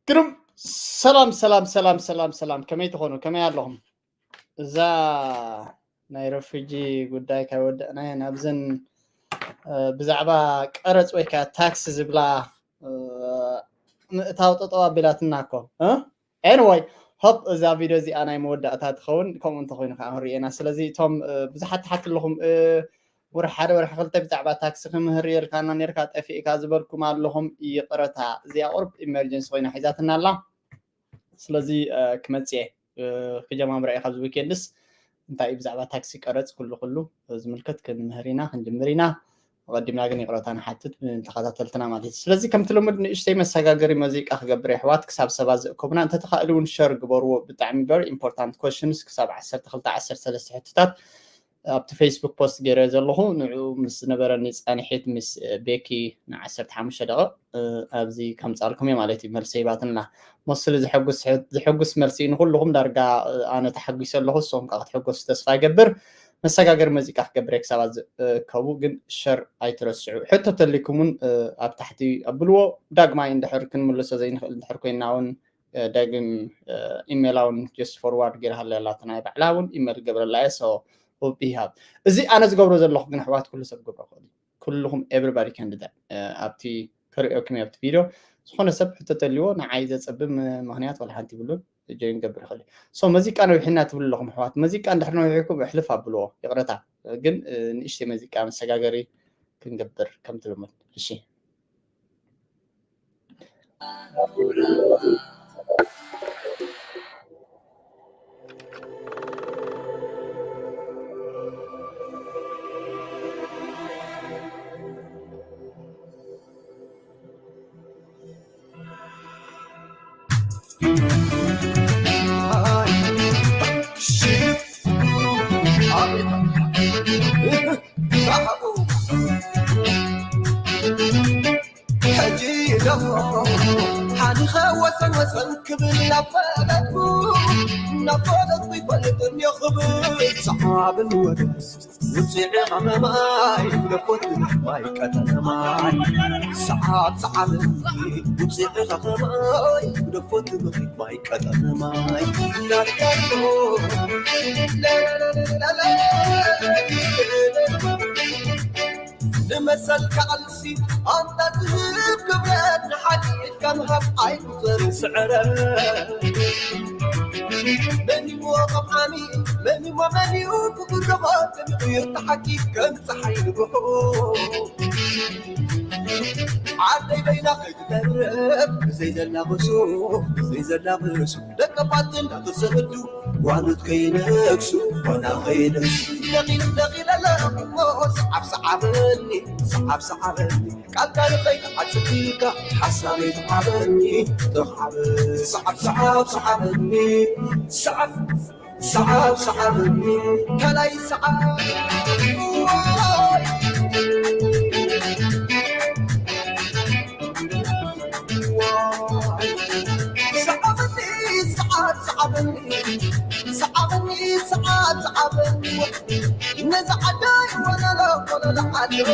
ግሩም። ሰላም ሰላም ሰላም ሰላም ሰላም፣ ከመይ ትኾኑ? ከመይ ኣለኹም? እዛ ናይ ረፊጂ ጉዳይ ካይወደእናዮ ናብዘን ብዛዕባ ቀረፅ ወይ ከዓ ታክስ ዝብላ ምእታው ጠጠው ኣቢላትና እኮ። Anyway, ሆፕ እዛ ቪድዮ እዚኣ ናይ መወዳእታ ትኸውን። ከምኡ እንተኮይኑ ከዓ ክንሪኤና። ስለዚ እቶም ብዙሓት ትሓት ኣለኹም፣ ወርሒ ሓደ ወርሒ ክልተ ብዛዕባ ታክሲ ክምህር የልካና ነርካ፣ ጠፊእካ ዝበልኩም ኣለኹም። ይቕረታ፣ እዚኣ ቁርብ ኢመርጀንሲ ኮይና ሒዛትና ኣላ። ስለዚ ክመፅእ ክጀማምራ እየ ካብዚ ዊኬንድስ። እንታይ እዩ ብዛዕባ ታክሲ ቀረፅ ኩሉ ኩሉ ዝምልከት ክንምህር ኢና፣ ክንጅምር ኢና። ኣቐዲምና ግን ይቕረታ ንሓትት ንተኸታተልትና ማለት እዩ። ስለዚ ከምቲ ልሙድ ንእሽተይ መሰጋገሪ መዚቃ ክገብር የሕዋት ክሳብ ሰባት ዝእከቡና፣ እንተተኻእሉ እውን ሸር ግበርዎ። ብጣዕሚ very important questions ክሳብ ዓሰርተ ክልተ ዓሰርተ ሰለስተ ሕቶታት ኣብቲ ፌስቡክ ፖስት ገይረ ዘለኹ። ንዑ ምስ ዝነበረኒ ፃንሒት ምስ ቤኪ ንዓሰርተ ሓሙሽተ ደቂቕ ኣብዚ ከምፃልኩም እየ ማለት እዩ። መልሲ ሂባትንላ። ሞስሊ ዘሐጉስ መልሲ እዩ ንኩልኹም። ዳርጋ ኣነ ተሓጒሰ ኣለኹ፣ ንስኹም ከዓ ክትሕጎሱ ተስፋ ይገብር። መሰጋገሪ መዚቃ ክገብር እየ ክሳባት ዝእከቡ፣ ግን ሸር ኣይትረስዑ። ሕቶ ተሊኩም እውን ኣብ ታሕቲ ኣብልዎ። ዳግማይ እንድሕር ክንምልሶ ዘይንኽእል እንድሕር ኮይና እውን ዳግም ኢሜላ እውን just forward ገይርሃለ ኣላ፣ ናይ ባዕላ እውን ኢሜል ገብረላ እየ። So hope you have። እዚ ኣነ ዝገብሮ ዘለኹ ግን ኣሕዋት ኩሉ ሰብ ክገብሮ ክእል እዩ። ኩልኹም everybody can do that። ኣብቲ ከርእየኩም ኣብቲ ቪድዮ ዝኾነ ሰብ ሕቶ ተልዎ ንዓይ ዘፀብም ምኽንያት ዋላ ሓንቲ ይብሉን። ጆይን ገብር ይኽእል እዩ። So መዚቃ ነዊሕና ትብሉ ኣለኹም ኣሕዋት፣ መዚቃ እንድሕር ነዊሕኩም እሕልፍ ኣብልዎ፣ ይቕረታ። ግን ንእሽተይ መዚቃ መሰጋገሪ ክንገብር ከምቲ ልሙድ። እሺ። ሕጂ ደሞ ሓኒኸ ወሰን ወሰን ክብል ናብ ፈለጥኩ፣ ናብ ፈለጥኩ ይፈልጥ እንዮ ክብል ሰዓብን ወደስ ውፅዒ ኸመማይ ደኮት ማይ ቀጠነ ማይ ሰዓብ ሰዓብ ውፅዒ ኸመማይ ደኮት ማይ ቀጠነ ማይ እናርካቶ ንመሰል ከኣልሲ ኣንታ ዝህብ ክብረት ንሓቂ ኢልካ ምሃብ ኣይቁፅር ስዕረት መኒዎ ከም ዓሚ መኒዎ መኒኡ ክጉረቦ ተሚቑ ይርታ ሓቂ ከም ፀሓይ ንጉሑ ዓደይ በይና ከይትተርፍ ብዘይ ዘላቕሱ ብዘይ ዘላቕሱ ደቀባት እንዳተሰዱ ጓኖት ከይነግሱ ጓና ከይነግሱ ደቂል ደቂል ኣለሞ ሰዓብ ሰዓበኒ ሰዓብ ሰዓበኒ ቃልካ ንኸይትዓጽፊካ ሓሳበይ ተዓበኒ ተኻበ ሰዓብ ሰዓብ ሰዓበኒ ሰዓብ ሰዓብ ሰዓበኒ ከላይ ሰዓብ ሰዓበኒ ሰዓብ ሰዓበኒ ሰዓበኒ ሰዓብ ሰዓበኒ ነዛ ዓደይ ወለሎ ወለሎ ዓደይ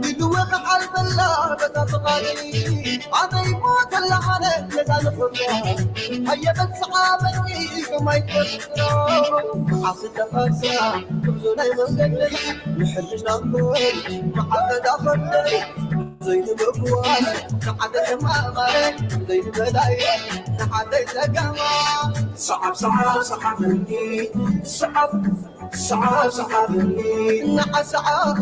ኢልወ ክሓልፈላ በዛ ፍቓደይ ኣበይ ሞተላ ኣነ ነዛ ንኽብራ ሃየበት ሰዓበኒ ከማይ ተፍቅሮ ዓስተ ቐርሳ ጉዕዞ ናይ መንገደይ ንሕልና እምበር መዓበዳ ኸደይ ዘይንምግባር ንዓደ ሕማማይ ዘይንበላየ ንዓደይ ጸገማ ሰዓብ ሰዓብ ሰዓበኒ ሰዓብ ሰዓብ ሰዓብኒ ንዓሰዓቦ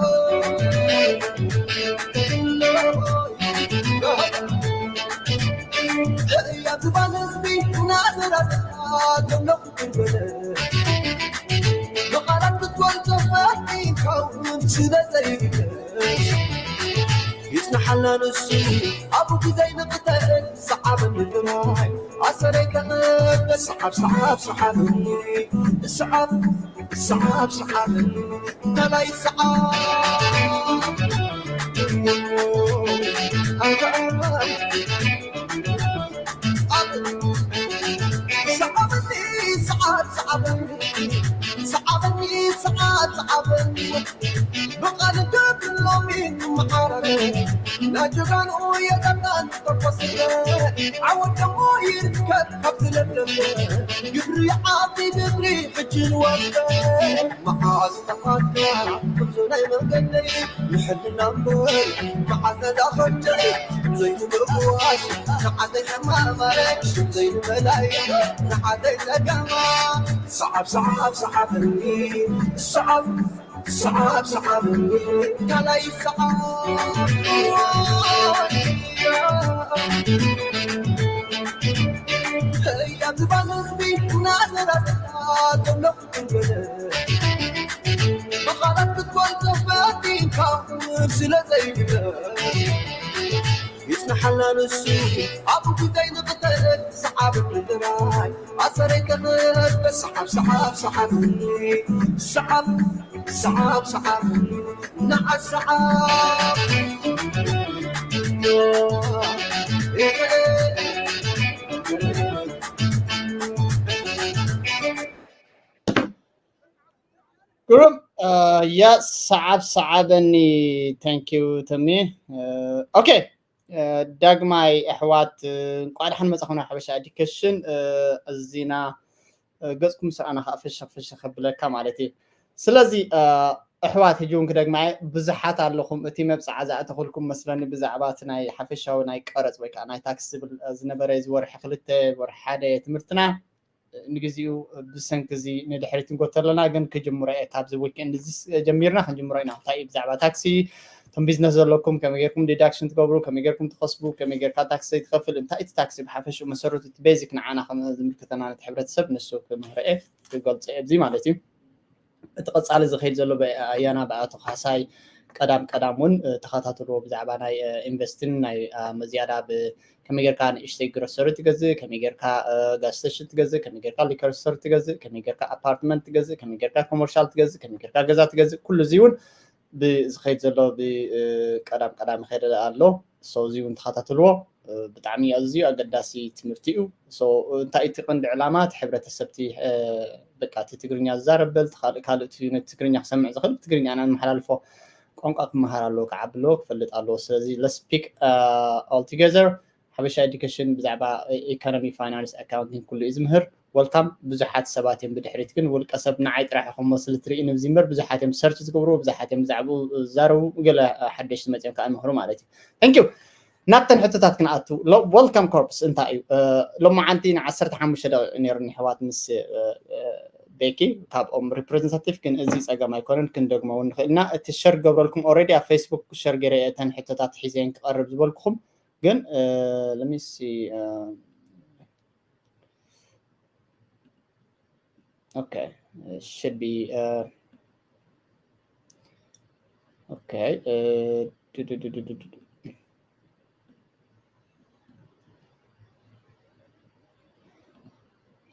ህያብ ዝባን ህዝቢ ናዘራዘራ ዘለኹ ክበለ ብቓላት ክትወልዶ ፈቲንከውን ስለ ዘይብለስ ይጽንሓልና ንሱ ኣብኡ ግዜ ንቕተል ሰዓበኒ ጥራይ ኣሰረይ ተቐበል ሰዓብ ሰዓብ ሰዓብኒ ሰዓብ ሰዓብ ሰዓብ ተላይ ሰዓብ ሰዓብኒ ሰዓብ ሰዓብኒ ሰዓብኒ ሰዓብ ሰዓብኒ ብቓል ደብሎሚ መዓረረ ናጀጋንኡ የጠጣን ተቆስለ ዓወት ደሞ ይርከብ ካብ ዝለምለመ ግብሪ ዓቢ ግብሪ ሕጂ ንወርደ መዓዝ ተኻካ ብዙ ናይ መንገደይ ንሕልና እምበር መዓዝ ነዳኸደይ ዘይንምርዋስ ንዓደይ ሕማማረይ ዘይንመላይ ንዓደይ ጸገማ ሰዓብ ሰዓብ ሰዓብኒ ሰዓብ ሰዓብ ሰዓብ ካልኣይ ሰዓብ ህያ ዝባል ህዝቢ ናዘራትና ዘሎ ክትንገለ ብቓላት ክትገልጾ ፈቲንካ ስለ ዘይብለ ይጽንሓልና ንሱ ኣብኡ ግዜ ንቕተል ሰዓብ ምድራይ ኣሰረይ ተኽእል ሰዓብ ሰዓብ ሰዓብ ሰዓብ ሰዓብ ሰዓብ ንዓ ሰዓብ ግሩም ያ ሰዓብ ሰዓበኒ። Thank you ተሜ። ኦኬ ዳግማይ ኣሕዋት እንኳዕ ደሓን መጻኹም ናብ ሓበሻ ኤዱኬሽን። እዚና ገጽኩም ስርኣና ከዓ ፈሸኽ ፈሸኽ ከብለካ ማለት እዩ። ስለዚ ኣሕዋት ሕጂ እውን ክደግማ እየ፣ ብዙሓት ኣለኹም እቲ መብፅዓ ዘእተኹልኩም መስለኒ ብዛዕባ እቲ ናይ ሓፈሻዊ ናይ ቀረፅ ወይ ከዓ ናይ ታክስ ዝብል ዝነበረ እዚ ወርሒ ክልተ ወርሒ ሓደ ትምህርትና ንግዚኡ ብሰንኪ እዚ ንድሕሪት ንጎተ ኣለና፣ ግን ክጅምሮ እየ ካብዚ ዊኬንድ እዚ ጀሚርና ክንጅምሮ ኢና። እንታይ እዩ ብዛዕባ ታክሲ እቶም ቢዝነስ ዘለኩም ከመይ ጌርኩም ዲዳክሽን ትገብሩ፣ ከመይ ጌርኩም ትኸስቡ፣ ከመይ ጌርካ ታክሲ ዘይትኸፍል፣ እንታይ እቲ ታክሲ ብሓፈሽኡ መሰረቱ እቲ ቤዚክ ንዓና ከም ዝምልከተና ነቲ ሕብረተሰብ ንሱ ክምህሮ እየ ክገልጾ እየ ኣብዚ ማለት እዩ። እቲ ቀጻሊ ዝኸይድ ዘሎ ኣያና ብኣቶ ካሕሳይ ቀዳም ቀዳም እውን ተኸታተልዎ ብዛዕባ ናይ ኢንቨስትን ናይ መዝያዳ ከመይ ጌርካ ንእሽተይ ግሮሰሪ ትገዝእ፣ ከመይ ጌርካ ጋዝ ስቴሽን ትገዝእ፣ ከመይ ጌርካ ሊከር ስቶር ትገዝእ፣ ከመይ ጌርካ ኣፓርትመንት ትገዝእ፣ ከመይ ጌርካ ኮመርሻል ትገዝእ፣ ከመይ ጌርካ ገዛ ትገዝእ፣ ኩሉ እዚ እውን ብዝኸይድ ዘሎ ብቀዳም ቀዳም ይኸይድ ኣሎ። So እዚ እውን ተኸታተልዎ። ብጣዕሚ ኣዝዩ ኣገዳሲ ትምህርቲ እዩ። So እንታይ እቲ ቀንዲ ዕላማ እቲ ሕብረተሰብ እቲ በቃ እቲ ትግርኛ ዝዛረብ በል ካልእ ካልእ ነቲ ትግርኛ ክሰምዕ ዝኽእል ብትግርኛ ኢና ንመሓላልፎ። ቋንቋ ክመሃር ኣለዎ፣ ክዓቢ ኣለዎ፣ ክፈልጥ ኣለዎ። ስለዚ let's speak all together ሓበሻ ኤዱኬሽን ብዛዕባ ኢኮኖሚ ፋይናንስ ኣካውንቲንግ ኩሉ እዩ ዝምህር። ወልካም ብዙሓት ሰባት እዮም ብድሕሪት ግን ውልቀ ሰብ ንዓይ ጥራሕ ኢኹም መስሊ ትርኢ ንብዚ እምበር ብዙሓት እዮም ሰርች ዝገብሩ ብዙሓት እዮም ብዛዕባኡ ዝዛረቡ ገለ ሓደሽቲ መፅኦም ከዓ ይምህሩ ማለት እዩ። Thank you ናብተን ሕቶታት ክንኣቱ። Welcome corps እንታይ እዩ? ሎማዓንቲ ንዓሰርተ ሓሙሽተ ደቂቕ ነይሩኒ ኣሕዋት ምስ ቤኪ ካብኦም ሪፕሬዘንታቲቭ ግን እዚ ፀገም ኣይኮነን ክንደግሞ እውን ንኽእል ኢና። እቲ ሸር ገብረልኩም ኦልሬዲ ኣብ ፌስቡክ ሸር ገይረ እየ እተን ሕቶታት ሒዘን ክቐርብ ዝበልኩኹም ግን let me see okay should be okay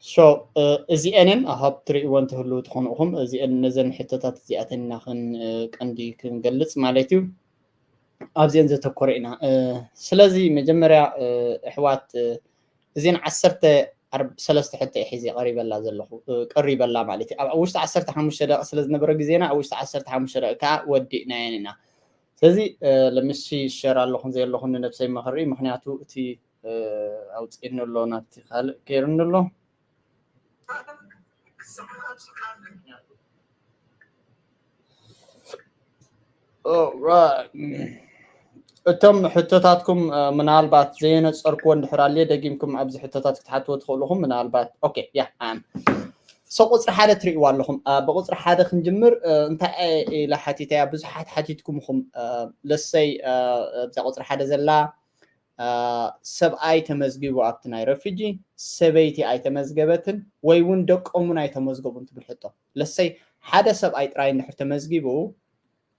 so እዚአንን I hope ትሪእወን ትህልዉ ትኾኑ ኢኹም። እዚአን ነዘን ሕቶታት እዚኣተን ኢና ክንቀንዲ ክንገልፅ ማለት እዩ። ኣብዚአን ዘተኮረ ኢና። ስለዚ መጀመርያ ኣሕዋት እዚን ዓሰርተ ሰለስተ ሕቶ ሒዘ ቀሪበላ ዘለኹ ቀሪበላ ማለት እዩ። ኣብ ውሽጢ ዓሰርተ ሓሙሽተ ደቂቕ ስለ ዝነበረ ግዜና ኣብ ውሽጢ ዓሰርተ ሓሙሽተ ደቂቕ ከዓ ወዲእናየን ኢና። ስለዚ ለምሲ ሸር ኣለኹን ዘየለኹን ንነብሰይ መኽሪ ምክንያቱ እቲ ኣውፅእኒ ኣሎ ናብቲ ካልእ ከይርኒ ኣሎ። እቶም ሕቶታትኩም ምናልባት ዘየነፀርክዎ እንድሕር ኣልየ ደጊምኩም ኣብዚ ሕቶታት ክትሓትዎ ትኽእሉ ኢኹም ምናልባት okay yeah so ቁፅሪ ሓደ ትሪእዋ ኣለኹም። ብቁፅሪ ሓደ ክንጅምር እንታይ ኢላ ሓቲተያ ብዙሓት ሓቲትኩም ኢኹም። ለሰይ ኣብዛ ቁፅሪ ሓደ ዘላ ሰብኣይ ተመዝጊቡ ኣብቲ ናይ ረፊጂ ሰበይቲ ኣይተመዝገበትን ወይ እውን ደቆም እውን ኣይተመዝገቡን ትብል ሕቶ። ለሰይ ሓደ ሰብኣይ ጥራይ እንድሕር ተመዝጊቡ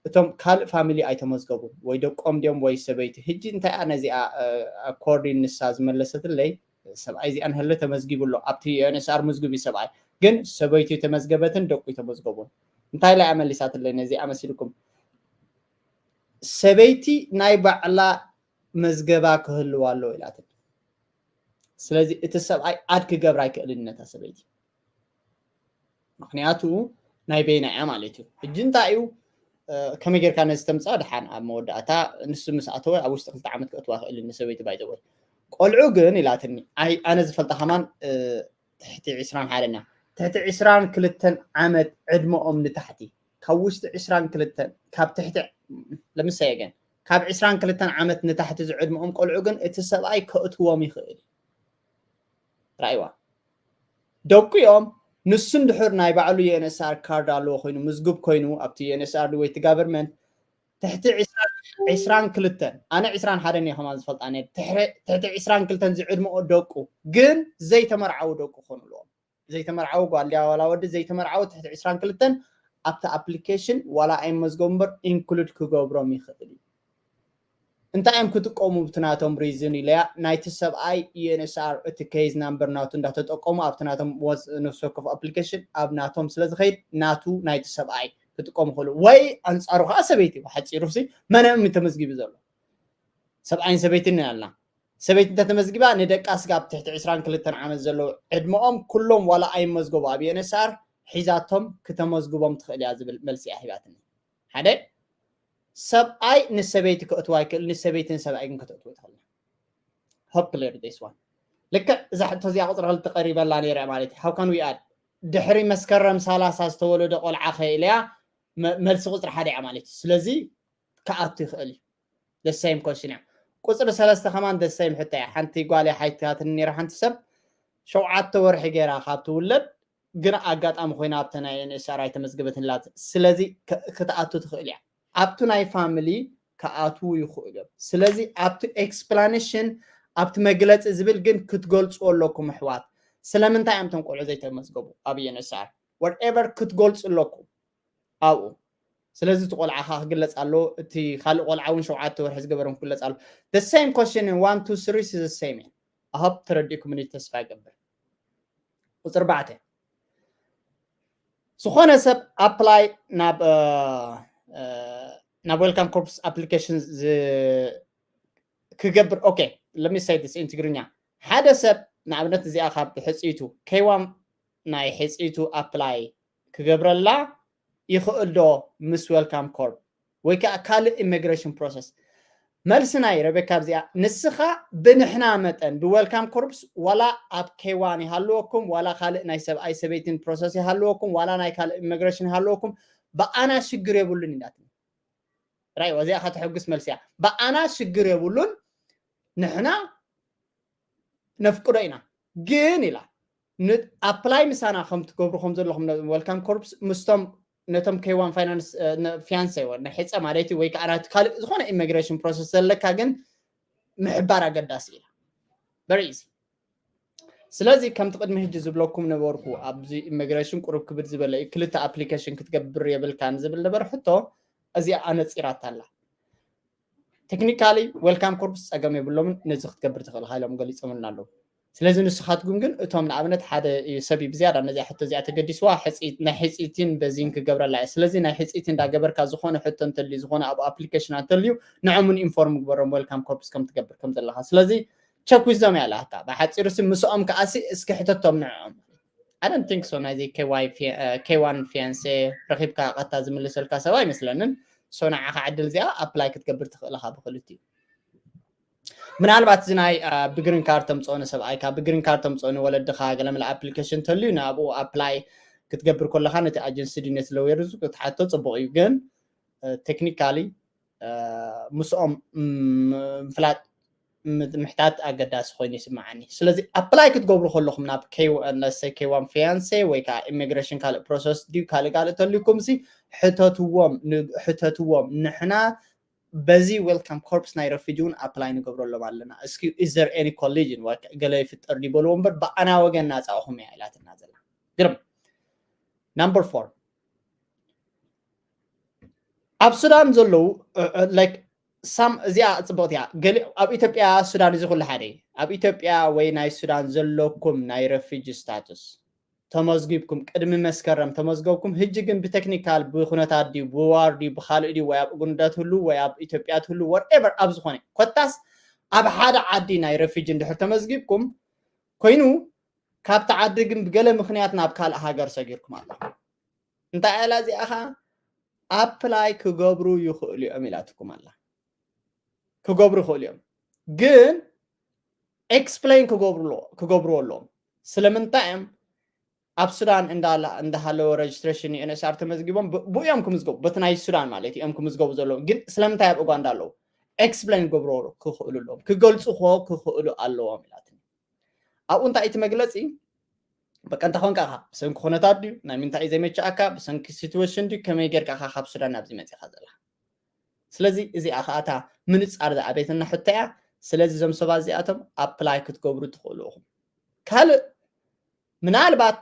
እቶም ካልእ ፋሚሊ ኣይተመዝገቡን ወይ ደቆም ድዮም ወይ ሰበይቲ። ሕጂ እንታይ እያ ነዚኣ ኣኮርዲን ንሳ ዝመለሰትለይ ሰብኣይ እዚኣ ንህለ ተመዝጊቡ ኣሎ ኣብቲ ዩኤንኤስኣር ምዝግብ እዩ ሰብኣይ ግን ሰበይቲ ተመዝገበትን ደቁ ተመዝገቡን። እንታይ ኢላ እያ መሊሳትለይ ነዚኣ መሲልኩም? ሰበይቲ ናይ ባዕላ መዝገባ ክህልዋ ኣለዎ ኢላትኒ። ስለዚ እቲ ሰብኣይ ኣድ ክገብር ኣይክእልን ነታ ሰበይቲ ምክንያቱ ናይ በይና እያ ማለት እዩ። ሕጂ እንታይ እዩ ከመይ ጌርካ ነዚ ተምፅኣ ድሓን ኣብ መወዳእታ ንሱ ምስ ኣተወ ኣብ ውሽጢ ክልተ ዓመት ከእትዋ ክእል ንሰበይቲ ባይዘወይ። ቆልዑ ግን ኢላትኒ፣ ኣነ ዝፈልጣ ከማን ትሕቲ ዕስራን ሓደን እያ። ትሕቲ ዕስራን ክልተን ዓመት ዕድመኦም ንታሕቲ፣ ካብ ውሽጢ ዕስራን ክልተን፣ ካብ ትሕቲ ለምሳሌ ግን ካብ ዕስራን ክልተን ዓመት ንታሕቲ ዝዕድመኦም ቆልዑ ግን እቲ ሰብኣይ ከእትዎም ይኽእል። ራእይዋ ደቁ እዮም። ንሱ እንድሕር ናይ ባዕሉ ዩኤንኤስኣር ካርድ ኣለዎ ኮይኑ ምዝጉብ ኮይኑ ኣብቲ ዩኤንኤስኣር ወይ እቲ ጋቨርንመንት ትሕቲ ዕስራን ክልተን፣ ኣነ ዕስራን ሓደን እየ ከማን ዝፈልጣ ነይረ። ትሕቲ ዕስራን ክልተን ዝዕድመኦ ደቁ ግን ዘይተመርዓዉ ደቁ ክኾኑ ኣለዎም። ዘይተመርዓዉ ጓል ድያ ዋላ ወዲ ዘይተመርዓዉ ትሕቲ ዕስራን ክልተን ኣብቲ ኣፕሊኬሽን ዋላ ኣይመዝገቡ እምበር ኢንክሉድ ክገብሮም ይኽእል እዩ። እንታይ እዮም ክጥቀሙ ብቲ ናቶም ሪዝን ኢለያ ናይቲ ሰብኣይ ዩኤንኤስኣር እቲ ኬዝ ናምበር ናቱ እንዳተጠቀሙ ኣብቲ ናቶም ነፍሲ ወከፍ ኣፕሊኬሽን ኣብ ናቶም ስለ ዝኸይድ ናቱ ናይቲ ሰብኣይ ክጥቀሙ ክእሉ ወይ ኣንፃሩ ከዓ ሰበይቲ ብሓፂሩ ሲ መነም ተመዝጊቡ ዘሎ ሰብኣይን ሰበይትን ኣለና ሰበይቲ እንተተመዝጊባ ንደቃ ስጋብ ትሕቲ ዕስራን ክልተን ዓመት ዘለዉ ዕድመኦም ኩሎም ዋላ ኣይመዝገቡ ኣብ ዩኤንኤስኣር ሒዛቶም ክተመዝግቦም ትኽእል እያ ዝብል መልሲ እያ ሂባትኒ። ሓደ ሰብኣይ ንሰበይቲ ክእትዋ ይክእል ንሰበይቲ ንሰብኣይ ግን ከተእትዎ ትኽእል። Hope clear this one። ልክዕ እዛ ሕቶ እዚኣ ቁፅሪ ክልተ ቀሪበላ ነይረ ማለት እዩ። How can we add ድሕሪ መስከረም ሰላሳ ዝተወለደ ቆልዓ ከ ኢለያ መልሲ ቁፅሪ ሓደ እያ ማለት እዩ። ስለዚ ክኣቱ ይኽእል እዩ። The same question እያ። ቁፅሪ ሰለስተ ከማን the same ሕቶ እያ። ሓንቲ ጓል ሓይታትኒ ነይራ ሓንቲ ሰብ ሸውዓተ ወርሒ ገይራ ካብ ትውለድ ግን ኣጋጣሚ ኮይና ኣብተ ናይ ዩኤንኤስኣር ኣይተመዝገበትን ላት ስለዚ ክትኣቱ ትኽእል እያ ኣብቱ ናይ ፋሚሊ ክኣትዉ ይኽእሉ እዮም ስለዚ ኣብቲ ኤክስፕላኔሽን ኣብቲ መግለፂ ዝብል ግን ክትገልፁ ኣለኩም ኣሕዋት ስለምንታይ እዮም ቶም ቆልዑ ዘይተመዝገቡ ኣብ ዩኤንኤስኣር whatever ክትገልፁ ኣለኩም ኣብኡ ስለዚ እቲ ቆልዓ ከዓ ክግለፅ ኣሎ እቲ ካልእ ቆልዓ እውን ሸውዓተ ወርሒ ዝገበሮም ክግለፅ ኣሎ the same question in one two three is the same እየ ኣሃብ ተረዲእኩምኒ ተስፋ ይገብር ቁፅሪ ባዕተ ዝኾነ ሰብ ኣፕላይ ናብ ናብ welcome corps application ክገብር okay let me say this in ትግርኛ ሓደ ሰብ ንኣብነት እዚኣ ካብ ሕፅይቱ ከይዋም ናይ ሕፅይቱ ኣፕላይ ክገብረላ ይኽእል ዶ ምስ welcome corps ወይ ከዓ ካልእ ኢሚግሬሽን ፕሮሰስ መልሲ ናይ ረቤካ ኣብዚኣ ንስኻ ብንሕና መጠን ብ welcome corps ዋላ ኣብ ኬዋን ይሃልወኩም ዋላ ካልእ ናይ ሰብኣይ ሰበይትን ፕሮሰስ ይሃልወኩም ዋላ ናይ ካልእ ኢሚግሬሽን ይሃልወኩም ብኣና ሽግር የብሉን ኢላትኒ ራይ እዚኣ ከተሐጉስ መልሲ እያ ብኣና ሽግር የብሉን ንሕና ነፍቅዶ ኢና ግን ኢላ ኣፕላይ ምሳና ከም ትገብሩ ከም ዘለኹም welcome corps ምስቶም ነቶም ኬዋን ፋይናንስ ፊያንሰ ሕፀ ማለት ወይ ከዓ ካልእ ዝኾነ ኢሚግሬሽን ፕሮሰስ ዘለካ ግን ምሕባር ኣገዳሲ ኢላ very easy ስለዚ ከምቲ ቅድሚ ሕጂ ዝብለኩም ነበርኩ ኣብዚ ኢሚግሬሽን ቁሩብ ክብድ ዝበለ እዩ ክልተ ኣፕሊኬሽን ክትገብር የብልካን ዝብል ነበር ሕቶ እዚኣ ኣነፂራታ ኣላ technically welcome corps ፀገም የብሎምን ነዚ ክትገብር ትኽእል ኢሎም ገሊፆምልና ኣለዉ ስለዚ ንስኻትኩም ግን እቶም ንኣብነት ሓደ ሰብ እዩ ብዝያዳ ነዚኣ ሕቶ እዚኣ ተገዲስዋ ናይ ሕፅይትን በዚን ክገብረላ እየ ስለዚ ናይ ሕፅይቲ እንዳገበርካ ዝኾነ ሕቶ እንተልዩ ዝኾነ ኣብ ኣፕሊኬሽን እንተልዩ ንዕሙን ኢንፎርም ግበሮም welcome corps ከም ትገብር ከም ዘለካ ስለዚ ቸክ ዊዞም እያ ላታ ብሓፂሩ ሲ ምስኦም ከዓሲ እስኪ ሕተቶም ንዕኦም I don't think so ናይዚ ኬዋን ፊያንሴ ረኺብካ ቀታ ዝምልሰልካ ሰብ ኣይመስለንን so ንዓኻ ዕድል እዚኣ ኣፕላይ ክትገብር ትኽእል ኢኻ ብክልቲኡ ምናልባት እዚ ናይ ብግሪን ካርድ ተምፅኦ ንሰብኣይካ ብግሪን ካርድ ተምፅኦ ንወለድኻ ገለመለ ኣፕሊኬሽን ተልዩ ንኣብኡ ኣፕላይ ክትገብር ከለኻ ነቲ ኣጀንሲ ድዩ ነቲ ለውየር ክትሓቶ ፅቡቕ እዩ ግን ቴክኒካሊ ምስኦም ምፍላጥ ምሕታት ኣገዳሲ ኮይኑ ይስምዓኒ ስለዚ ኣፕላይ ክትገብሩ ከለኹም ናብ ኬዋን ፊያንሴ ወይ ከዓ ኢሚግሬሽን ካልእ ፕሮሰስ ድዩ ካልእ ካልእ ተልዩኩም ሲ ሕተትዎም ሕተትዎም ንሕና በዚ welcome corps ናይ ረፊጂ እውን ኣፕላይ ንገብረሎም ኣለና እስኪ is there any collision ገለ ይፍጠር ድዩ በልዎ እምበር ብኣና ወገን ናፃእኹም እያ ኢላትና ዘላ ግርም number four ኣብ ሱዳን ዘለዉ like ሳም እዚኣ ፅብቕቲ እያ ገሊ ኣብ ኢትዮጵያ ሱዳን እዚ ኩሉ ሓደ ኣብ ኢትዮጵያ ወይ ናይ ሱዳን ዘለኩም ናይ ረፊጂ ስታቱስ ተመዝጊብኩም ቅድሚ መስከረም ተመዝገብኩም ሕጂ ግን ብቴክኒካል ብኩነታት ድዩ ብዋር ድዩ ብካልእ ድዩ ወይ ኣብ እጉንዳ ትህሉ ወይ ኣብ ኢትዮጵያ ትህሉ whatever ኣብ ዝኾነ ኮታስ ኣብ ሓደ ዓዲ ናይ ረፊጂ እንድሕር ተመዝጊብኩም ኮይኑ ካብቲ ዓዲ ግን ብገለ ምክንያት ናብ ካልእ ሃገር ሰጊርኩም ኣለኹም እንታይ ኣላ እዚኣ ከዓ ኣፕላይ ክገብሩ ይኽእሉ እዮም ኢላትኩም ኣላ። ክገብሩ ይኽእሉ እዮም፣ ግን ኤክስፕሌን ክገብሩ ኣለዎ- ክገብርዎ ኣለዎም። ስለምንታይ እዮም ኣብ ሱዳን እንዳላ- እንዳሃለወ ሬጅስትሬሽን ዩኤንኤስኣር ተመዝጊቦም ብ- ብኡ እዮም ክምዝገቡ፣ በቲ ናይ ሱዳን ማለት እዮም ክምዝገቡ ዘለዎም። ግን ስለምንታይ ኣብ ኡጋንዳ ኣለዉ? ኤክስፕሌን ክገብርዎ ክኽእሉ ኣለዎም፣ ክገልፁ ክኽእሉ ኣለዎም ኢላትኒ። ኣብኡ እንታይ እቲ መግለፂ? በቃ እንተ ኾንካ ኢኻ ብሰንኪ ኩነታት ድዩ፣ ናይ ምንታይ እዩ ዘይመችኣካ፣ ብሰንኪ ሲትዌሽን ድዩ፣ ከመይ ጌርካ ኢኻ ካብ ሱዳን ናብዚ መፂኻ ዘላ? ስለዚ እዚኣ ከዓ እታ ምንፃር ዝኣበየትና ሕቶ እያ። ስለዚ እዞም ሰባት እዚኣቶም ኣፕላይ ክትገብሩ ትኽእሉ ኢኹም። ካልእ ምናልባት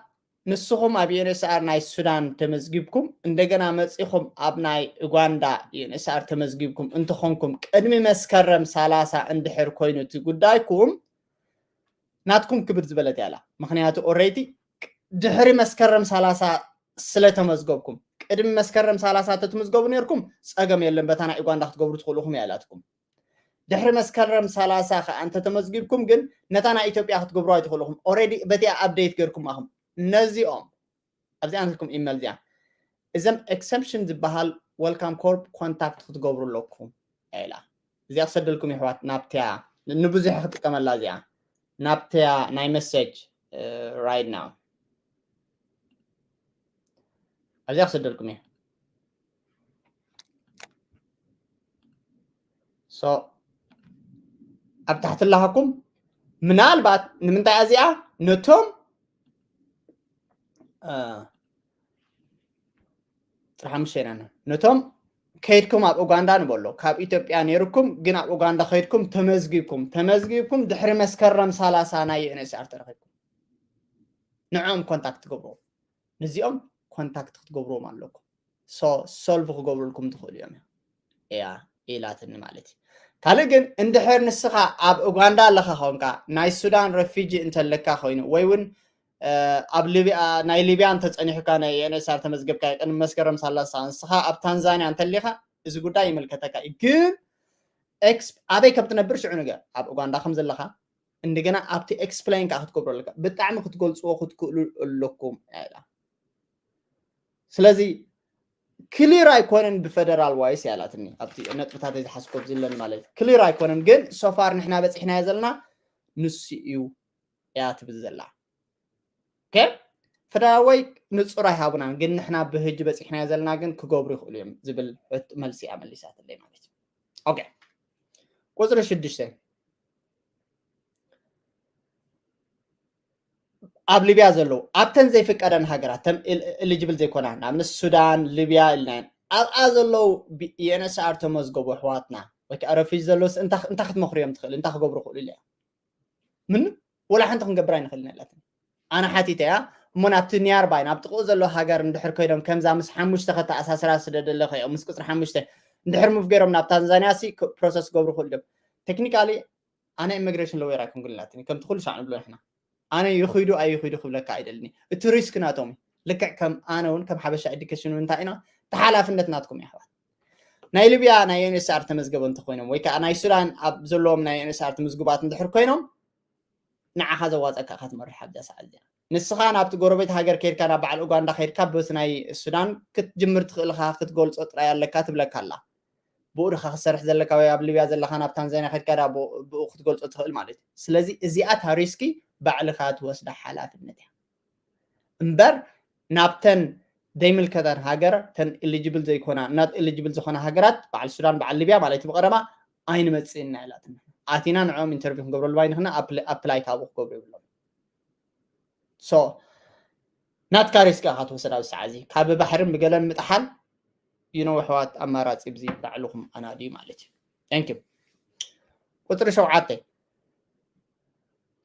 ንስኹም ኣብ ዩኤንኤስኣር ናይ ሱዳን ተመዝጊብኩም እንደገና መፂኹም ኣብ ናይ ኡጋንዳ ዩኤንኤስኣር ተመዝጊብኩም እንተኾንኩም ቅድሚ መስከረም ሰላሳ እንድሕር ኮይኑ እቲ ጉዳይኩም ናትኩም ክብድ ዝበለት ያላ። ምክንያቱ ኦሬዲ ድሕሪ መስከረም ሰላሳ ስለተመዝገብኩም፣ ቅድሚ መስከረም ሰላሳ ተትምዝገቡ ነርኩም ፀገም የለን፣ በታ ናይ ኡጋንዳ ክትገብሩ ትኽእሉ ኢኹም ያላትኩም። ድሕሪ መስከረም ሰላሳ ከዓ እንተተመዝጊብኩም ግን ነታ ናይ ኢትዮጵያ ክትገብሩ ኣይትኽእሉ ኢኹም። ኦሬዲ በቲኣ ኣፕዴት ገይርኩም ኣኹም። ነዚኦም ኣብዚኣ ንልኩም ኢመል እዚኣ እዘም ኤክሰምፕሽን ዝበሃል ወልካም ኮርፕ ኮንታክት ክትገብሩ ኣለኩም ኢላ። እዚኣ ክሰደልኩም ይሕዋት ናብትያ ንብዙሕ ክጥቀመላ እዚኣ ናብትያ ናይ መሰጅ ራይት ናው ኣብዚኣ ክሰደልኩም እየ። ሶ ኣብ ታሕቲ ኣለሃኩም ምናልባት ንምንታይ እዚኣ ነቶም ጥሪ ሓሙሽተ ኢና ነቶም ከይድኩም ኣብ ኡጋንዳ ንበሎ ካብ ኢትዮጵያ ነይርኩም ግን ኣብ ኡጋንዳ ከይድኩም ተመዝጊብኩም ተመዝጊብኩም ድሕሪ መስከረም ሰላሳ ናይ ዩኤንኤስኣር ተረኺብኩም ንዕኦም ኮንታክት ትገብርዎም ንዚኦም ኮንታክት ክትገብርዎም ኣለኩም። ሶልቭ ክገብሩልኩም ትኽእሉ እዮም እያ ኢላትኒ ማለት እዩ። ካልእ ግን እንድሕር ንስኻ ኣብ ኡጋንዳ ኣለኻ ኾንካ ናይ ሱዳን ረፊጂ እንተለካ ኮይኑ ወይ እውን ኣብ ሊብያ ናይ ሊብያ እንተፀኒሑካ ናይ ኤንኤስኣር ተመዝገብካ ቅድሚ መስከረም ሰላሳ ንስኻ ኣብ ታንዛንያ እንተሊኻ እዚ ጉዳይ ይምልከተካ እዩ። ግን ኣበይ ከም ትነብር ሽዑ ንገር ኣብ ኡጋንዳ ከም ዘለኻ እንደገና ኣብቲ ኤክስፕሌን ከዓ ክትገብሩ ኣለካ ብጣዕሚ ክትገልፅዎ ክትክእሉ ኣለኩም እያ። ስለዚ ክሊር ኣይኮነን ብፈደራል ዋይስ ያላትኒ ኣብቲ ነጥብታት ዝሓስኮብ ዝለን ማለት ክሊር ኣይኮነን ግን ሶፋር ንሕና በፂሕናዮ ዘለና ንሱ እዩ እያ ትብል ዘላ ፈደራል ወይ ንፁር ኣይሃቡናን ግን ንሕና ብህጂ በፂሕናዮ ዘለና ግን ክገብሩ ይኽእሉ እዮም ዝብል መልሲ እያ መሊሳትለይ ማለት እዩ። ቁፅሪ ሽዱሽተ ኣብ ሊብያ ዘለዉ ኣብተን ዘይፍቀደን ሃገራት ተን ኤሊጅብል ዘይኮና ንኣብነት ሱዳን ሊብያ ኢልናየን ኣብኣ ዘለዉ ዩኤንኤስኣር ተመዝገቡ ኣሕዋትና ወይ ከዓ ረፊጅ ዘለውስ እንታይ ክትመኽርዮም ትኽእል እንታይ ክገብሩ ክእሉ ኢለ ምን ወላ ሓንቲ ክንገብር ኣይንኽእልን ኣለትን ኣነ ሓቲተ እያ እሞ ናብቲ ኒያርባይ ናብ ጥቕኡ ዘሎ ሃገር እንድሕር ኮይኖም ከምዛ ምስ ሓሙሽተ ከተኣሳስራ ስደደለኸ እዮም ምስ ቁፅሪ ሓሙሽተ እንድሕር ሙቭ ገይሮም ናብ ታንዛንያ ሲ ፕሮሰስ ክገብሩ ክእሉ እዮም ቴክኒካሊ ኣነ ኢሚግሬሽን ሎየር ኣይኮንኩን ኢላትኒ ከምቲ ኩሉ ሻዕ ንብሎ ንሕና ኣነ ይኽይዱ ኣይኽይዱ ክብለካ ኣይደልኒ እቲ ሪስክ ናቶም ልክዕ ከም ኣነ እውን ከም ሓበሻ ኤዱኬሽን እንታይ ኢና ተሓላፍነት ናትኩም የሕዋት ናይ ሊብያ ናይ ኤንኤስኣር ተመዝገበ እንተኮይኖም ወይ ከዓ ናይ ሱዳን ኣብ ዘለዎም ናይ ኤንኤስኣር ተመዝግባት እንድሕር ኮይኖም ንዓኻ ዘዋፀካ ኢኻ ትመርሕ ኣብዛ ሰዓት እዚኣ ንስኻ ናብቲ ጎረቤት ሃገር ከይድካ ናብ በዓል ኡጋንዳ ከይድካ በቲ ናይ ሱዳን ክትጅምር ትኽእል ኢኻ ክትገልፆ ጥራይ ኣለካ ትብለካ ኣላ ብኡ ድኻ ክትሰርሕ ዘለካ ወይ ኣብ ሊብያ ዘለካ ናብ ታንዛንያ ከድካ ዳ ብኡ ክትገልፆ ትኽእል ማለት እዩ ስለዚ እዚኣ እታ ሪስኪ ባዕልኻ ትወስዳ ሓላፍነት እያ እምበር ናብተን ዘይምልከተን ሃገር ተን ኢሊጅብል ዘይኮና not ኢሊጅብል ዝኾና ሃገራት በዓል ሱዳን በዓል ሊብያ ማለት ብቀረባ ኣይንመፅእና ኢላትና ኣቲና ንዕኦም ኢንተርቪው ክንገብረሉ ባይንክና ኣፕላይ ካብኡ ክገብሩ ይብሎም so ናትካ ሪስክ ኢኻ ትወስድ ኣብ ሰዓት እዚ ካብ ባሕርን ብገለን ምጥሓል you know ኣሕዋት ኣማራፂ ብዚ ባዕልኹም ኣናድዩ ማለት እዩ thank you ቁፅሪ ሸውዓተ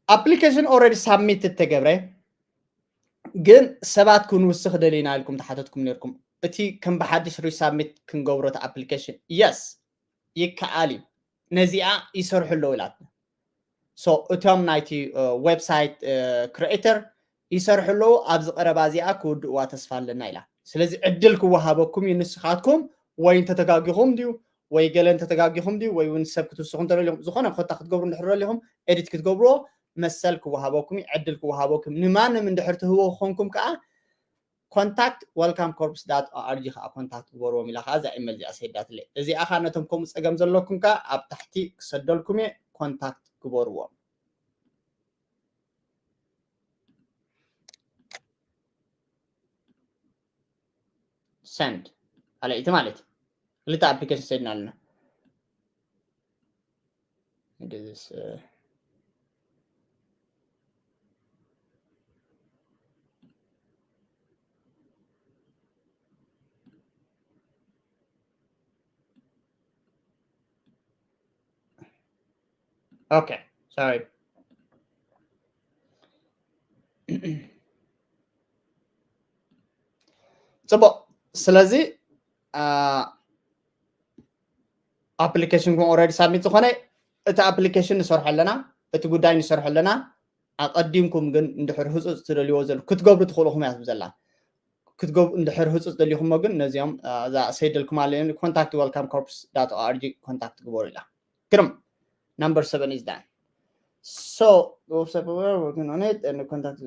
application already submitted ተገብረ ግን ሰባት ክንውስኽ ደሊና ኢልኩም ተሓተትኩም ነርኩም እቲ ከም ብሓድሽ resubmit ክንገብሮ እቲ application yes ይከኣል እዩ ነዚኣ ይሰርሑ ኣለዉ ኢላትና so እቶም ናይቲ website creator ይሰርሑ ኣለዉ ኣብዚ ቀረባ እዚኣ ክውድእዋ ተስፋ ኣለና ኢላ ስለዚ ዕድል ክወሃበኩም እዩ ንስኻትኩም ወይ እንተተጋጊኹም ድዩ ወይ ገለ እንተተጋጊኹም ድዩ ወይ እውን ሰብ ክትውስኹ እንተደሊኹም ዝኾነ ኮታ ክትገብሩ እንድሕር ደሊኹም ኤዲት ክትገብርዎ መሰል ክወሃበኩም እዩ ዕድል ክወሃበኩም ንማንም እንድሕር ትህቦ ክኾንኩም ከዓ contact welcome corps dot org ከዓ ኮንታክት ግበርዎም ኢላ ከዓ እዛ ኢሜል እዚኣ ሰይዳትለይ። እዚኣ ከዓ ነቶም ከምኡ ፀገም ዘለኩም ከዓ ኣብ ታሕቲ ክሰደልኩም እየ፣ ኮንታክት ግበርዎም። ሰንድ ካልኣይቲ ማለት እዩ። ክልተ ኣፕሊኬሽን ሰይድና ኣለና። Okay, sorry. ፅቡቅ። ስለዚ ኣፕሊኬሽንኩም ኦረዲ ሳብሚት ዝኾነ እቲ ኣፕሊኬሽን ንሰርሖ ኣለና፣ እቲ ጉዳይ ንሰርሖ ኣለና። ኣቐዲምኩም ግን እንድሕር ህፁፅ ትደልይዎ ዘሎ ክትገብሩ ትኽእሉ ኢኹም እያ ትብል ዘላ። ክትገብሩ እንድሕር ህፁፅ ደሊኹሞ ግን ነዚኦም እዛ ሰይደልኩም ኣለ ኮንታክት welcome corps dot org ኮንታክት ግበሩ ኢላ። ግርም። Number seven is done. So, what's up, we're working on it and contact,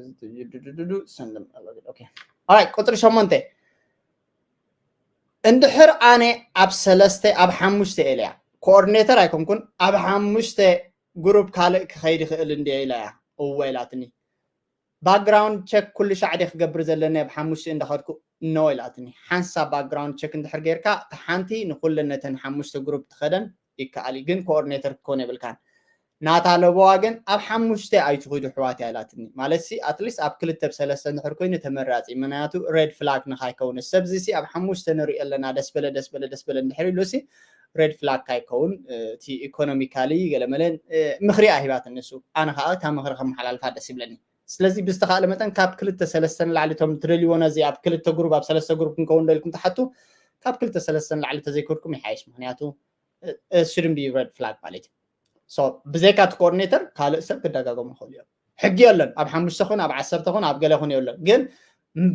send them. Okay. All right, ቁፅሪ ሸሞንተ። እንድሕር ኣነ ኣብ ሰለስተ ኣብ ሓሙሽተ ኢለያ ኮኦርዲኔተር ኣይኮንኩን፣ ኣብ ሓሙሽተ ግሩፕ ካልእ ክኸይድ ይኽእል እንድየ ኢለያ። እወ ኢላትኒ። ባክግራውንድ ቸክ ኩሉ ሻዕ ድየ ክገብር ዘለኒ ኣብ ሓሙሽተ እንዳኸድኩ? ኖ ኢላትኒ። ሓንሳብ ባክግራውንድ ቸክ እንድሕር ጌርካ፣ እታ ሓንቲ ንኩለን ነተን ሓሙሽተ ግሩፕ ትኸደን ይከኣል እዩ፣ ግን ኮኦርዲኔተር ክትከውን የብልካን። ናታ ለበዋ ግን ኣብ ሓሙሽተ ኣይትኺዱ ኣሕዋት እያ ኢላትኒ። ማለት ሲ ኣትሊስት ኣብ ክልተ ብሰለስተ እንድሕር ኮይኑ ተመራፂ፣ ምክንያቱ ሬድ ፍላግ ንኻይከውን። ሰብዚ ሲ ኣብ ሓሙሽተ ንሪኦ ኣለና፣ ደስ በለ ደስ በለ ደስ በለ እንድሕር ኢሉ ሲ ሬድ ፍላግ ካይከውን፣ እ፣ እቲ ኢኮኖሚካሊ ገለመለ፣ እ፣ ምኽሪ ኣሂባትኒ እሱ። ኣነ ከዓ እታ ምኽሪ ከመሓላልፋ ደስ ይብለኒ። ስለዚ ብዝተኻእለ መጠን ካብ ክልተ ሰለስተ ንላዕሊ እቶም ትደልይዎ ነዚ ኣብ ክልተ ግሩፕ ኣብ ሰለስተ ግሩፕ ክንከውን ዶ ኢልኩም ትሓቱ፣ ካብ ክልተ ሰለስተ ንላዕሊ ተዘይከድኩም ይሓይሽ። ምክንያቱ shouldn't be red flag ማለት እዩ። So ብዘይካ እቲ ኮኦርዲኔተር ካልእ ሰብ ክደጋገሙ ይኽእሉ እዮም። ሕጊ የለን ኣብ ሓሙሽተ ኹን ኣብ ዓሰርተ ኹን ኣብ ገለ ኹን የለን። ግን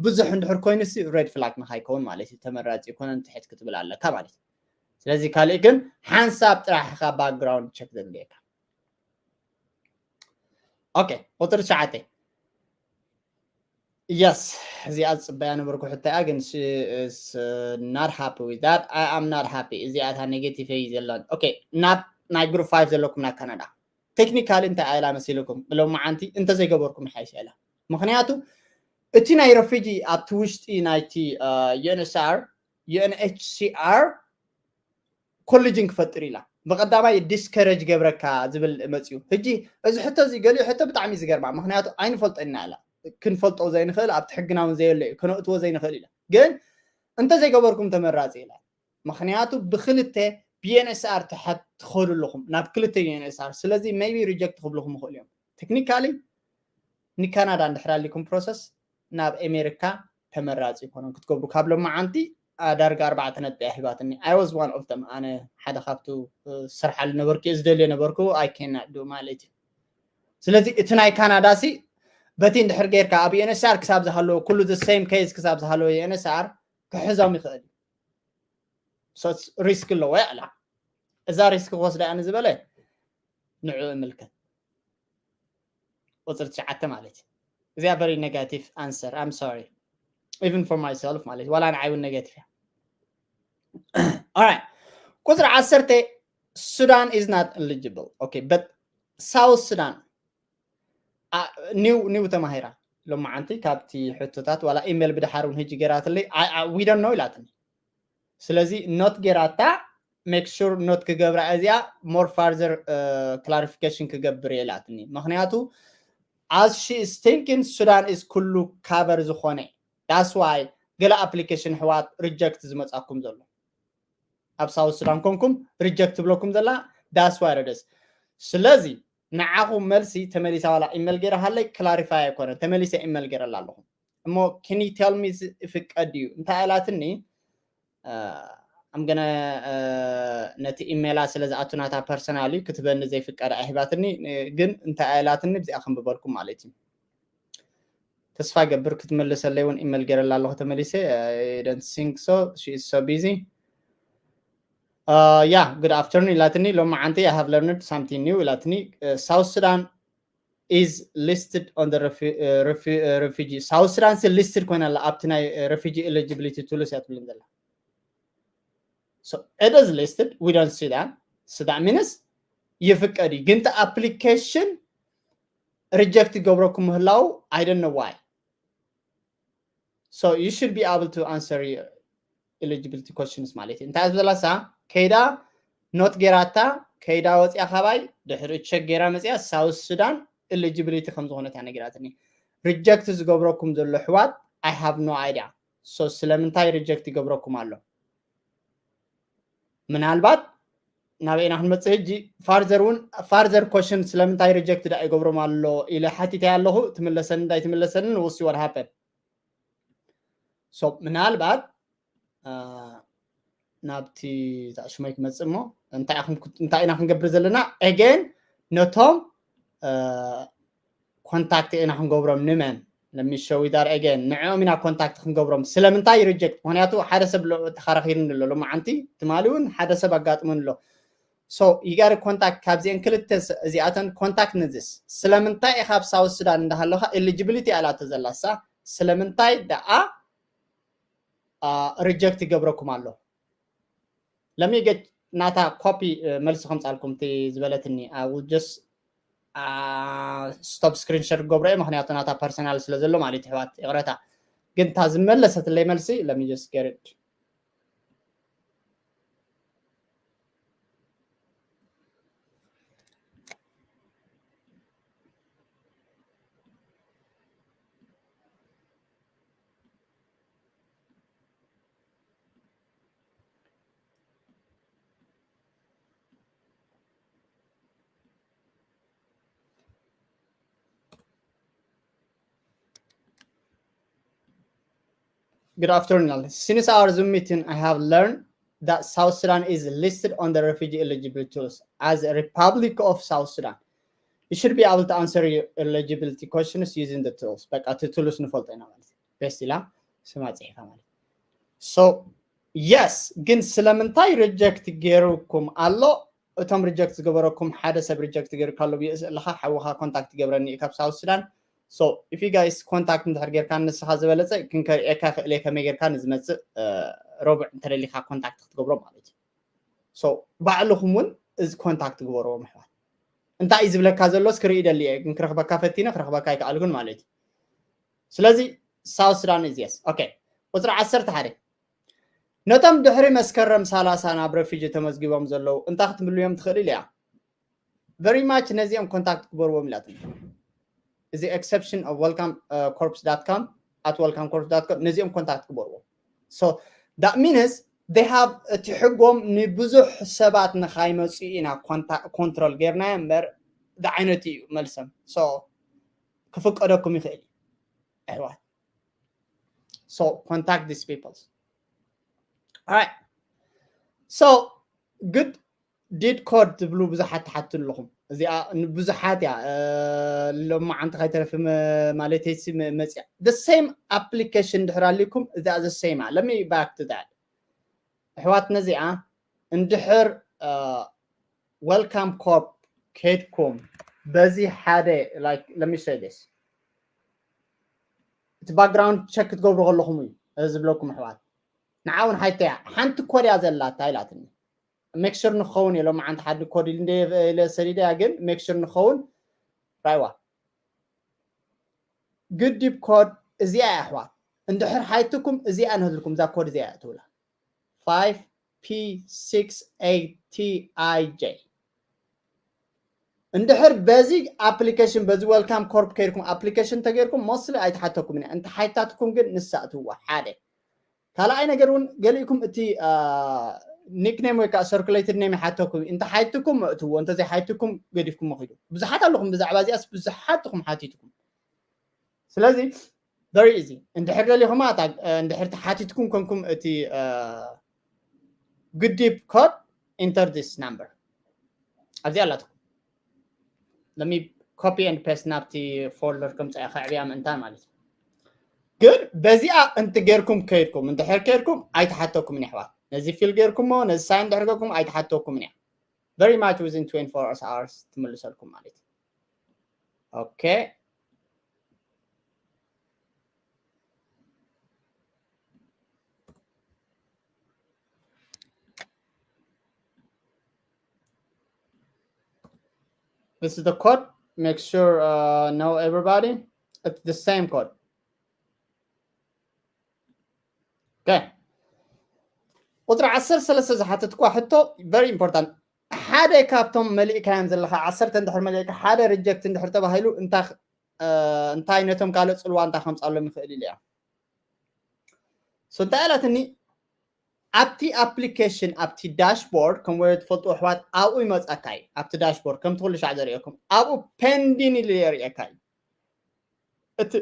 ብዙሕ እንድሕር ኮይኑ ሲ ሬድ ፍላግ ንኻይከውን ማለት እዩ። ተመራፂ ይኮነን ትሕት ክትብል ኣለካ ማለት እዩ። ስለዚ ካልእ ግን ሓንሳብ ጥራሕ ኢኻ ባክግራውንድ ቸክ ዘድልየካ። ኦኬ፣ ቁፅሪ ትሽዓተ። የስ፣ እዚኣ ዝፅበያ ነበርኩ ሕቶ እያ፣ ግን not happy with that. I am not happy። እዚኣ እታ ኔጌቲቭ እዩ ዘለኒ። ኦኬ፣ ናብ ናይ ግሩፕ ፋይቭ ዘለኩም ናብ ካናዳ ቴክኒካሊ እንታይ ኣላ መሲልኩም? ሎማዓንቲ እንተዘይገበርኩም ይሓይሽ ኣላ። ምክንያቱ እቲ ናይ ረፊጂ ኣብቲ ውሽጢ ናይቲ ዩኤንኤስኣር ዩኤንኤችሲኣር ኮሊጅን ክፈጥር ኢላ። ብቐዳማይ ዲስከረጅ ገብረካ ዝብል መፅዩ። ሕጂ እዚ ሕቶ እዚ ገሊኡ ሕቶ ብጣዕሚ ዝገርማ፣ ምክንያቱ ኣይንፈልጦ ኢና ኢላ። ክንፈልጦ ዘይንኽእል ኣብቲ ሕግና እውን ዘየለ እዩ፣ ከነእትዎ ዘይንኽእል ኢላ። ግን እንተዘይገበርኩም ተመራፂ ኢላ። ምክንያቱ ብክልተ ብዩኤንኤስኣር ትኸዱ ኣለኹም ናብ ክልተ ዩኤንኤስኣር። ስለዚ ሜይቢ ሪጀክት ክብልኹም ይኽእሉ እዮም። ቴክኒካሊ ንካናዳ እንድሕር ኣሊኩም ፕሮሰስ ናብ ኣሜሪካ ተመራፂ ይኮነን ክትገብሩ። ካብ ሎማዓንቲ ዳርጋ ኣርባዕተ ነጥቢ እያ ሂባትኒ። I was one of them። ኣነ ሓደ ካብቱ ስርሓሉ ነበርኩ፣ ዝደልዮ ነበርኩ፣ I cannot do ማለት እዩ። ስለዚ እቲ ናይ ካናዳ ሲ በቲ እንድሕር ጌርካ ኣብ ዩኤንኤስኣር ክሳብ ዝሃለወ ኩሉ the same case ክሳብ ዝሃለወ ዩኤንኤስኣር ክሕዞም ይኽእል እዩ። ሪስክ ኣለዎ ያዕላ እዛ ሪስክ ክወስዳ እያ ዝበለ ንዑ እምልከት። ቁፅሪ ትሽዓተ ማለት እዩ። እዚኣ very negative answer. I'm sorry. Even for myself ማለት እዩ። ዋላ ንዓይ እውን ኔጋቲቭ እያ። Alright. ቁፅሪ ዓሰርተ Sudan is not eligible. Okay, but South Sudan new new ተማሂራ ሎማዓንቲ ካብቲ ሕቶታት ዋላ ኢሜል ብድሓር እውን ሕጂ ገይራትለይ we don't know ኢላትኒ። ስለዚ ኖት ገይራታ make sure ኖት ክገብራ እዚኣ more further clarification ክገብር እየ ኢላትኒ። ምክንያቱ as she is thinking Sudan is ኩሉ cover ዝኾነ that's why ገለ ኣፕሊኬሽን ኣሕዋት ሪጀክት ዝመፃኩም ዘሎ ኣብ ሳውት ሱዳን ኮንኩም ሪጀክት ትብለኩም ዘላ that's why ረደስ። ስለዚ ንዓኹም መልሲ ተመሊሳ ዋላ ኢሜል ገይረ ሃለይ ክላሪፋይ ኣይኮነ ተመሊሰ ኢሜል ገይረላ ኣለኹ እሞ can you tell me ይፍቀድ ድዩ እንታይ ኣላትኒ። ኣም ገነ ነቲ ኢሜላ ስለ ዝኣቱ ናታ ፐርሰናል እዩ ክትበኒ ዘይፍቀድ ኣይህባትኒ። ግን እንታይ ኣላትኒ ብዚኣ ክንብበልኩም ማለት እዩ። ተስፋ ገብር ክትመልሰለይ እውን ኢሜል ገይረላ ኣለኹ ተመሊሰ። I don't think so, she is so busy. Yeah, good afternoon ኢላትኒ። ሎማዓንቲ I have learned something new ኢላትኒ። ሳውት ሱዳን is listed on the refu- uh, refu- uh, refugee. South Sudan is listed ኮይና ኣላ ኣብቲ ናይ uh, refugee eligibility tools እያ ትብልን ዘላ. So it is listed. We don't see that. So that means ይፍቀድ እዩ። ግን እቲ application reject ይገብረኩም ምህላው I don't know why. So you should be able to answer your eligibility questions ማለት እዩ። እንታይ ዝበላሳ ከይዳ ኖት ጌራታ ከይዳ ወፂያ ካባይ ድሕሪ ቸክ ጌራ መፅያ ሳውት ሱዳን eligibility ከም ዝኾነት እያ ነጊራትኒ። ሪጀክት ዝገብረኩም ዘሎ ኣሕዋት I have no idea። So ስለምንታይ ሪጀክት ይገብረኩም ኣሎ? ምናልባት ናበይና ክንመፅእ ሕጂ ፋርዘር እውን further question ስለምንታይ ሪጀክት ዳ ይገብሮም ኣሎ ኢለ ሓቲተ ኣለኹ። ትምለሰኒ እንዳይ ትምለሰኒ ንውሲ what happened። So ምናልባት ናብቲ ታሽሞይ ክመፅእ እሞ እንታይ ኢና ክንገብር ዘለና? Again ነቶም ኮንታክት ኢና ክንገብሮም። ንመን? Let me show you that again። ንዕኦም ኢና ኮንታክት ክንገብሮም። ስለምንታይ ሪጀክት? ምክንያቱ ሓደ ሰብ ተኸራኺርኒ ኣሎ ሎማዓንቲ፣ ትማሊ እውን ሓደ ሰብ ኣጋጥሙን ኣሎ። So you gotta contact ካብዚአን ክልተ እዚኣተን ኮንታክት ንዝስ ስለምንታይ ኢኻ ኣብ ሳውት ሱዳን እንዳሃለኻ eligibility ኣላተ ዘላሳ ስለምንታይ ደኣ ሪጀክት ይገብረኩም ኣሎ? ለሚገ ናታ ኮፒ መልሲ ከምፃልኩም እቲ ዝበለትኒ just stop screenshot ገብሮ እየ። ምክንያቱ ናታ ፐርሰናል ስለ ዘሎ ማለት ይሕዋት ይቕረታ። ግን እታ ዝመለሰትለይ መልሲ let me just get it። Good afternoon. Since our Zoom meeting, I have learned that South Sudan is listed on the refugee eligibility tools as a Republic of South Sudan. You should be able to answer your eligibility questions using the tools. በቃ እቲ ቱልስ ንፈልጦ ኢና ማለት እዩ። ፔስት ኢላ ስማ ፅሒፋ ማለት። So yes፣ ግን ስለምንታይ ሪጀክት ገይሩኩም ኣሎ? እቶም ሪጀክት ዝገበረኩም ሓደ ሰብ ሪጀክት ገይሩካ ኣሎ ብየ ኣለኻ ሓውኻ ኮንታክት ይገብረኒ እዩ ካብ ሳውት ሱዳን። So if you guys ኮንታክት እንድሕር ጌርካ ንስኻ ዝበለፀ ክንከርእየካ ክእለ ከመይ ጌርካ ንዝመፅእ ረቡዕ እንተደሊካ ኮንታክት ክትገብሮ ማለት እዩ። So ባዕልኹም እውን እዚ ኮንታክት ግበርዎም ኣሕዋት። እንታይ እዩ ዝብለካ ዘሎ እስክርኢ ደሊ እየ ግን ክረኽበካ ፈቲነ ክረኽበካ ኣይከኣልኩን ማለት እዩ። ስለዚ ሳውት ሱዳን is yes። ኦኬ፣ ቁፅሪ ዓሰርተ ሓደ ነቶም ድሕሪ መስከረም ሰላሳ ናብ ረፊጂ ተመዝጊቦም ዘለዉ እንታይ ክትምልዮም ትኽእል ኢያ? Very much ነዚኦም ኮንታክት ግበርዎም ኢላትኒ። እዚ exception of welcome corps dot com at welcome corps dot com ነዚኦም ኮንታክት ግበርዎም። So that means they have እቲ ሕጎም ንብዙሕ ሰባት ንኻይመፁ ኢና ኮንትሮል ጌርናዮ እምበር ዝዓይነቱ እዩ መልሶም። So ክፍቀደኩም ይኽእል እዩ ኣሕዋት። So contact these people. Alright. So good deed code ትብሉ ብዙሓት ትሓቱ ኣለኹም። እዚኣ ብዙሓት እያ ሎማዓንቲ ከይተረፊ ማለተይሲ መፅያ the same application ድሕር ኣሊኩም እዚኣ the same እያ። Let me back to that ኣሕዋት። ነዚኣ እንድሕር welcome corps ከድኩም በዚ ሓደ like let me say this እቲ ባክግራውንድ ቸክ ክትገብሩ ከለኹም እዩ እዚ ዝብለኩም ኣሕዋት። ንዓ እውን ሓይተያ ሓንቲ ኮድ እያ ዘላታ ኢላትኒ። ሜክሽር ንኸውን ኢሎም ዓንቲ ሓዲ ኮድ ኢሉ እንደ ኢለ ሰዲደ እያ ግን ሜክሽር ንኸውን ራይዋ good deed code እዚኣ እያ ኣሕዋት። እንድሕር ሓይትኩም እዚኣ ንህልኩም እዛ ኮድ እዚኣ እያ ትብላ five P six eight T I J። እንድሕር በዚ ኣፕሊኬሽን በዚ welcome corps ከይድኩም ኣፕሊኬሽን ተገይርኩም mostly ኣይተሓተኩም ኢና። እንተ ሓይታትኩም ግን ንሳ እትዋ ሓደ ካልኣይ ነገር እውን ገሊእኩም እቲ ኒክኔም ወይ ከዓ circulated name ይሓተኩም እዩ። እንተ ሓይትኩም እትዎ እንተዘይ ሓይትኩም ገዲፍኩም መኺዱ። ብዙሓት ኣለኹም ብዛዕባ እዚኣስ ብዙሓት ኢኹም ሓቲትኩም። ስለዚ very easy እንድሕር ደሊኹማ እንድሕር ተሓቲትኩም ኮንኩም እቲ good deed code enter this number ኣብዚኣ ኣላትኩም። Let me copy and paste ናብቲ ፎልደር ከምፃያ ከዕብያ ምእንታን ማለት እዩ። ግን በዚኣ እንት ጌርኩም ከይድኩም እንድሕር ከይድኩም ኣይተሓተኩምን የሕዋት። ነዚ ፊል ጌርኩሞ ነዚ ሳይን እንድሕር ጌርኩም ኣይተሓተኩምን እያ። Very much within twenty-four hours ትምልሰልኩም ማለት እዩ። Okay. This is the code. Make sure uh, know everybody. It's the same code. Okay. ቁፅሪ ዓሰርተ ሰለስተ ዝሓተትኳ ሕቶ very important። ሓደ ካብቶም መሊእካዮም ዘለካ ዓሰርተ እንድሕር መሊእካ ሓደ reject እንድሕር ተባሂሉ እንታይ እንታይ ነቶም ካልእ ፅልዋ እንታይ ከምፃሎም ይኽእል ኢሉ እያ። So እንታይ ኢላትኒ ኣብቲ application ኣብቲ dashboard ከም ወረ ትፈልጡ ኣሕዋት ኣብኡ ይመፀካ እዩ። ኣብቲ dashboard ከምቲ ኩሉ ሻዕ ዘርእየኩም ኣብኡ pending ኢሉ የርእየካ እዩ። እቲ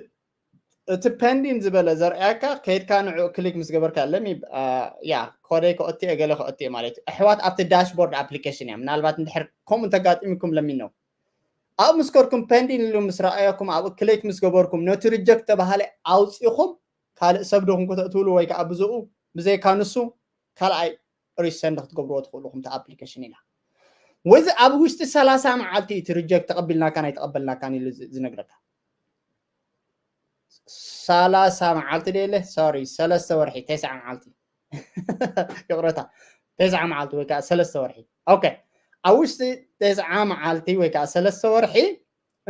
እቲ pending ዝበለ ዘርእየካ ከይድካ ንዑ ክሊክ ምስ ገበርካ ለሚ ያ ኮደይ ከኦቲ ገለ ከኦቲ ማለት እዩ። ኣሕዋት ኣብቲ dashboard application እያ ምናልባት እንድሕር ከምኡ እንተጋጢምኩም ለሚ ነው ኣብ ምስ ከድኩም pending ኢሉ ምስ ረኣየኩም ኣብኡ ክሊክ ምስ ገበርኩም ነቲ reject ተባሃለ ኣውፂኹም ካልእ ሰብ ዶ ክንኮ ተእትውሉ ወይ ከዓ ብዝኡ ብዘይካ ንሱ ካልኣይ resend ክትገብርዎ ትኽእሉ እኹም እቲ application ኢላ ወዚ ኣብ ውሽጢ ሰላሳ መዓልቲ እቲ reject ተቐቢልናካን ኣይተቐበልናካን ኢሉ ዝነግረካ ሰላሳ መዓልቲ ደለ sorry ሰለስተ ወርሒ ተስዓ መዓልቲ ይቕረታ ተስዓ መዓልቲ ወይ ከዓ ሰለስተ ወርሒ okay ኣብ ውሽጢ ተስዓ መዓልቲ ወይ ከዓ ሰለስተ ወርሒ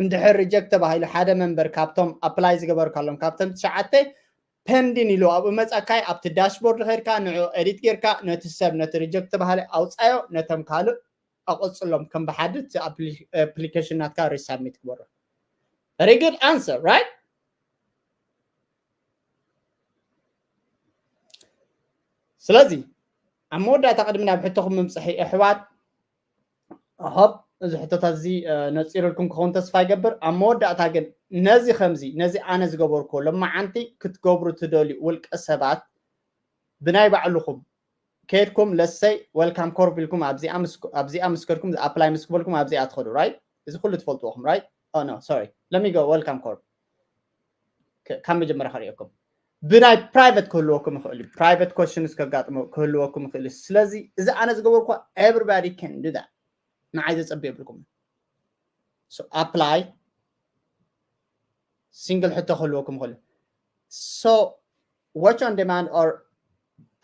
እንድሕር reject ተባሂሉ ሓደ member ካብቶም apply ዝገበርካሎም ካብቶም ትሽዓተ pending ኢሉ ኣብኡ መፃካይ ኣብቲ dashboard ኸድካ ንዑ edit ጌርካ ነቲ ሰብ ነቲ reject ተባሃለ ኣውፃዮ ነቶም ካልእ ኣቆፅሎም ከም ብሓድት application ናትካ resubmit ግበሮ very good answer right ስለዚ ኣብ መወዳእታ ቅድሚ ናብ ሕቶኹም ምምፅሒ ኣሕዋት ሆፕ እዚ ሕቶታት እዚ ነፂሩልኩም ክኸውን ተስፋ ይገብር ኣብ መወዳእታ ግን ነዚ ከምዚ ነዚ ኣነ ዝገበርኩ ለማዓንቲ ክትገብሩ ትደልዩ ውልቀ ሰባት ብናይ ባዕልኹም ከድኩም ለሰይ welcome corp ኢልኩም ኣብዚኣ ምስ ከድኩም apply ምስ ክበልኩም ኣብዚኣ ትኸዱ right እዚ ኩሉ ትፈልጥዎ ኹም right oh no sorry let me go welcome corp ካብ መጀመርያ ከርእየኩም ብናይ private ክህልወኩም ይኽእል እዩ private questions ከጋጥሞ ክህልወኩም ይኽእል እዩ ስለዚ እዚ ኣነ ዝገበርኩ everybody can do that ንዓይ ዘፀብ የብልኩም so apply single ሕቶ ክህልወኩም ይኽእል so watch on demand or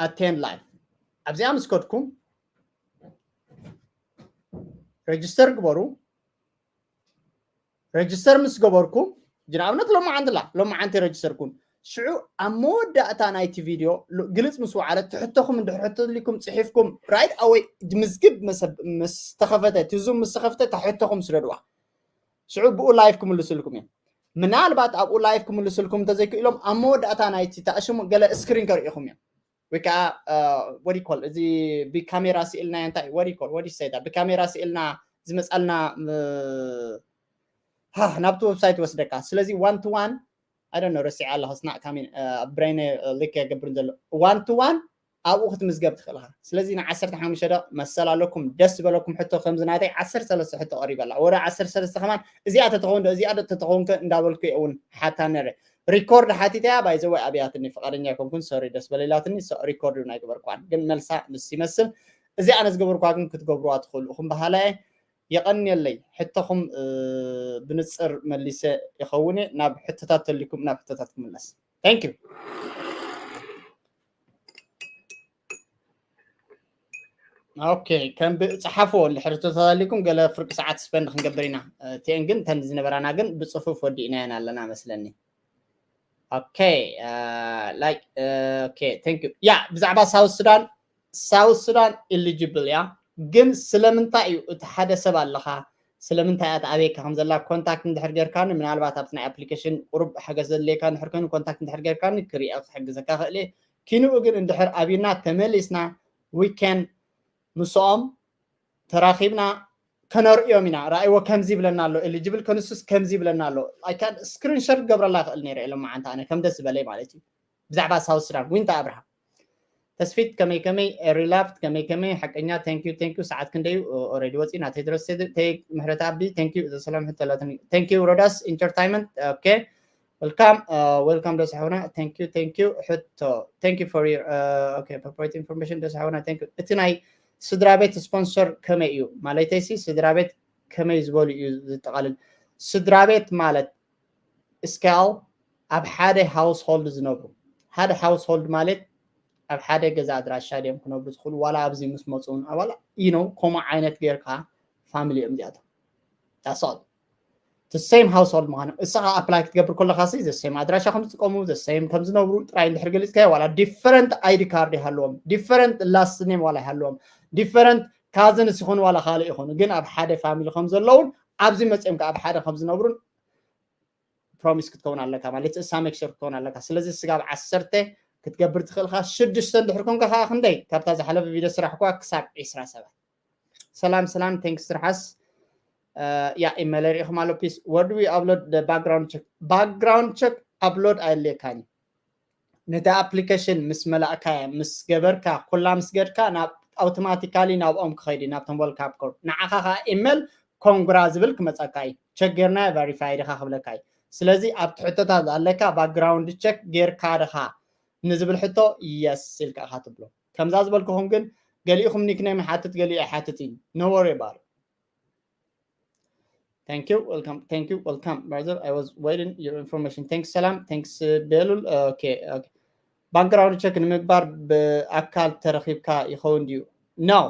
attend live ኣብዚኣ ምስ ከድኩም register ግበሩ register ምስ ገበርኩም ንኣብነት ሎማዓንቲ ላ ሎማዓንቲ register ኩን ሽዑ ኣብ መወዳእታ ናይቲ ቪድዮ ግልፅ ምስ ወዓለት ትሕተኹም እንድሕር ሕቶ ልኩም ፅሒፍኩም right away ምዝግብ ምስ ተኸፈተ እቲ ዙም ምስ ተኸፍተ እታ ሕቶኹም ስደድዋ ሽዑ ብኡ live ክምልስልኩም እዮም ምናልባት ኣብኡ live ክምልስልኩም እንተዘይክእሎም ኣብ መወዳእታ ናይቲ ተኣሽሙ ገለ screen ከርእኹም እዮም ወይ ከዓ what you call እዚ ብካሜራ ስኢልና እንታይ what you call what you say ብካሜራ ስኢልና ዝመፃልና ናብቲ website ወስደካ ስለዚ one to one I don't know ረሲዓ ኣለኹ ስናዕ ካሚን ኣብ ብሬነ ሊክ የገብርን ዘሎ one to one ኣብኡ ክትምዝገብ ትኽእል ኢኻ ስለዚ ን15 ደቕ መሰል ኣለኩም ደስ ዝበለኩም ሕቶ ከምዚ ናተይ 13 ሕቶ ቀሪበላ ወረ 13 ከማን እዚኣ ተተኸውን ዶ እዚኣ ተተኸውን ከ እንዳበልኩ እየ እውን ሓታ ነረ record ሓቲተያ ባይዘወይ ኣብያትኒ ፍቃደኛ ኣይኮንኩን sorry ደስ በለይላትኒ record እውን ኣይገበርኳን ግን መልሳ ምስ ይመስል እዚ ኣነ ዝገበርኳ ግን ክትገብርዋ ትኽእሉ ኢኹም በሃላየ የቐንየለይ ሕቶኹም ብንፅር መሊሰ ይኸውን እየ ናብ ሕቶታት ተሊኩም ናብ ሕቶታት ክምለስ thank you okay ከም ብፅሓፍዎ እንድሕር ተተሊኩም ገለ ፍርቂ ሰዓት spend ክንገብር ኢና እቲአን ግን ተን ዝነበራና ግን ብፅፉፍ ወዲእናየን ኣለና መስለኒ okay like okay thank you yeah ብዛዕባ South Sudan South Sudan eligible እያ ግን ስለምንታይ እዩ እቲ ሓደ ሰብ ኣለኻ ስለምንታይ እያ ተኣበየካ ከም ዘላ contact እንድሕር ጌርካኒ ምናልባት ኣብቲ ናይ application ቁሩብ ሓገዝ ዘድልየካ እንድሕር ኮይኑ contact እንድሕር ጌርካኒ ክሪኦ ክሕግዘካ ክእል እየ ኪንኡ ግን እንድሕር ኣብና ተመሊስና we can ምስኦም ተራኺብና ከነርእዮም ኢና ራእይዎ ከምዚ ይብለና ኣሎ eligible ከንሱስ ከምዚ ይብለና ኣሎ screenshot ገብረላ ክእል ነይረ ኢሎም መዓንታ ኣነ ከም ደስ ዝበለይ ማለት እዩ ብዛዕባ South Sudan ዊንታ ኣብርሃም ተስፊት ከመይ ከመይ ሪላፍት ከመይ ከመይ ሓቀኛ thank you thank you ሰዓት ክንደዩ already ወፂ ናተይ ድረስ ቴክ ምሕረት ኣቢ thank you እዛ ሰላም ሕተላትኒ thank you ሮዳስ entertainment okay welcome welcome ደስ ሓውና thank you thank you ሕቶ thank you for your okay appropriate information ደስ ሓውና thank you እቲ ናይ ስድራ ቤት sponsor ከመይ እዩ ማለተይሲ ስድራ ቤት ከመይ ዝበሉ እዩ ዝጠቃልል ስድራ ቤት ማለት እስካል ኣብ ሓደ ሃውስሆልድ ዝነብሩ፣ ሓደ ሃውስሆልድ ማለት ኣብ ሓደ ገዛ ኣድራሻ ድዮም ክነብሩ ዝኽእሉ፣ ዋላ ኣብዚ ምስ መፁ እውን ዋላ you know ከምኡ ዓይነት ጌርካ ፋሚሊ እዮም እዚኣቶም። That's all. The same household ምዃኑ እስኻ ኣፕላይ ክትገብር ከለኻ ሲ the same ኣድራሻ ከም ዝጥቀሙ፣ the same ከም ዝነብሩ ጥራይ እንድሕር ገሊፅካዮ፣ ዋላ ዲፈረንት ኣይዲ ካርድ ይሃለዎም፣ ዲፈረንት ላስት ኔም ዋላ ይሃለዎም፣ ዲፈረንት ካዝንስ ይኹኑ ዋላ ካልእ ይኹኑ፣ ግን ኣብ ሓደ ፋሚሊ ከም ዘለውን ኣብዚ መፅኦም ከዓ ኣብ ሓደ ከም ዝነብሩን ፕሮሚስ ክትከውን ኣለካ ማለት እሳ ሜክ ሹር ክትከውን ኣለካ። ስለዚ ስጋብ ዓሰርተ ክትገብር ትኽእልካ፣ ሽዱሽተ እንድሕር ኮንካ ከዓ ክንደይ ካብታ ዝሓለፈ ቪድዮ ስራሕኳ ክሳብ ዒስራ ሰባት። ሰላም ሰላም፣ ቴንክስ ትርሓስ። ያ ኢመለር ኢኹም ኣሎ ፒስ። Where do we upload the background check? Background check ኣፕሎድ ኣየድልየካን እዩ። ነቲ ኣፕሊኬሽን ምስ መላእካያ ምስ ገበርካ ኩላ ምስ ገድካ ናብ ኣውቶማቲካሊ ናብኦም ክኸይድ እዩ፣ ናብቶም ወልካም ኮርፕ። ንዓኻ ከዓ ኢሜል ኮንግራ ዝብል ክመፀካ እዩ። ቸክ ጌርና ቨሪፋይ ድኻ ክብለካ እዩ። ስለዚ ኣብቲ ሕቶታት ኣለካ ባክግራውንድ ቸክ ጌርካ ድኻ ንዝብል ሕቶ የስ ኢልካ ኢኻ ትብሎ። ከምዛ ዝበልኩኹም ግን ገሊእኹም ኒክኔም ይሓትት ገሊኡ ኣይሓትት እዩ። No worry about it. Thank you. Welcome. Thank you. Welcome, brother. I was waiting your information. Thanks ሰላም። Thanks ቤሉል። Okay. Background check ንምግባር ብኣካል ተረኺብካ ይኸውን ድዩ? No.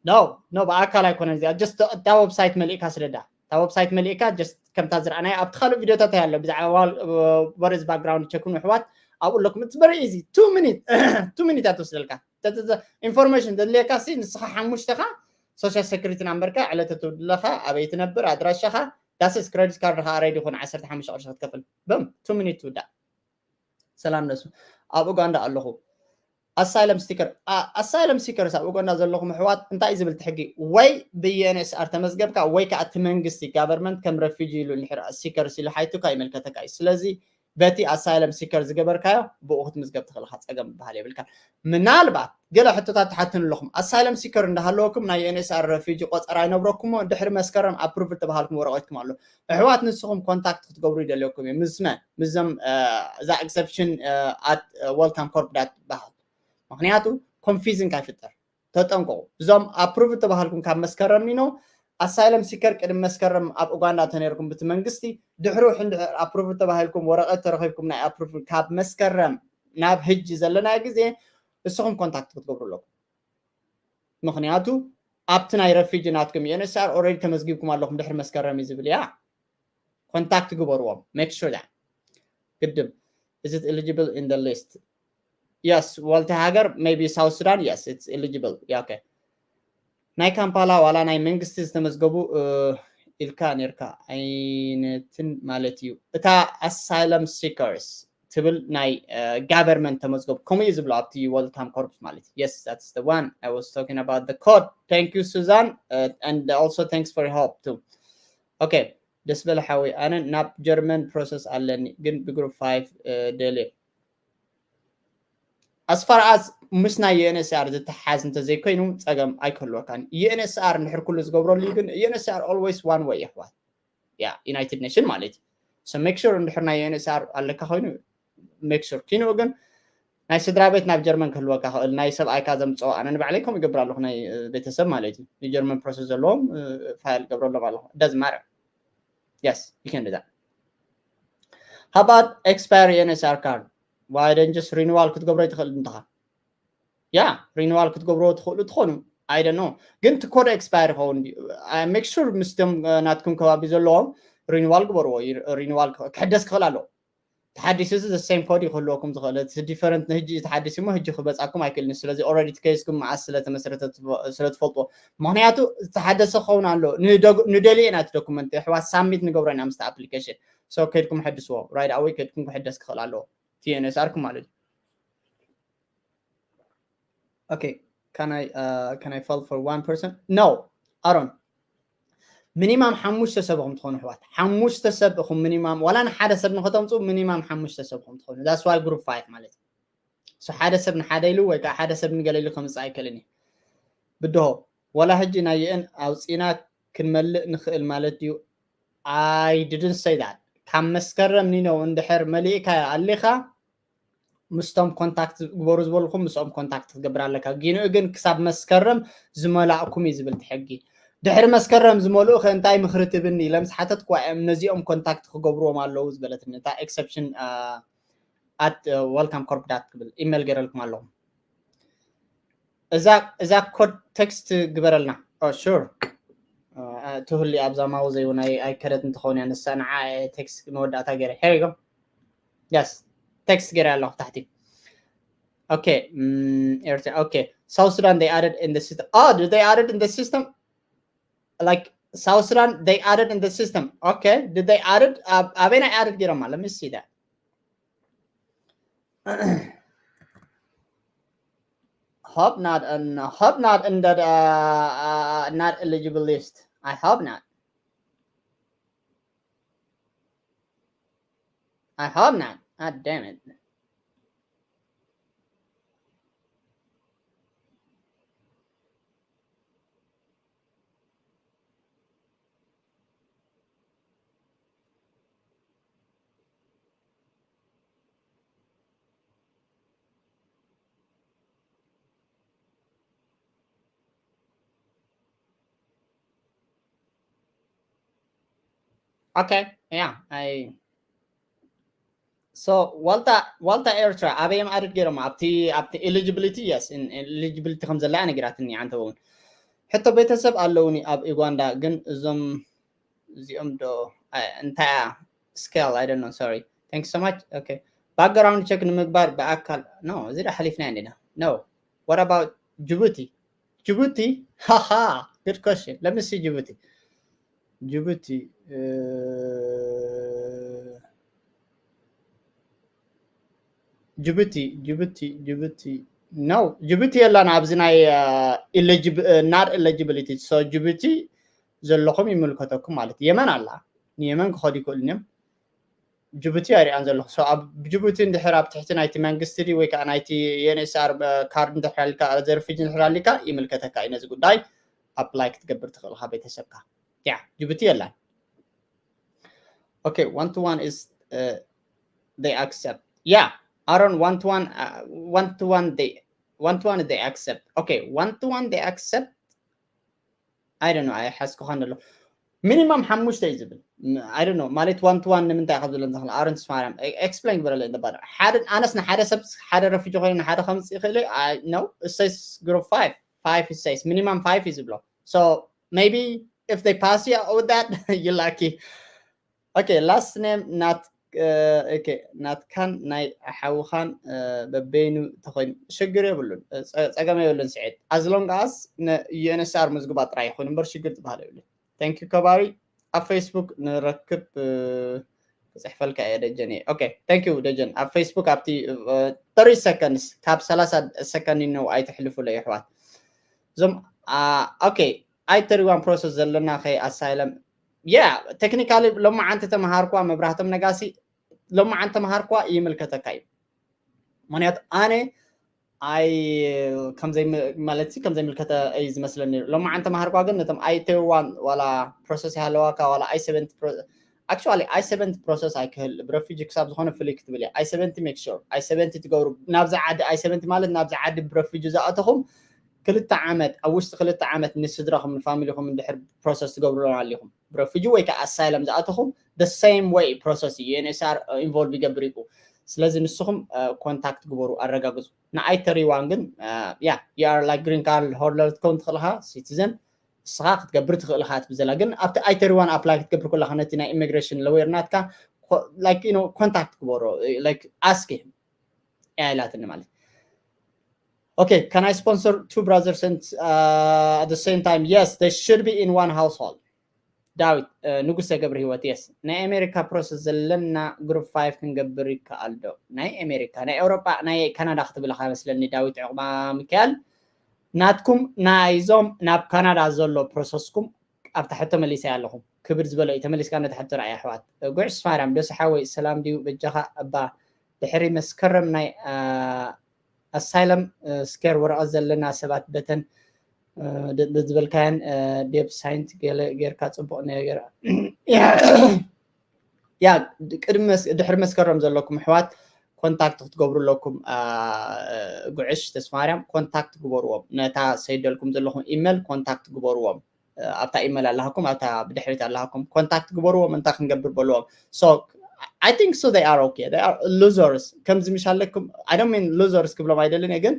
No. No. ብኣካል ኣይኮነን እዚኣ። Just እታ ዌብሳይት መሊእካ ስለዳ። እታ ዌብሳይት መሊእካ just ከምታ ዝረኣናዮ ኣብቲ ካልእ ቪድዮታት ኣሎ ብዛዕባ what is background check ን ኣሕዋት ኣብኡ ኣለኩም። It's very easy. Two minute. Two minute እያ ትወስደልካ። ኢንፎርሜሽን ዘድልየካ ሲ ንስኻ ሓሙሽተኻ ሶሻል ሴኩሪቲ ናምበርካ ዕለተ ትውልድኻ ኣበይ ትነብር ኣድራሻኻ that's it. ክሬዲት ካርድኻ ሬዲ ይኹን ዓሰርተ ሓሙሽተ ቅርሺ ክትከፍል ብም two minute ትውዳእ። ሰላም ነሱ ኣብ ኡጋንዳ ኣለኹ። ኣሳይለም ስቲከር ኣሳይለም ሲከርስ ኣብ ኡጋንዳ ዘለኹም ኣሕዋት እንታይ እዩ ዝብል እቲ ሕጊ? ወይ ብዩኤንኤስኣር ተመዝገብካ ወይ ከዓ እቲ መንግስቲ ጋቨርንመንት ከም ረፊጂ ኢሉ እንድሕር ሲከርስ ኢሉ ሓይቱካ ይመልከተካ እዩ። ስለዚ በቲ ኣሳይለም ሲከር ዝገበርካዮ ብኡ ክትምዝገብ ትኽእል ኢኻ፣ ፀገም ዝበሃል የብልካን። ምናልባት ገለ ሕቶታት ትሓትኑ ኣለኹም። ኣሳይለም ሲከር እንዳሃለወኩም ናይ ዩኤንኤስኣር ረፊጂ ቆፀራ ይነብረኩሞ ድሕሪ መስከረም ኣፕሩቭ ተባሃልኩም ወረቐትኩም ኣሎ። ኣሕዋት ንስኹም ኮንታክት ክትገብሩ ይደልየኩም እዩ። ምስ መን? ምስዞም እዛ ኤክሰፕሽን ኣት ወልካም ኮርፕ ዳት በሃል። ምክንያቱ ኮንፊዝን ካይፍጠር ተጠንቀቑ። እዞም ኣፕሩቭ ተባሃልኩም ካብ መስከረም ኒኖ ኣሳይለም ሲከር ቅድሚ መስከረም ኣብ ኡጋንዳ ተነይርኩም ብቲ መንግስቲ ድሕሩ ሕንድሕር ኣፕሩቭ ተባሂልኩም ወረቐት ተረኺብኩም ናይ ኣፕሩቭ ካብ መስከረም ናብ ህጂ ዘለናዮ ግዜ ንስኹም ኮንታክት ክትገብሩ ኣለኩም። ምክንያቱ ኣብቲ ናይ ረፊጂ ናትኩም ዩኤንኤስኣር ኦልሬዲ ተመዝጊብኩም ኣለኹም ድሕሪ መስከረም እዩ ዝብል እያ። ኮንታክት ግበርዎም። Make sure that ግድም is it eligible in the list? Yes. ዋልታ ሃገር maybe ሳውት ሱዳን yes it's eligible. Yeah, okay. ናይ ካምፓላ ዋላ ናይ መንግስቲ ዝተመዝገቡ ኢልካ ነርካ ኣይነትን ማለት እዩ። እታ ኣሳይለም ሲከርስ ትብል ናይ ጋቨርንመንት ተመዝገቡ ከምኡ እዩ ዝብሎ ኣብቲ ወልካም ኮርፕስ ማለት yes that's the one I was talking about the code. Thank you Susan. And also thanks for your help too. Okay. ደስ በለ ሓወይ ኣነ ናብ ጀርመን ፕሮሰስ ኣለኒ ግን ብግሩፕ ፋይቭ ደልየ ኣስፋር ኣስ ምስ ናይ ዩኤንኤስኣር ዝተሓዝ እንተዘይኮይኑ ፀገም ኣይክህልወካን። ዩኤንኤስኣር እንድሕር ኩሉ ዝገብረሉ እዩ ግን ዩኤንኤስኣር ኦልዌይስ ዋን ወይ ኣሕዋት ያ ዩናይትድ ኔሽን ማለት እዩ። So make sure እንድሕር ናይ ዩኤንኤስኣር ኣለካ ኮይኑ make sure ኪንኡ ግን ናይ ስድራ ቤት ናብ ጀርመን ክህልወካ ክእል ናይ ሰብኣይካ ዘምፅኦ ኣነ ንባዕለይ ከምኡ ይገብር ኣለኹ ናይ ቤተሰብ ማለት እዩ ንጀርመን ፕሮሰስ ዘለዎም ፋይል ገብረሎም ኣለኹ ደዝማረ yes you can do that. How about expire ዩኤንኤስኣር ካርድ? Why don't just ሪኒዋል ክትገብሮ ይትኽእል እንተኻ ያ ሪኒዋል ክትገብሮ ትኽእሉ ትኾኑ ኣይደ ነው ግን እቲ ኮድ ኤክስፓየር ይኸውን make sure ምስቶም ናትኩም ከባቢ ዘለዎም ሪኒዋል ግበርዎ። ሪኒዋል ክሕደስ ክኽእል ኣለዎ። ተሓዲሱ እዚ the same code ይክህልወኩም ዝኽእል እቲ ዲፈረንት ንህጂ ተሓዲሱ እሞ ህጂ ክበፃኩም ኣይክእልን። ስለዚ ኦልሬዲ እቲ ኬስኩም መዓስ ስለተመስረተ ስለትፈልጥዎ ምክንያቱ ዝተሓደሰ ክኸውን ኣሎ። ንደልየ ኢና እቲ ዶኩመንት ኣሕዋት ሳሚት ንገብሮ ኢና ምስቲ ኣፕሊኬሽን so ከድኩም ሕድስዎ right away ከድኩም ክሕደስ ክኽእል ኣለዎ። ቲኤንኤስኣርኩም ማለት እዩ። Okay, can I uh, can I fall for one person? No, ኣሮን ሚኒማም ሓሙሽተ ሰብ ኢኹም ትኾኑ ኣሕዋት። ሓሙሽተ ሰብ ኢኹም ሚኒማም ዋላ ንሓደ ሰብ ንኸተምፅኡ ሚኒማም ሓሙሽተ ሰብ ኢኹም ትኾኑ that's why group five ማለት እዩ። So ሓደ ሰብ ንሓደ ኢሉ ወይ ከዓ ሓደ ሰብ ንገለ ኢሉ ከምፅእ ኣይክእልን እዩ። ብድሆ ዋላ ሕጂ ናይ ዩኤን ኣውፂና ክንመልእ ንኽእል ማለት ድዩ? I didn't say that. ካብ መስከረም ኒነው እንድሕር መሊእካ ኣሊኻ ምስቶም ኮንታክት ግበሩ ዝበልኩም ምስኦም ኮንታክት ክትገብር ኣለካ። ጊንኡ ግን ክሳብ መስከረም ዝመላእኩም እዩ ዝብል እቲ ሕጊ። ድሕሪ መስከረም ዝመልኡ ከ እንታይ ምኽሪ ትብኒ ኢለ ምስ ሓተትኩዋ እዮም ነዚኦም ኮንታክት ክገብርዎም ኣለዉ ዝበለትኒ እታ ኤክሰፕሽን ኣት ወልካም ኮርፕ ዳት ክብል ኢሜል ገይረልኩም ኣለኹ። እዛ እዛ ኮድ ቴክስት ግበረልና። ሹር ትህሊ ኣብዛ ማውዘይ እውን ኣይከደት እንተኸውን እያ ንሳ ንዓ ቴክስት መወዳእታ ገይረ here you go yes ቴክስት ገይረ ኣለኹ ታሕቲ okay mm, Eritrea okay South Sudan they added in the system oh did they added in the system like South Sudan they added in the system okay did they added uh, ኣበይ ናይ ኣድድ ገይሮማ let me see that hope not and hope not in that uh, uh, not eligible list I hope not I hope not god damn it okay yeah I so ዋልታ ዋልታ ኤርትራ ኣበይ እዮም ኣድድ ገይሮም ኣብቲ ኣብቲ eligibility yes eligibility ከም ዘላ ነጊራትኒ ኣንተ እውን ሕቶ ቤተሰብ ኣለውኒ ኣብ ዩጋንዳ ግን እዞም እዚኦም ዶ እንታይ scale I don't know sorry thank you so much okay background check ንምግባር ብኣካል no እዚ ዶ ሓሊፍና እንዲና no what about ጅቡቲ ጅቡቲ ሃሃ good question let me see ጅቡቲ ጅቡቲ ጅቡቲ ጅቡቲ ጅቡቲ no ጅቡቲ የላን ኣብዚ ናይ not eligibility so ጅቡቲ ዘለኹም ይምልከተኩም ማለት የመን ኣላ ንየመን ክኸዱ ይክእሉን እዮም ጅቡቲ ኣይሪኣን ዘለኹ so ኣብ ጅቡቲ እንድሕር ኣብ ትሕቲ ናይቲ መንግስቲ ድዩ ወይ ከዓ ናይቲ UNHCR ካርድ እንድሕር ኣልካ ዘርፊጅ እንድሕር ኣሊካ ይምልከተካ እዩ ነዚ ጉዳይ ኣፕላይ ክትገብር ትኽእል ኢኻ ቤተሰብካ ያ ጅቡቲ የላን okay one to one is uh, they accept yeah Aaron one to one uh, one to one they one to one they accept okay one to one they accept I don't know ኣይሓዝኩኻን ኣሎ ሚኒማም ሓሙሽተ እዩ ዝብል I don't know ማለት one to one ንምንታይ ካብ ዝብለን ዝኽእል ኣረንስ ማርያም explain ግበረለ እንተባለ ሓደ ኣነስ ንሓደ ሰብ ሓደ ረፊጂ ኮይኑ ንሓደ ከምፅእ ይኽእል እዩ no it says group five five it says minimum five እዩ ዝብሎ so maybe if they pass you with that you lucky okay last name not okay ናትካን ናይ ሓውኻን በበይኑ ተኮይኑ ሽግር የብሉን ፀገም የብሉን ስዒድ as long as ን UNHCR ምዝግባ ጥራይ ይኹን እምበር ሽግር ዝበሃል የብሉን thank you ከባሪ ኣብ ፌስቡክ ንረክብ ክፅሕፈልካ እየ ደጀን okay thank you ደጀን ኣብ ፌስቡክ ኣብቲ thirty seconds ካብ ሰላሳ ሰከንድ ነው ኣይትሕልፉለ ይሕዋት እዞም okay ኣይተሪዋን process ዘለና ከይ asylum yeah technically ሎማዓንቲ ተምሃርኳ መብራህቶም ነጋሲ ሎማዓንቲ ተምሃርኳ ይምልከተካ እዩ ምክንያቱ ኣነ ኣይ ከምዘይ ማለት ከም ዘይምልከተ እዩ ዝመስለኒ ሎማዓንቲ ተምሃርኳ ግን ነቶም ኣይተዋን ዋላ process ይሃለዋካ ዋላ i seventy actually i seventy process ኣይክህል ብረፊጂ ክሳብ ዝኾነ ፍልይ ክትብል እያ i seventy make sure i seventy ትገብሩ ናብዚ ዓዲ i seventy ማለት ናብዚ ዓዲ ብረፊጂ ዝኣተኹም ክልተ ዓመት ኣብ ውሽጢ ክልተ ዓመት ንስድራኹም ንፋሚሊኹም እንድሕር process ትገብሩሎም ኣሊኹም ብረፊጂ ወይ ከዓ asylum ዝኣተኹም the same way process እዩ UNHCR involve ይገብር እዩ ስለዚ ንስኹም ኮንታክት ግበሩ ኣረጋግፁ ንኣይ ተሪዋን ግን yeah you are like green card holder ክትከውን ትኽእልኻ citizen ንስኻ ክትገብር ትኽእል ኢኻ ትብል ዘላ ግን ኣብቲ ኣይተሪዋን ኣፕላይ ክትገብር ከለኻ ነቲ ናይ ኢሚግሬሽን ለወየር ናትካ ኮንታክት ግበሮ like ask him እያ ኢላትኒ ማለት okay can I sponsor two brothers and uh, at the same time yes they should be in one household ዳዊት ንጉሰ ገብረ ህይወት yes ናይ ኣሜሪካ process ዘለና group five ክንገብር ይከኣል ዶ ናይ ኣሜሪካ ናይ ኤውሮጳ ናይ ካናዳ ክትብል ኢኻ መስለኒ ዳዊት ዕቑባ ሚካኤል ናትኩም ናይዞም ናብ ካናዳ ዘሎ processኩም ኣብ ታሕቲ ተመሊሰ ኣለኹ ክብር ዝበሎ እዩ ተመሊስካ ነቲ ሕቶ ረኣይ ኣሕዋት ጉዕሽ ማርያም ደስ ሓወይ ሰላም ድዩ በጃኻ እባ ድሕሪ መስከረም ናይ asylum ስኬር ወረቐት ዘለና ሰባት በተን ዝበልካየን ዴብ ሳይንት ገለ ጌርካ ፅቡቅ ነገር ያ ቅድሚ ድሕሪ መስከረም ዘለኩም ኣሕዋት ኮንታክት ክትገብሩ ኣለኩም ጉዕሽ ተስፋማርያም ኮንታክት ግበርዎም ነታ ሰይደልኩም ዘለኹም ኢሜል ኮንታክት ግበርዎም ኣብታ ኢመል ኣለሃኩም ኣብታ ብድሕሪት ኣለሃኩም ኮንታክት ግበርዎም እንታይ ክንገብር በልዎም። So I think so they are okay, they are losers። ከምዚ ምሽ ኣለኩም I don't mean losers ክብሎም ኣይደልን እየ ግን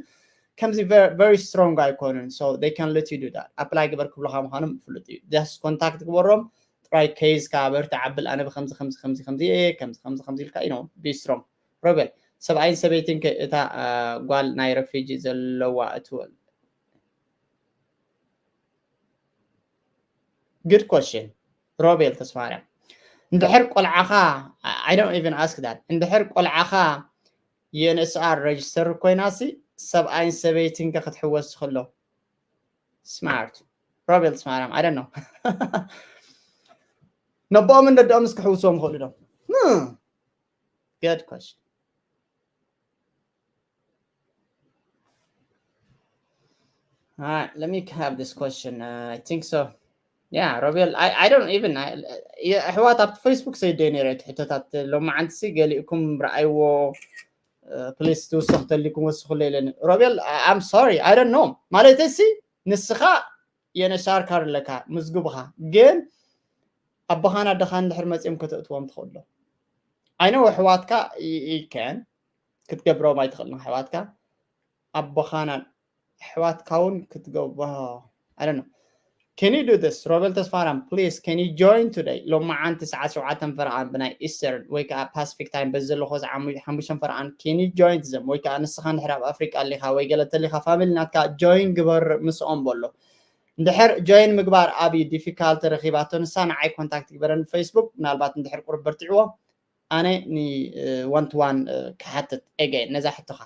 ከምዚ very strong ኣይኮኑን። So they can let you do that። ኣፕላይ ግበር ክብሎካ ምዃኖም ፍሉጥ እዩ። Just ኮንታክት ግበሮም ጥራይ። ኬዝካ በርትዕ ኣብል ኣነ ብከምዚ ከምዚ ከምዚ ከምዚ እየ ከምዚ ከምዚ ከምዚ ኢልካ you know be strong። ሮቤል ሰብኣይን ሰበይትን ከ እታ ጓል ናይ ረፊጂ ዘለዋ እትወል Good question። ሮቤል ተስፋማርያም እንድሕር ቆልዓኻ I don't even ask that እንድሕር ቆልዓኻ UNHCR register ኮይና ሲ ሰብኣይን ሰበይትን ከ ክትሕወስ ትኽእሎ? Smart። ሮቤል ተስፋማርያም I don't know። ነቦኦም እንደደኦም እስክሕውስዎም ይኽእሉ ዶ? Good question. All right, let me have this question. Uh, I think so. Yeah, Robiel, I, I don't even, I, ኣሕዋት ኣብቲ ፌስቡክ ሰይደ ነረ እቲ ሕቶታት ሎማዓንቲ ሲ ገሊእኩም ረኣይዎ ፕሊስ ትውሰኽ ተሊኩም ወስኹለ ኢለኒ። ሮቤል I'm sorry I don't know ማለት ሲ ንስኻ የነሻር ካር ኣለካ ምዝግብኻ ግን ኣቦኻን ኣደኻን እንድሕር መፂኦም ከተእትዎም ትኽእሉ I know ኣሕዋትካ you can ክትገብሮም ኣይትኽእልን ኣሕዋትካ ኣቦኻን ኣሕዋትካ እውን ክትገብሮ I don't know። Can you do this? ሮቤል ተስፋማርያም please can you join today? ሎማዓንቲ ሰዓት ሸውዓተ ፈረቓን ብናይ ኢስተርን ወይ ከዓ ፓሲፊክ ታይም በዚ ዘለኹ ሰዓት ሓሙሽተ ፈረቓን can you join them? ወይ ከዓ ንስኻ እንድሕር ኣብ ኣፍሪቃ ኣሊኻ ወይ ገለ ተሊኻ ፋሚሊ ናትካ ጆይን ግበር ምስኦም በሎ። እንድሕር ጆይን ምግባር ኣብ ዲፊካልቲ ረኺባቶ ንሳ ንዓይ ኮንታክት ግበረን ፌስቡክ ምናልባት እንድሕር ቁሩብ በርቲዕዎ ኣነ ን one to one ክሓትት again ነዛ ሕቶኻ።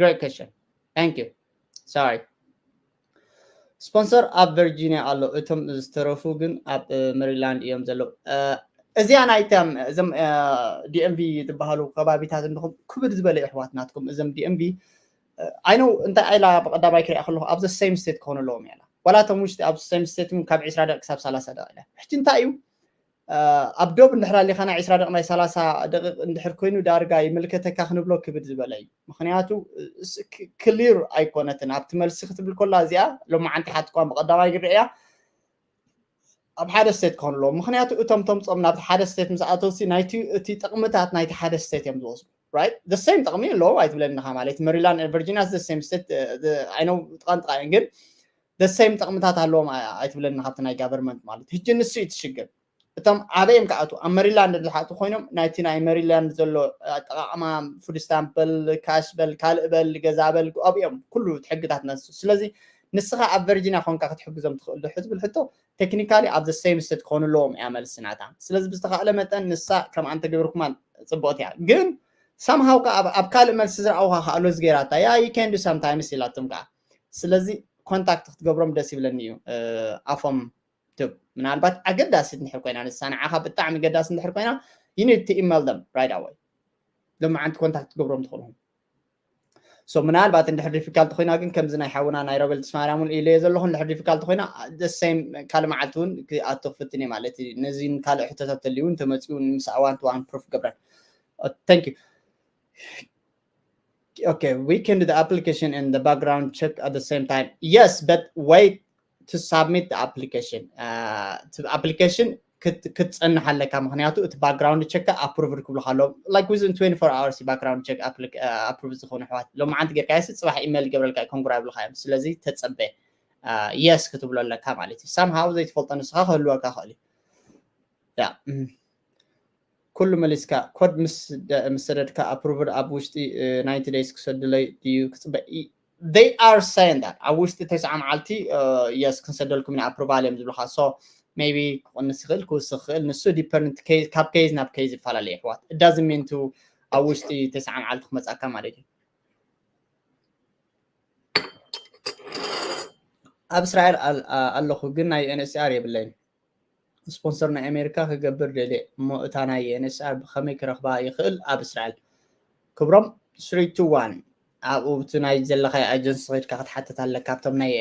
Great question. Thank you. Sorry. ስፖንሰር ኣብ ቨርጂኒያ ኣሎ እቶም ዝተረፉ ግን ኣብ ሜሪላንድ እዮም ዘለዉ። እዚኣ ናይቶም እዞም DMV ዝበሃሉ ከባቢታት እንድኹም ክብድ ዝበለ ኣሕዋት ናትኩም እዞም DMV I know እንታይ ኢላ ብቀዳማይ ክሪኣ ከለኹ ኣብ the same state ክኾኑ ኣለዎም እያ ዋላ እቶም ውሽጢ ኣብ same state እውን ካብ ዕስራ ደቂቕ ክሳብ ሰላሳ ደቂቕ እያ ሕጂ እንታይ እዩ ኣብ ዶብ እንድሕር ኣሊኻ ናይ ዕስራ ደቂቕ ናይ ሰላሳ ደቂቕ እንድሕር ኮይኑ ዳርጋ ይምልከተካ ክንብሎ ክብድ ዝበለ እዩ ምክንያቱ ክሊር ኣይኮነትን ኣብቲ መልሲ ክትብል ኮላ እዚኣ ሎማዓንቲ ሓትኳን ብቀዳማይ ግርዕያ ኣብ ሓደ ስቴት ክኾኑ ኣለዎም ምክንያቱ እቶም ተምፆም ናብቲ ሓደ ስቴት ምስ ኣተውሲ ናይቲ እቲ ጥቕምታት ናይቲ ሓደ ስቴት እዮም ዝወስዱ right the same ጥቕሚ ኣለዎ ኣይትብለኒ ኢኻ ማለት ሜሪላንድ ቨርጂኒያ the same state I know ጥቓን ጥቓ ግን the same ጥቕምታት ኣለዎም ኣይትብለኒ ካብቲ ናይ ጋቨርንመንት ማለት ሕጂ ንሱ እዩ ትሽግር እቶም ኣበይ እዮም ክኣትዉ ኣብ ሜሪላንድ ዝሓቱ ኮይኖም ናይቲ ናይ ሜሪላንድ ዘሎ ኣጠቃቅማ ፉድ ስታምፕ በል ካሽ በል ካልእ በል ገዛ በል ኣብኡ እዮም ኩሉ እቲ ሕግታት ነሱ ስለዚ ንስኻ ኣብ ቨርጂኒያ ኮንካ ክትሕግዞም ትኽእል ዶ ዝብል ሕቶ ቴክኒካሊ ኣብ the same state ክኾኑ ኣለዎም እያ መልሲ ናታ ስለዚ ብዝተኻእለ መጠን ንሳ ከምኣ እንተገበርኩማ ፅብቕቲ እያ ግን somehow ከኣ ኣብ ካልእ መልሲ ዝረኣውኻ ከኣ ሎዝ ገይራታ yeah you can do sometimes ኢላቶም ከኣ ስለዚ ኮንታክት ክትገብሮም ደስ ይብለኒ እዩ ኣፎም ትብ ምናልባት ኣገዳሲት እንድሕር ኮይና ንሳ ንዓኻ ብጣዕሚ ገዳሲ እንድሕር ኮይና you need to email them right away ሎማዓንቲ ኮንታክት ክትገብሮም ትኽእሉ so ምናልባት እንድሕር ዲፊካልቲ ኮይና ግን ከምዚ ናይ ሓውና ናይ ሮቤል ተስፋማርያም እውን ኢለዮ ዘለኹ እንድሕር ዲፊካልቲ ኮይና the same ካልእ መዓልቲ እውን ክኣቱ ክፍትን እየ ማለት እዩ ነዚን ካልእ ሕቶታት ተልዩ እውን ተመፅኡ ምስ one to one proof ገብረን thank you okay we can do the application and the background check at the same time yes but wait to submit the application uh, to application ክትፀንሕ ኣለካ ምክንያቱ እቲ ባክግራውንድ ቸክ ኣፕሩቭድ ክብሉካ ኣለዎም like within twenty-four hours background check approve ዝኾኑ ኣሕዋት ሎማዓንቲ ጌርካ የስ ፅባሕ ኢሜል ይገብረልካ ኮንግራ ይብልካ እዮም ስለዚ ተፀበ የስ ክትብሎ ኣለካ ማለት እዩ somehow ዘይትፈልጦ ንስኻ ክህልወካ ክእል እዩ ኩሉ መሊስካ ኮድ ምስ ሰደድካ ኣፕሩቭድ ኣብ ውሽጢ ናይንቲ ደይስ ክሰዱለይ ድዩ ክፅበ they are saying that ኣብ ውሽጢ ተስዓ መዓልቲ የስ ክንሰደልኩም ኢና ኣፕሩቫል እዮም ዝብልካ so maybe ክቕንስ ይኽእል ክውስኽ ይኽእል ንሱ ዲፐንድ ካብ ኬዝ ናብ ኬዝ ይፈላለ ይሕዋት it doesn't mean to ኣብ ውሽጢ ተስዓ መዓልቲ ክመፃካ ማለት እዩ ኣብ እስራኤል ኣለኹ ግን ናይ UNHCR የብለይን ስፖንሰር ናይ ኣሜሪካ ክገብር ደልየ እሞ እታ ናይ UNHCR ብኸመይ ክረኽባ ይኽእል ኣብ እስራኤል ክብሮም three two one ኣብኡ እቲ ናይ ዘለኻዮ ኣጀንሲ ከድካ ክትሓትት ኣለካ ኣብቶም ናይ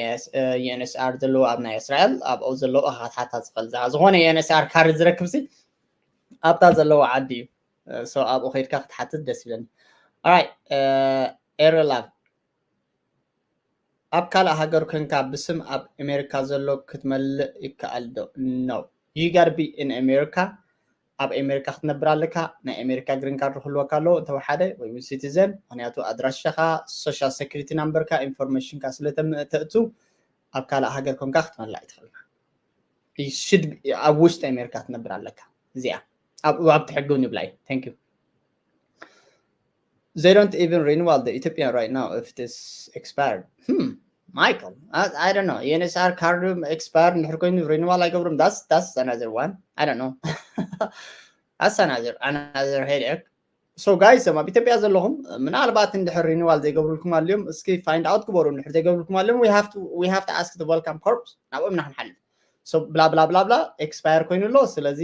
UNHCR ዘለዉ ኣብ ናይ እስራኤል ኣብኡ ዘለዉ ኢኻ ክትሓታ ዝኽእል እዛ ዝኾነ UNHCR ካርድ ዝረክብ ሲ ኣብታ ዘለዎ ዓዲ እዩ so ኣብኡ ከድካ ክትሓትት ደስ ይብለኒ alright ኤረ ላቭ ኣብ ካልእ ሃገር ኮንካ ብስም ኣብ ኣሜሪካ ዘሎ ክትመልእ ይከኣል ዶ? No, you gotta be in America። ኣብ ኣሜሪካ ክትነብር ኣለካ። ናይ ኣሜሪካ green card ክህልወካ ኣለዎ እንተወሓደ፣ ወይ እውን citizen፣ ምክንያቱ ኣድራሻኻ፣ social security number ካ፣ information ካ ስለተእቱ ኣብ ካልእ ሃገር ኮንካ ክትመልእ ኣይትኽእልን። ኣብ ውሽጢ ኣሜሪካ ትነብር ኣለካ። እዚኣ ኣብቲ ሕጊ እውን ይብላ እዩ። Thank you. They don't even renewal the Ethiopian right now if it is expired. Hmm. Michael, I, I don't know. U N S R card expire እንድሕር ኮይኑ renewal ኣይገብሩን። That's that's another one. I don't know. That's another another headache. So guys፣ እዞም ኣብ ኢትዮጵያ ዘለኹም ምናልባት እንድሕር renewal ዘይገብሩልኩም ኣልዮም፣ እስኪ find out ግበሩ። እንድሕር ዘይገብሩልኩም ኣልዮም፣ we have to we have to ask the Welcome Corps፣ ናብኦም ኢና ክንሓልፍ። So ብላ ብላ ብላ ብላ expire ኮይኑ ኣሎ። ስለዚ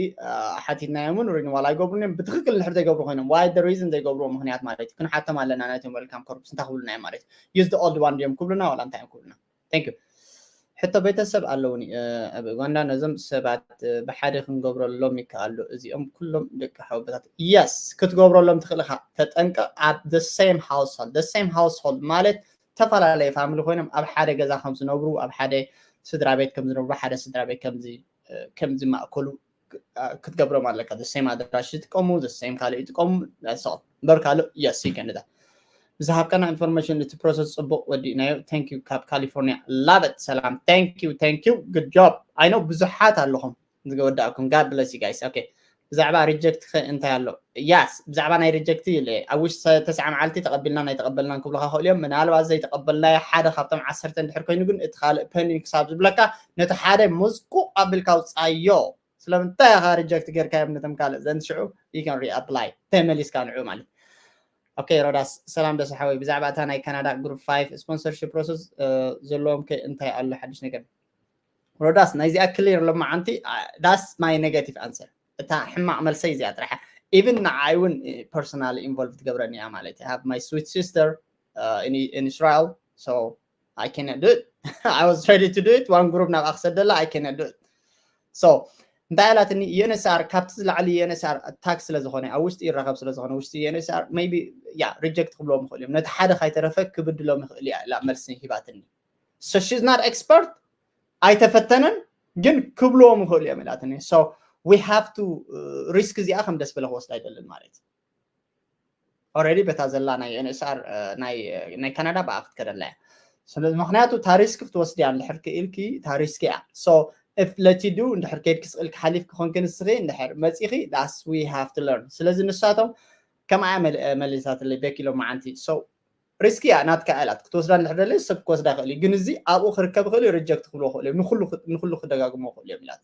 ሓቲትናዮምን renewal ኣይገብሩን እዮም። ብትክክል እንድሕር ዘይገብሩ ኮይኖም፣ why the reason ዘይገብርዎ ምክንያት ማለት እዩ፣ ክንሓቶም ኣለና። ናይቶም Welcome Corps እንታይ ክብሉና እዮም ማለት እዩ። Use the old one ድዮም ክብሉና ዋላ እንታይ እዮም ክብሉና? Thank you። ሕቶ ቤተሰብ ኣለውኒ ኣብ ኡጋንዳ፣ ነዞም ሰባት ብሓደ ክንገብረሎም ይከኣሉ? እዚኦም ኩሎም ደቂ ሓወቦታት። Yes፣ ክትገብረሎም ትኽእል ኢኻ። ተጠንቀቕ። ኣብ the same household፣ the same household ማለት ዝተፈላለየ family ኮይኖም ኣብ ሓደ ገዛ ከም ዝነብሩ፣ ኣብ ሓደ ስድራ ቤት ከም ዝነብሩ፣ ሓደ ስድራ ቤት ከምዚ ከም ዝማእከሉ ክትገብሮም ኣለካ። The same ኣድራሽ ይጥቀሙ፣ the same ካልእ ይጥቀሙ። እምበር ካልእ፣ yes፣ you can do that። ብዝሃብካና information፣ እቲ process ጽቡቕ ወዲእናዮ። Thank you ካብ ካሊፎርኒያ። Love it። ሰላም። Thank you, thank you, good job። I know ብዙሓት ኣለኹም ዝወዳእኩም። God bless you guys። Okay፣ ብዛዕባ reject ከ እንታይ ኣሎ? Yes፣ ብዛዕባ ናይ reject ኢለ ኣብ ውሽጢ ሰ- ተስዓ መዓልቲ ተቐቢልና ናይ ተቐበልናን ክብሉኻ ክእሉ እዮም። ምናልባት ዘይተቐበልናዮ ሓደ ካብቶም ዓሰርተ እንድሕር ኮይኑ ግን፣ እቲ ካልእ pending ክሳብ ዝብለካ፣ ነቲ ሓደ መዝቁቕ ኣቢልካ ኣውጻዮ። ስለምንታይ ኢኻ reject ጌርካዮም ነቶም ካልእ? ዘን ሽዑ you can reapply፣ ተመሊስካ ንዑ ማለት። Okay ሮዳስ፣ ሰላም ደስ ሓወይ። ብዛዕባ እታ ናይ ካናዳ group five sponsorship process ዘለዎም ከ እንታይ ኣሎ ሓድሽ ነገር? ሮዳስ፣ ናይዚኣ clear ሎማዓንቲ፣ that's my negative answer። እታ ሕማቕ መልሰይ እዚኣ ጥራሕ። Even ንዓይ እውን personally involved ትገብረኒ እያ ማለት እዩ። I have my sweet sister in Israel, so I cannot do it. I was ready to do it። One group ናብኣ ክሰደላ፣ I cannot do it። So እንታይ ኢላትኒ? U N S R ካብቲ ዝላዕሊ U N S R tax ስለ ዝኾነ፣ ኣብ ውሽጢ ይራኸብ ስለ ዝኾነ፣ ውሽጢ U N S R maybe፣ yeah, reject ክብልዎም ይኽእሉ እዮም። ነቲ ሓደ ካይተረፈ ክብድሎም ይኽእል እያ ኢላ መልሲ ሂባትኒ። So she's not expert፣ ኣይተፈተነን፣ ግን ክብልዎም ይኽእሉ እዮም ኢላትኒ። So we have to risk እዚኣ ከም ደስ በለ ክወስዳ ኣይደልን ማለት እዩ። Already በታ ዘላ ናይ U N S R ናይ ካናዳ ብኣ ክትከደላ እያ። ስለዚ ምክንያቱ እታ risk ክትወስድያ እንድሕር ክኢልኪ፣ እታ risk እያ። So if let you do፣ እንድሕር ከይድኪ ስቕ ኢልኪ ሓሊፍኪ ኮንኪ ንስኺ እንድሕር መጺኺ፣ that's we have to learn። ስለዚ ንሳቶም ከምኣ መሊሳትለይ ቤኪ ሎማዓንቲ። So risk እያ፣ ናትካ እያ ኢላት ክትወስዳ እንድሕር ደለየ ሰብ ክወስዳ ይኽእል እዩ። ግን እዚ ኣብኡ ክርከብ ይኽእል እዩ፣ reject ክብልዎ ይኽእሉ እዮም። ንኹሉ ክደጋግሞ ይኽእሉ እዮም ኢላት።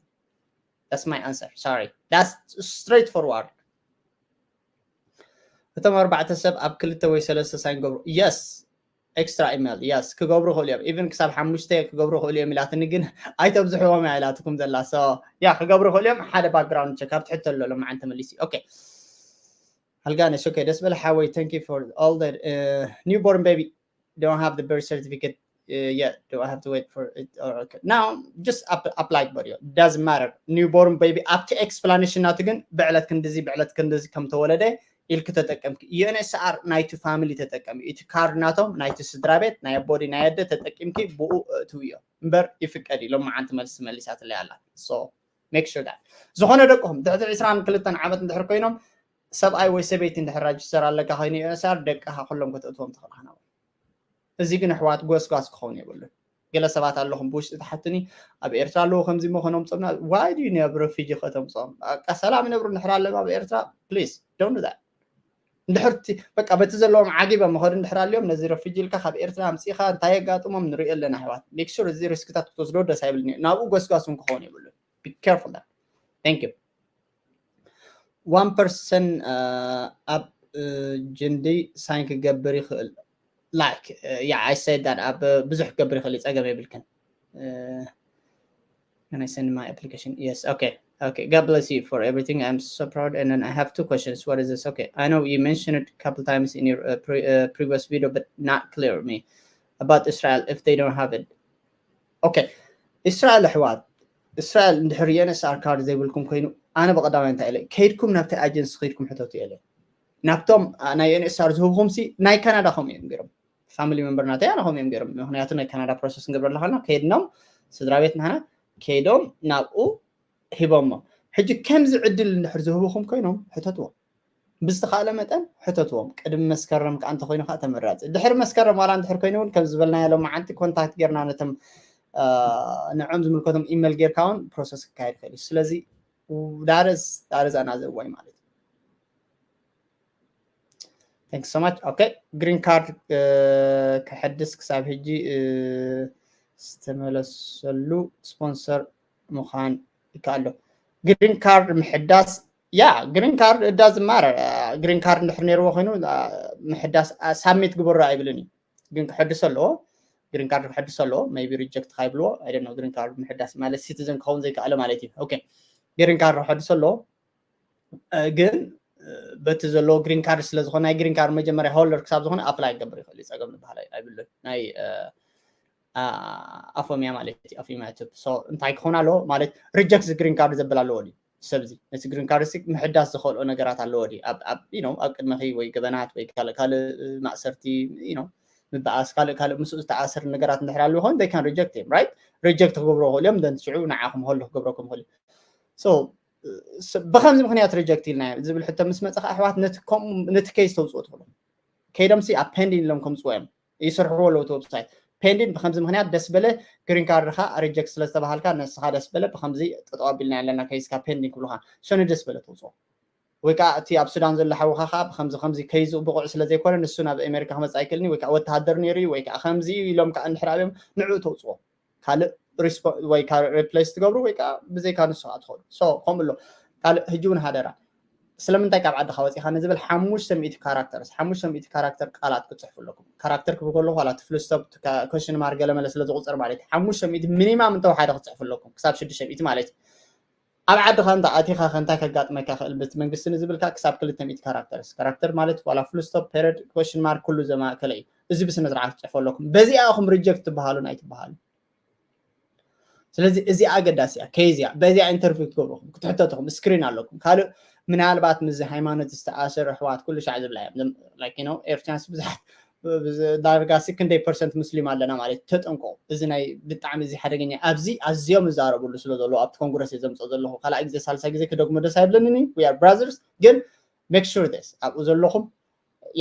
That's my answer። Sorry። That's straight forward። እቶም ኣርባዕተ ሰብ ኣብ ክልተ ወይ ሰለስተ ሳይን ገብሩ። Yes፣ extra email። Yes፣ ክገብሩ ይኽእሉ እዮም። Even ክሳብ ሓሙሽተ ክገብሩ ይኽእሉ እዮም ኢላትኒ፣ ግን ኣይተብዝሕዎም እያ ኢላትኩም ዘላ። So yeah፣ ክገብሩ ይኽእሉ እዮም። ሓደ background check ኣብቲ ሕቶ ኣሎ ሎማዓንቲ ተመሊሱ። Okay። ኣልጋነሽ፣ okay፣ ደስ በለ ሓወይ። Thank you for all that. Newborn baby don't have the birth certificate yet, do I have to wait for it? Or, okay, now just apply በልዮ። Doesn't matter። Newborn baby ኣብቲ explanation ናቱ ግን ብዕለት ክንድዚ ብዕለት ክንድዚ ከም ተወለደ ኢልኪ ተጠቀምኪ። U N S R ናይቲ family ተጠቀሚ። እቲ card ናቶም ናይቲ ስድራ ቤት፣ ናይ ኣቦ ድዩ ናይ ኣደ ተጠቂምኪ ብኡ እእትውዮ እምበር ይፍቀድ እዩ። ሎማዓንቲ መልሲ መሊሳትለይ ኣላ። So make sure that ዝኾነ ደቅኹም ትሕቲ ዕስራን ክልተን ዓመት እንድሕር ኮይኖም፣ ሰብኣይ ወይ ሰበይቲ እንድሕር register ኣለካ ኮይኑ U N S R፣ ደቅኻ ኩሎም ከተእትዎም ትኽእል ኢኻ ናብኡ። እዚ ግን ኣሕዋት ጎስጓስ ክኸውን የብሉን። ገለ ሰባት ኣለኹም ብውሽጢ ትሓቱኒ፣ ኣብ ኤርትራ ኣለዉ ከምዚ እሞ ከነምጾምና፣ why do you need refugee ከተምጾም? በቃ ሰላም ይነብሩ እንድሕር ኣለዉ ኣብ ኤርትራ፣ please don't do that። እንድሕር በቃ በቲ ዘለዎም ዓጊቦም መኸዱ እንድሕር ኣልዮም፣ ነዚ refugee ኢልካ ካብ ኤርትራ ኣምጺእኻ እንታይ የጋጥሞም ንሪኦ ኣለና ኣሕዋት። Make sure እዚ risk ታት ክትወስዶ ደስ ኣይብልኒ። ናብኡ ጎስጓስ እውን ክኸውን የብሉን። Be careful that. Thank you። One person ኣብ ጅንዲ ሳይን ክገብር ይኽእል? Like yeah, I said that ኣብ ብዙሕ ክገብር ይኽእል እዩ፣ ጸገም የብልክን። Can I send my application? Yes. Okay, okay, God bless you for everything. I'm so proud. And then I have two questions. What is this? Okay, I know you mentioned it a couple times in your uh, pre- uh, previous video, but not clear me about Israel if they don't have it. Okay, እስራኤል ኣሕዋት፣ እስራኤል እንድሕር U N S R card ዘይብልኩም ኮይኑ፣ ኣነ ብቐዳማይ እንታይ ኢለ፣ ከይድኩም ናብቲ agency ከይድኩም ሕተቱ ኢለ። ናብቶም ናይ U N S R ዝህብኹም ሲ ናይ ካናዳ ከምኡ እዮም ገይሮም። ፋሚሊ መንበር ናተይ ኣነ ከምኡ እዮም ገይሮም። ምክንያቱ ናይ ካናዳ ፕሮሰስ ክንገብረሉ ከለና ከይድኖም ስድራ ቤት ንሕና ከይዶም ናብኡ ሂቦሞ። ሕጂ ከምዚ ዕድል እንድሕር ዝህቡኹም ኮይኖም ሕተትዎም፣ ብዝተኻእለ መጠን ሕተትዎም። ቅድሚ መስከረም ከዓ እንተኮይኑ ከዓ ተመራፂ። ድሕሪ መስከረም ዋላ እንድሕር ኮይኑ እውን ከም ዝበልናዮ ሎም መዓልቲ ኮንታክት ጌርና ነቶም ንዕኦም ዝምልከቶም ኢሜል ጌርካ እውን ፕሮሰስ ክካየድ ይኽእል እዩ። ስለዚ ዳረዝ ዳረዝ ኣናዘር ዋይ ማለት እዩ። Thank you so much. Okay, green card ክሕድስ ክሳብ ሕጂ ዝተመለሰሉ ስፖንሰር ምዃን ይከኣል ዶ? ግሪን ካርድ ምሕዳስ ያ ግሪን ካርድ እዳ ዝማረ ግሪን ካርድ እንድሕር ነይርዎ ኮይኑ ምሕዳስ ሳሚት ግበሮ ኣይብልን እዩ፣ ግን ክሕድስ ኣለዎ። ግሪን ካርድ ክሕድስ ኣለዎ። ሜይ ቢ ሪጀክት ካይብልዎ ኣይደኖ። ግሪን ካርድ ምሕዳስ ማለት ሲቲዘን ክኸውን ዘይከኣለ ማለት እዩ። ኦኬ፣ ግሪን ካርድ ክሕድስ ኣለዎ፣ ግን በቲ ዘለዎ ግሪን ካርድ ስለዝኾነ ናይ ግሪን ካርድ መጀመርያ ሆልደር ክሳብ ዝኾነ ኣፕላይ ክገብር ይኽእል እዩ። ፀገም ዝበሃል ኣይብሉን። ናይ ኣፎሚያ ማለት ኣፎሚያ ቱብ እንታይ ክኾን ኣለዎ ማለት ሪጀክት ግሪን ካርድ ዘብል ኣለዎ ድዩ? ሰብዚ ነቲ ግሪን ካርድ ሲ ምሕዳስ ዝኽእልኦ ነገራት ኣለዎ ድዩ? ኣብ ቅድመኺ ወይ ገበናት ወይ ካልእ ካልእ ማእሰርቲ ምበኣስ ካልእ ካልእ ምስኡ ዝተኣሰር ነገራት እንድሕር ኣለዎ ኾን they can reject him, right? ሪጀክት ክገብሮ ይኽእሉ እዮም። ደን ሽዑ ንዓኹም ሆልድ ክገብረኩም ይኽእሉ። ብከምዚ ምክንያት ሪጀክት ኢልና ዝብል ሕቶ ምስ መፀ ኣሕዋት ነቲ ኬስ ተውፅኦ ትኽእሉ። ከይዶም ሲ ኣብ ፔንዲንግ ኢሎም ከምፅዎ እዮም ይሰርሕዎ ኣለዉ። እቲ ዌብሳይት ፔንዲንግ ብከምዚ ምክንያት ደስ በለ ግሪን ካርድካ ሪጀክት ስለዝተባሃልካ ንስኻ ደስ በለ ብከምዚ ጠጠው ኣቢልና ኣለና ከይስካ ፔንዲንግ ክብሉካ ሸኑ ደስ በለ ተውፅኦ። ወይ ከዓ እቲ ኣብ ሱዳን ዘሎ ሓውካ ከዓ ብከምዚ ከምዚ ከይዙ ብቑዕ ስለዘይኮነ ንሱ ናብ ኣሜሪካ ክመፅእ ኣይክእልኒ ወይ ከዓ ወተሃደር ነይሩ እዩ ወይ ከዓ ከምዚ ኢሎም ከዓ እንድሕር ኣብዮም ንዕኡ ተውፅዎ። ካልእ ወይ ሪፕሌስ ትገብሩ ወይ ከዓ ብዘይካ ንሱ ከዓ ትኸዱ። ከምኡ ኣሎ። ካልእ ሕጂ እውን ሃደራ ስለምንታይ ካብ ዓድካ ወፂኻ ንዝብል ሓሙሽተ ሚእቲ ካራክተርስ ሓሙሽተ ሚእቲ ካራክተር ቃላት ክትፅሕፉ ኣለኩም። ካራክተር ክብል ከለኩ ዋላ እቲ ፍልስቶፕ ኮሽን ማር ገለመለ ስለ ዝቁፀር ማለት እዩ። ሓሙሽተ ሚእቲ ሚኒማም እንተወሓደ ክትፅሕፉ ኣለኩም ክሳብ ሽዱሽተ ሚእቲ ማለት እዩ። ኣብ ዓድኻ እንተ ኣቲኻ ከ እንታይ ከጋጥመካ ክእል ብቲ መንግስቲ ንዝብልካ ክሳብ ክልተ ሚእቲ ካራክተርስ ካራክተር ማለት ዋላ ፍልስቶፕ ፔረድ ኮሽን ማር ኩሉ ዘማእከለ እዩ። እዚ ብስነ ስርዓት ክትፅሕፉ ኣለኩም። በዚኣ ኢኹም ሪጀክት ትበሃሉን ኣይትበሃሉ። ስለዚ እዚ ኣገዳሲ እያ። ከይዚያ በዚኣ ኢንተርቪው ክትገብሩኹም ክትሕተትኹም ስክሪን ኣለኩም። ካልእ ምናልባት ምስዚ ሃይማኖት ዝተኣሰሩ ኣሕዋት ኩሉ ሻዕ ዝብላ እዮም። ኤርትራንስ ብዙሓት ዳርጋ ሲ ክንደይ ፐርሰንት ሙስሊም ኣለና ማለት ተጠንቀቁ። እዚ ናይ ብጣዕሚ እዚ ሓደገኛ ኣብዚ ኣዝዮም ይዛረብሉ ስለ ዘለዉ ኣብቲ ኮንግረስ እየ ዘምፅኦ ዘለኹ ካልኣይ ግዜ ሳልሳይ ግዜ ክደግሞ ደስ ኣይብለንን። We are brothers ግን make sure this ኣብኡ ዘለኹም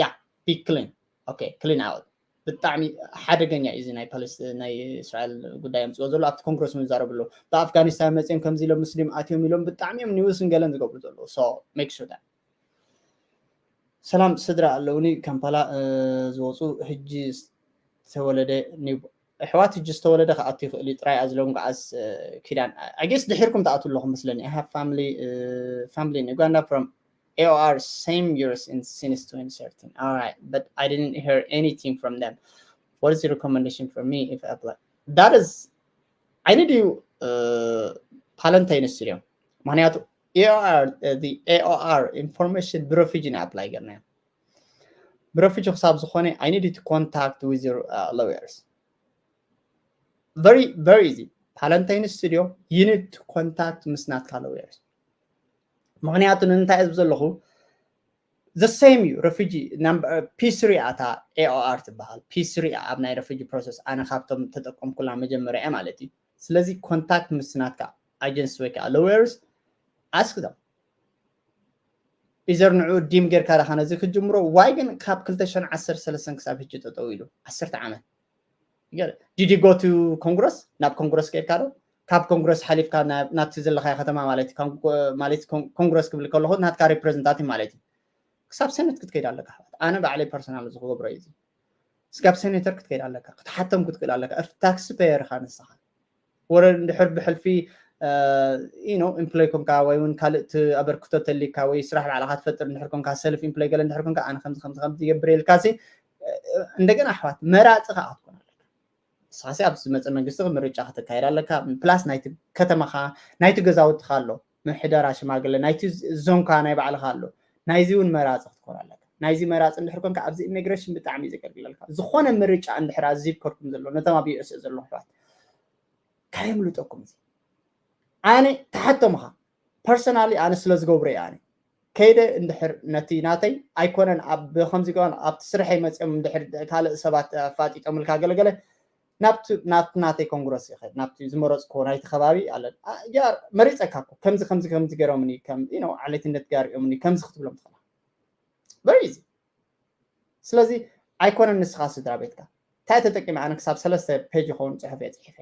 ያ be clean okay clean out ብጣዕሚ ሓደገኛ እዩ እዚ ናይ ፓለስቲ ናይ እስራኤል ጉዳይ ኣምፅኦ ዘሎ ኣብቲ ኮንግረስ እውን ይዛረቡ ኣለዉ። ብኣፍጋኒስታን መፅኦም ከምዚ ኢሎም ሙስሊም ኣትዮም ኢሎም ብጣዕሚ እዮም ኒውስን ገለን ዝገብሩ ዘለዉ። So make sure that ሰላም ስድራ ኣለውኒ ካምፓላ ዝወፁ ሕጂ ዝተወለደ ኣሕዋት ሕጂ ዝተወለደ ክኣቱ ይኽእል እዩ ጥራይ ኣዝለውን ከዓስ ኪዳን I guess ድሒርኩም ትኣትዉ ኣለኹም መስለኒ። I have family family in Uganda from A O R same years in since twenty thirteen. All right, but I didn't hear anything from them. What is your recommendation for me if I apply? That is, I need you uh, Palantine Studio. ምክንያቱ A O R, uh, the A O R information ብረፊጂ ና ኣፕላይ ገርና ብረፊጂ ክሳብ ዝኾነ I need you to contact with your uh, lawyers. Very very easy. Palantine Studio, you need to contact ምስ ናትካ lawyers. ምክንያቱ ንምንታይ እየ ዘለኹ the same እዩ ረፊጂ ፒስሪ ኣታ A O R ትበሃል ፒስሪ ኣብ ናይ ረፊጂ ፕሮሰስ ኣነ ካብቶም ተጠቀምኩላ መጀመርያ ማለት እዩ። ስለዚ ኮንታክት ምስ ናትካ ኣጀንሲ ወይ ከዓ ሎየርስ ኣስክ them ኢዘር ንዑ ዲም ጌርካ ዳኻ ነዚ ክጅምሮ ዋይ ግን ካብ ክልተ ሽሕን ዓሰርተ ሰለስተን ክሳብ ሕጂ ጠጠው ኢሉ ዓሰርተ ዓመት። Did you go to ኮንግረስ? ናብ ኮንግረስ ከይድካ ዶ? ካብ ኮንግረስ ሓሊፍካ ናብቲ ዘለኻዮ ከተማ ማለት ማለት ኮንግረስ ክብል ከለኹ ናትካ ሪፕሬዘንታቲቭ ማለት እዩ። ክሳብ ሰነት ክትከይድ ኣለካ ኣሕዋት። ኣነ ባዕለይ ፐርሰናል እዚ ክገብሮ እዩ። ስጋብ ሴኔተር ክትከይድ ኣለካ ክትሓቶም ክትክእል ኣለካ እፍ ታክሲ ፔየር ኢኻ ንስኻ ወረ እንድሕር ብሕልፊ ኢኖ ኢምፕሎይ ኮንካ ወይ እውን ካልእ ኣበርክቶ ተሊካ ወይ ስራሕ ባዕልካ ትፈጥር እንድሕር ኮንካ ሰልፍ ኢምፕሎይ ገለ እንድሕር ኮንካ ኣነ ከምዚ ከምዚ ከምዚ ይገብር ኢልካ ሲ እንደገና ኣሕዋት መራፂ ከዓ ክትኮን ኣለካ ንስኻሲ ኣብ ዝመፀ መንግስቲ ምርጫ ከተካይድ ኣለካ ፕላስ ናይቲ ከተማኻ ናይቲ ገዛውትኻ ኣሎ ምሕደራ ሽማግለ ናይቲ ዞንካ ናይ ባዕልኻ ኣሎ ናይዚ እውን መራፂ ክትኮን ኣለካ ናይዚ መራፂ እንድሕር ኮንካ ኣብዚ ኢሚግሬሽን ብጣዕሚ እዩ ዘገልግለልካ ዝኾነ ምርጫ እንድሕር ኣዚብ ከድኩም ዘሎ ነቶም ኣብ ዩኤስኤ ዘሎ ኣሕዋት ካየምልጠኩም እዚ ኣነ ተሓቶም ኢኻ ፐርሰናሊ ኣነ ስለ ዝገብሮ እየ ኣነ ከይደ እንድሕር ነቲ ናተይ ኣይኮነን ኣብ ከምዚ ገባን ኣብቲ ስርሐይ መፅኦም እንድሕር ካልእ ሰባት ኣፋጢጦምልካ ገለገለ ናብቲ ናብቲ ናተይ ኮንግረስ ይኸድ ናብቲ ዝመረፅኮ ናይቲ ከባቢ ኣለን። መሪፀካ እኮ ከምዚ ከምዚ ከምዚ ገይሮምኒ ከም ዓሌትነት ጋር እዮምኒ ከምዚ ክትብሎም ትኽእላ። Very easy። ስለዚ ኣይኮነን ንስኻ ስድራ ቤትካ እንታይ ተጠቂመ ኣነ ክሳብ ሰለስተ ፔጅ ይኸውን ፅሑፍ እየ ፅሒፈ።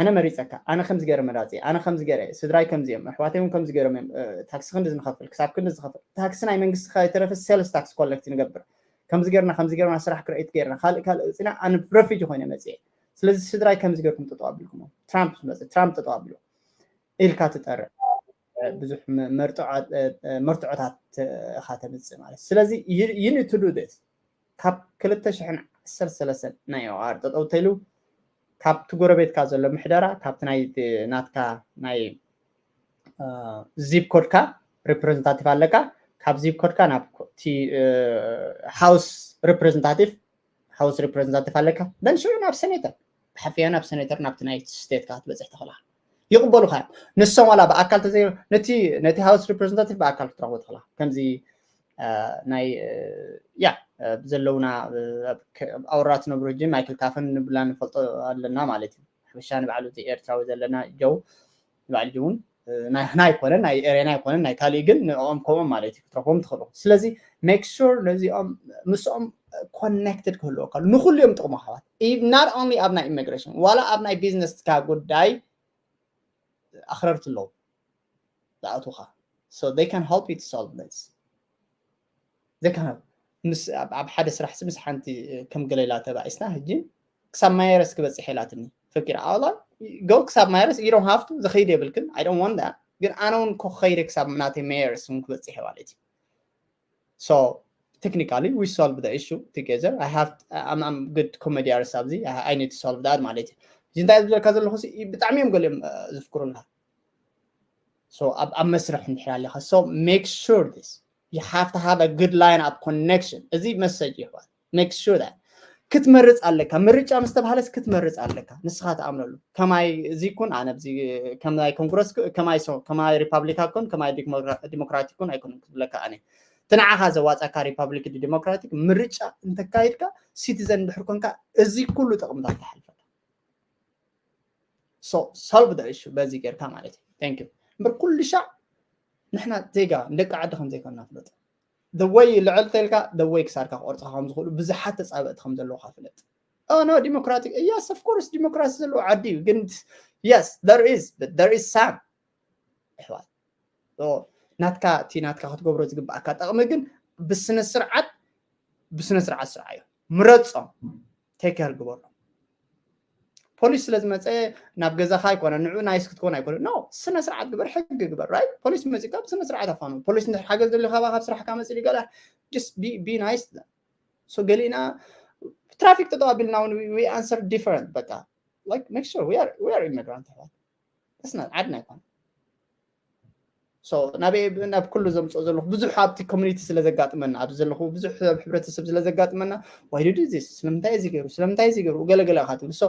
ኣነ መሪፀካ ኣነ ከምዚ ገይረ መራፂ ኣነ ከምዚ ገይረ ስድራይ ከምዚ እዮም ኣሕዋተይ እውን ከምዚ ገይሮም እዮም። ታክሲ ክንዲ ዝንኸፍል ክሳብ ክንዲ ዝኸፍል ታክሲ ናይ መንግስቲ ከይተረፈ ሴልስ ታክስ ኮሌክት ንገብር ከምዚ ገርና ከምዚ ገርና ስራሕ ክረኢት ገርና ካልእ ካልእ ፅና ኣነ ረፊጂ ኮይነ መፅየ። ስለዚ ስድራይ ከምዚ ገርኩም ጠጠው ኣቢልኩም ትራምፕ መፅ ትራምፕ ጠጠው ኣቢሉ ኢልካ ትጠርዕ ብዙሕ መርትዖታት እኻ ተምፅእ ማለት ስለዚ you need to do this። ካብ ክልተ ሽሕን ዓሰርተ ሰለስተን ናይ ኦኣር ጠጠው ተይሉ ካብቲ ጎረቤትካ ዘሎ ምሕደራ ካብቲ ናይ ናትካ ናይ ዚፕ ኮድካ ሪፕሬዘንታቲቭ ኣለካ። ካብ ዚፕ ኮድካ ናብ ሃውስ ሪፕሬዘንታቲቭ ሃውስ ሪፕሬዘንታቲቭ ኣለካ። ደን ሽዑ ናብ ሴኔተር ብሓፍያ ናብ ሴኔተር ናብቲ ናይ ስቴትካ ክትበፅሕ ትኽእላ። ይቕበሉካ እዮም ንሶም ዋላ ብኣካል ተዘይ ነቲ ነቲ ሃውስ ሪፕሬዘንታቲቭ ብኣካል ክትረኽቦ ትኽእላ። ከምዚ ናይ ያ ዘለውና ኣውራ ትነብሩ ሕጂ ማይክል ካፈን ንብላ ንፈልጦ ኣለና ማለት እዩ። ሓበሻ ንባዕሉ እዚ ኤርትራዊ ዘለና ጀው ንባዕሉ እውን ናይና ኣይኮነን ናይ ኤሬና ኣይኮነን ናይ ካሊእ ግን ንኦም ከምኦም ማለት እዩ ክትረኽቦም ትኽእሉ። ስለዚ make sure ነዚኦም ምስኦም ኮኔክትድ ክህልወካ ንኩሉ እዮም ጥቕሙ ኣሕዋት። Not only ኣብ ናይ ኢሚግሬሽን ዋላ ኣብ ናይ ቢዝነስካ ጉዳይ ኣኽረርቲ ኣለዉ ዝኣትውኻ so they can help you to solve this። They can help ምስ ኣብ ሓደ ስራሕ ምስ ሓንቲ ከም ገለላ ተባኢስና ሕጂ ክሳብ ማየረስ ክበፅሕ ኢላትኒ ፈኪራ ኣላ go ክሳብ ማየረስ you don't have to ዝኸይድ የብልክን I don't want that ግን ኣነ እውን ኮ ከይደ ክሳብ ናተይ ማየረስ እውን ክበፅሕ ማለት እዩ። So technically we solve the issue together. I have I'm, I'm good comedians ኣብዚ I need to solve that ማለት እዩ። እዚ እንታይ ዝብለካ ዘለኹ ብጣዕሚ እዮም ገሊኦም ዝፍክሩልካ። So ኣብ ኣብ መስርሕ እንድሕር ኣለካ so make sure this you have to have a good line of connection እዚ መሰጅ ይሕዋት make sure that ክትመርፅ ኣለካ። ምርጫ ምስ ተባሃለስ ክትመርፅ ኣለካ። ንስኻ ትኣምነሉ ከማይ እዚ ኩን ኣነ ከምናይ ኮንግረስ ከማይ ሪፓብሊካ ኩን ከማይ ዲሞክራቲክ ኩን ኣይኮነን ክብለካ ኣነ እቲ ንዓኻ ዘዋፃካ ሪፓብሊክ ዲሞክራቲክ ምርጫ እንተካይድካ ሲቲዘን እንድሕር ኮንካ እዚ ኩሉ ጥቕምታት ተሓልፈካ solve the issue በዚ ጌርካ ማለት እዩ። Thank you እምበር ኩሉ ሻዕ ንሕና ዜጋ ንደቂ ዓዲ ከም ዘይኮንና ፍለጥ። The way ልዕል ተልካ the way ክሳድካ ክቆርፅካ ከም ዝኽእሉ ብዙሓት ተፃበእቲ ከም ዘለውካ ፍለጥ። Oh no democratic yes of course ዲሞክራሲ ዘለዎ ዓዲ እዩ ግን yes there is but there is some ኣሕዋት ናትካ እቲ ናትካ ክትገብሮ ዝግብኣካ ጠቕሚ ግን ብስነ ስርዓት ብስነ ስርዓት ስርዓዮ ምረፆም take care ግበሮም። ፖሊስ ስለ ዝመፀ ናብ ገዛኻ ኣይኮነ ንዑ nice ክትኮን ኣይኮነ no ስነ ስርዓት ግበር ሕጊ ግበር right ፖሊስ መፂካ ብስነ ስርዓት ኣፋኑ ፖሊስ እንድሕር ሓገዝ ደሊካ ካብ ስራሕካ መፂ ገላ just be nice to them so ገሊና ትራፊክ ጠጠው ኣቢልና እውን we answer different በቃ like make sure we are we are immigrant ኣሕዋት እስና ዓድና ኣይኮነ so ናበይ ናብ ኩሉ ዘምፅኦ ዘለኹ ብዙሕ ኣብቲ community ስለ ዘጋጥመና ኣብዚ ዘለኹ ብዙሕ ኣብ ሕብረተሰብ ስለ ዘጋጥመና why do this ስለምንታይ እዚ ገይሩ ስለምንታይ እዚ ገይሩ ገለገለ ኢኻ ትብል so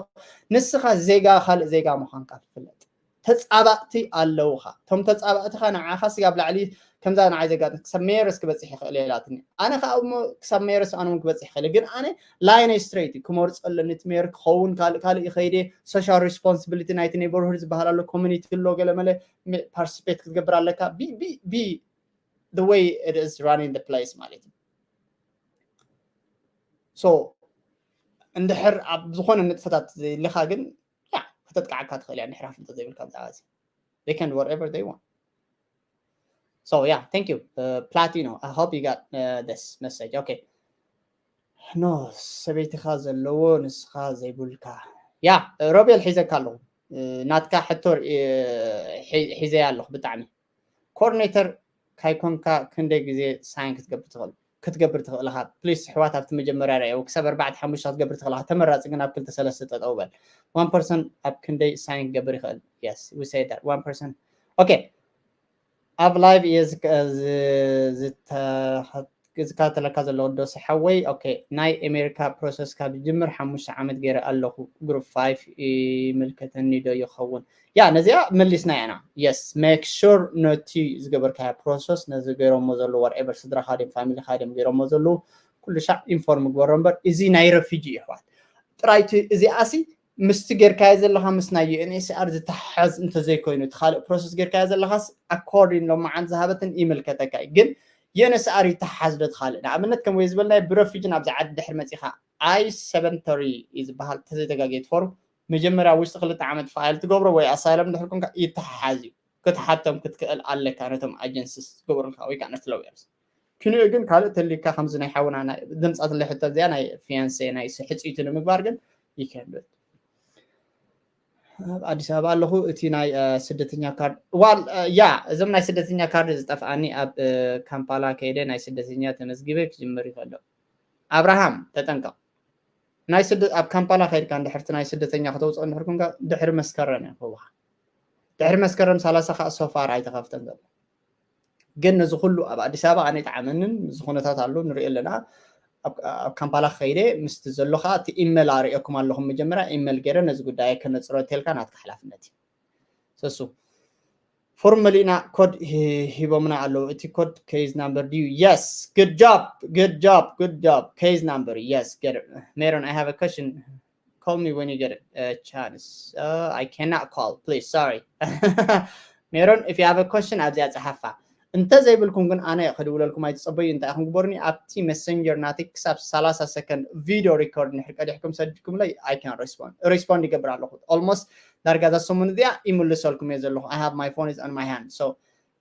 ንስኻ ዜጋ ካልእ ዜጋ ምዃንካ ትፍለጥ ተፃባእቲ ኣለውኻ እቶም ተፃባእትኻ ንዓኻ ስጋብ ላዕሊ ከምዛ ንዓይ ዘጋጥም ክሳብ ሜየርስ ክበፅሕ ይኽእል እየ ኢላትኒ ኣነ ከዓ እሞ ክሳብ ሜየርስ ኣነ እውን ክበፅሕ ይኽእል ግን ኣነ line ይ straight እዩ ክመርፆ ኣለኒ እቲ ሜየር ክኸውን ካልእ ካልእ ይኸይድ እየ social responsibility ናይቲ neighborhood ዝበሃል ኣሎ community ኣሎ ገለመለ participate ክትገብር ኣለካ be be be the way it is running the place ማለት እዩ so እንድሕር ኣብ ዝኾነ ንጥፈታት ዘይለኻ ግን ያ ከተጥቅዓካ ትኽእል እያ እንድሕር ኣፍልጦ ዘይብልካ ብዛዕባ እዚ they can do whatever they want so yeah thank you uh, platino I hope you got uh, this message okay no ሰበይትኻ ዘለዎ ንስኻ ዘይብልካ ያ ሮቤል ሒዘካ ኣለኹ ናትካ ሕቶ ሒዘያ ኣለኹ ብጣዕሚ ኮኦርዲኔተር ካይኮንካ ክንደይ ግዜ ሳይን ክትገብር ትኽእል ክትገብር ትኽእል ኢኻ ፕሊስ ኣሕዋት ኣብቲ መጀመርያ ርኣየው ክሳብ ኣርባዕተ ሓሙሽተ ክትገብር ትኽእል ኢኻ ተመራፂ ግን ኣብ ክልተ ሰለስተ ጠጠው በል one person ኣብ ክንደይ ሳይን ክገብር ይኽእል yes we say that one person okay ኣብ ላይቭ እየ ዝተኸትካ ዝከታተለካ ዘሎ ወዲ ዶስ ሓወይ። ኦኬ፣ ናይ ኣሜሪካ ፕሮሰስ ካብ ዝጅምር ሓሙሽተ ዓመት ገይረ ኣለኹ። ግሩፕ ፋይቭ ይምልከተኒ ዶ ይኸውን? ያ፣ ነዚኣ መሊስና ኢና። የስ፣ ሜክ ሹር ነቲ ዝገበርካዮ ፕሮሰስ፣ ነዚ ገይሮሞ ዘለዉ ዋትኤቨር፣ ስድራኻ ድዮም ፋሚሊኻ ድዮም ገይሮሞ ዘለዉ፣ ኩሉ ሻዕ ኢንፎርም ግበሮ እምበር፣ እዚ ናይ ረፊጂ እዩ ኣሕዋት። ጥራይ እቲ እዚኣሲ ምስቲ ጌርካዮ ዘለኻ ምስ ናይ ዩ ኤን ኤች ሲ ኣር ዝተሓዝ እንተዘይኮይኑ፣ እቲ ካልእ ፕሮሰስ ጌርካዮ ዘለኻስ ኣኮርዲን ሎማዓንቲ ዝሃበትን ይምልከተካ እዩ። ግን ዩ ኤን ኤች ሲ ኣር ይተሓዝ ዶ እቲ ካልእ? ንኣብነት ከም ወይ ዝበልናዮ ብረፊጂ ናብዚ ዓዲ ድሕሪ መጺኻ፣ ኣይ ሰቨን ተሪ እዩ ዝበሃል፣ ተዘይተጋጌት ፎርም መጀመርያ ውሽጢ ክልተ ዓመት ፋይል ትገብሮ ወይ ኣሳይለም ድሕሪ ኮንካ ይተሓሓዝ እዩ። ክትሓቶም ክትክእል ኣለካ ነቶም ኣጀንሲስ ዝገበሩልካ ወይ ከዓ ነቲ ሎየርስ። ክንኡ ግን ካልእ ተሊካ ከምዚ ናይ ሓውና ናይ ድምፃት ለሕቶ እዚኣ ናይ ፊያንሴ ናይ ስ-፣ ሕፅይቱ ንምግባር ግን ይከብድ። ኣብ ኣዲስ ኣበባ ኣለኹ። እቲ ናይ፣ እ፣ ስደተኛ ካርድ ዋል፣ እ፣ ያ፣ እዞም ናይ ስደተኛ ካርድ ዝጠፍኣኒ ኣብ፣ እ፣ ካምፓላ ከይደ ናይ ስደተኛ ተመዝጊበ ክጅምር ይኽእል። ኣብርሃም ተጠንቀቕ። ናይ ስደ-፣ ኣብ ካምፓላ ከይድካ እንድሕርቲ ናይ ስደተኛ ከተውፅኦ እንድሕር ኮንካ ድሕሪ መስከረም እዮም ክህቡኻ። ድሕሪ መስከረም ሰላሳ ከዓ ሶፋር ኣይተኸፍተን ዘሎ። ግን ነዚ ኩሉ ኣብ ኣዲስ ኣበባ ኣነ ይጠዓመንን፣ እዚ ኩነታት ኣሎ ንሪኦ ኣለና። ኣብ፣ ኣብ ካምፓላ ከይደ ምስቲ ዘሎ ከዓ እቲ ኢመል ኣርእየኩም ኣለኹም። መጀመርያ ኢመል ገይረ ነዚ ጉዳይ ከነፅሮ ተልካ ናትካ ሓላፍነት እዩ። ሰሱ ፎርም መሊእና ኮድ ሂ-፣ ሂቦምና ኣለዉ። እቲ ኮድ ኬዝ ናምበር ድዩ? የስ። ጉድ ጆብ፣ ጉድ ጆብ፣ ጉድ ጆብ። ኬዝ ናምበር፣ የስ። Get it. Meron, I have a question. Call me when you get a chance. Uh, I cannot call, please. Sorry. ሜሮን፣ if you have a question ኣብዚኣ ጸሓፋ። እንተ ዘይብልኩም ግን ኣነ ክድውለልኩም ኣይትጸበዩ። እንታይ ኢኹም ግበሩኒ? ኣብቲ መሰንጀር ናተይ ክሳብ ሰላሳ ሰከንድ ቪድዮ ሪኮርድ ንድሕር ቀዲሕኩም ሰዲድኩምለይ፣ I can respond. ሪስፖንድ ይገብር ኣለኹ። ኦልሞስት ዳርጋ እዛ ሰሙን እዚኣ ይምልሰልኩም እየ ዘለኹ። I have my phone is on my hand. So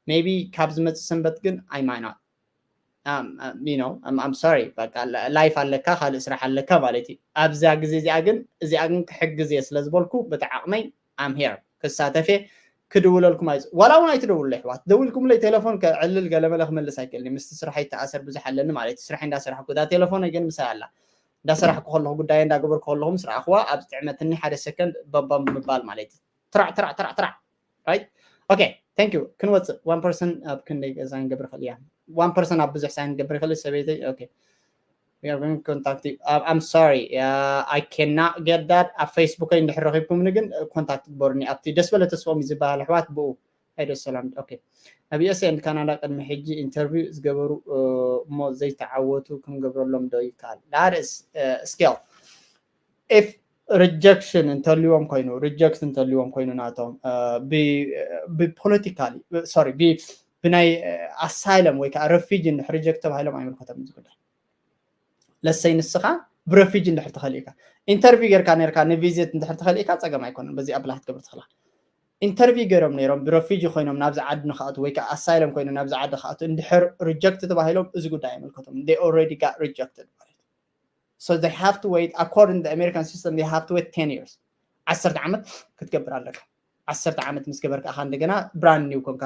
maybe ካብ ዝመጽእ ሰንበት ግን I might not. Um, um, you know, I'm, I'm sorry. በቃ ላ-፣ ላይፍ ኣለካ፣ ካልእ ስራሕ ኣለካ ማለት እዩ። ኣብዛ ግዜ እዚኣ ግን፣ እዚኣ ግን ክሕግዝ እየ ስለ ዝበልኩ፣ በቲ ዓቕመይ I'm here ክሳተፍ እየ። ክድውለልኩም ኣይጽ-፣ ዋላ እውን ኣይትደውሉለይ ኣሕዋት። ደዊልኩምለይ ቴሌፎን ከዕልል ገለመለ ክመልስ ኣይክእልን እየ። ምስቲ ስራሕ ይተኣሰር ብዙሕ ኣለኒ ማለት እዩ። ስራሕ እንዳሰራሕኩ፣ እዛ ቴሌፎነይ ግን ምሳይ ኣላ። እንዳሰራሕኩ ከለኹ፣ ጉዳይ እንዳገበርኩ ከለኹ ምስ ረኣኽዋ፣ ኣብ ጥዕመትኒ ሓደ ሰከንድ በምበም ምባል ማለት እዩ። ትራዕ፣ ትራዕ፣ ትራዕ፣ ትራዕ። ራይት? ኦኬ፣ ታንክ ዩ። ክንወጽእ። ዋን ፐርሰን ኣብ ክንደይ ሳይን ክገብር ይኽእል እያ? ዋን ፐርሰን ኣብ ብዙሕ ሳይን ክገብር ይኽእል፣ ሰበይተይ። ኦኬ። We are going to contact you. Uh, I'm sorry. Uh, I cannot get that. ኣብ ፌስቡከይ እንድሕር ረኺብኩምኒ ግን ኮንታክት ግበሩኒ። ኣብቲ ደስ በለ ተስፎም እዩ ዝበሃል ኣሕዋት ብኡ። ሃይዶ ሰላም። ኦኬ። ኣብ ዩ ኤስ ኤ ኤንድ ካናዳ ቅድሚ ሕጂ ኢንተርቪው ዝገበሩ፣ እ፣ እሞ ዘይተዓወቱ ክንገብረሎም ዶ ይከኣል? That is, uh, skill. If ሪጀክሽን እንተልዎም ኮይኑ፣ ሪጀክት እንተልዎም ኮይኑ ናቶም፣ እ፣ ብ-፣ ብፖለቲካሊ፣ ሶሪ፣ ብ-፣ ብናይ፣ እ፣ ኣሳይለም ወይ ከዓ ረፊጂ እንድሕር ሪጀክት ተባሂሎም ኣይምልከቶም እዚ ጉዳይ። ለሰይ ንስኻ ብረፊጂ እንድሕር ተኸሊእካ፣ ኢንተርቪው ጌርካ ነርካ፣ ንቪዚት እንድሕር ተኸሊእካ ጸገም ኣይኮነን። በዚ ኣፕላይ ክትገብር ትኽእላ። ኢንተርቪው ገይሮም ነይሮም፣ ብረፊጂ ኮይኖም ናብዚ ዓዲ ንክኣቱ ወይ ከዓ ኣሳይለም ኮይኖም ናብዚ ዓዲ ክኣቱ እንድሕር ሪጀክት ተባሂሎም፣ እዚ ጉዳይ ኣይምልከቶም። They already got rejected ማለት እዩ። So they have to wait, according to the American system, they have to wait ten years. ዓሰርተ ዓመት ክትገብር ኣለካ። ዓሰርተ ዓመት ምስ ገበርካ ኢኻ እንደገና ብራንድ ኒው ኮንካ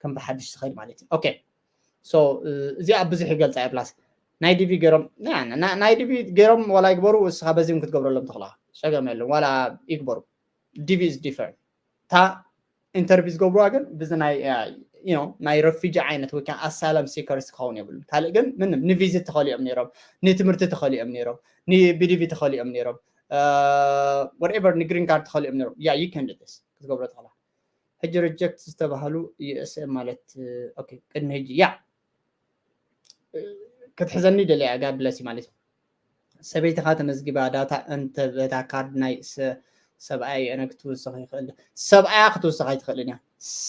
ከም ብሓድሽ ትኸይድ ማለት እዩ። ኦኬ። So፣ እ፣ እዚኣ ብዙሕ ይገልጻ እያ። ፕላስ ናይ ዲ ቪ ገይሮም፣ ና-፣ ና-፣ ናይ ዲ ቪ ገይሮም ዋላ ይግበሩ፣ እስኻ በዚ እውን ክትገብረሎም ትኽእላ። ጸገም የለን። ዋላ ይግበሩ። ዲ ቪ is different። እታ ኢንተርቪው ዝገብሩዋ ግን ብዚ ናይ፣ ያ፣ you know፣ ናይ ረፊጂ ዓይነት ወይ ከዓ ኣሳይለም ሲከርስ ክኸውን የብሉን። ካልእ ግን ምንም ንቪዚት ተኸሊኦም ነይሮም፣ ንትምህርቲ ተኸሊኦም ነይሮም፣ ንቢዲቪ ተኸሊኦም ነይሮም፣ እ፣ whatever፣ ንግሪን ካርድ ተኸሊኦም ነይሮም። ያ፣ you can do this። ክትገብሮ ትኽእላ። ሕጂ ሪጀክት ዝተባህሉ ዩ ኤስ ኤ ማለት፣ ኦኬ፣ ቅድሚ ሕጂ፣ ያ፣ ክትሕዘኒ ደልያ፣ ጋድ ብለስ ማለት እዩ። ሰበይትኻ ተመዝጊባ ዳታ እንተ በታ ካርድ ናይ ሰ-፣ ሰብኣይ ኣነ ክትውስኽ ይኽእል። ሰብኣያ ክትውስኽ ኣይትኽእልን እያ።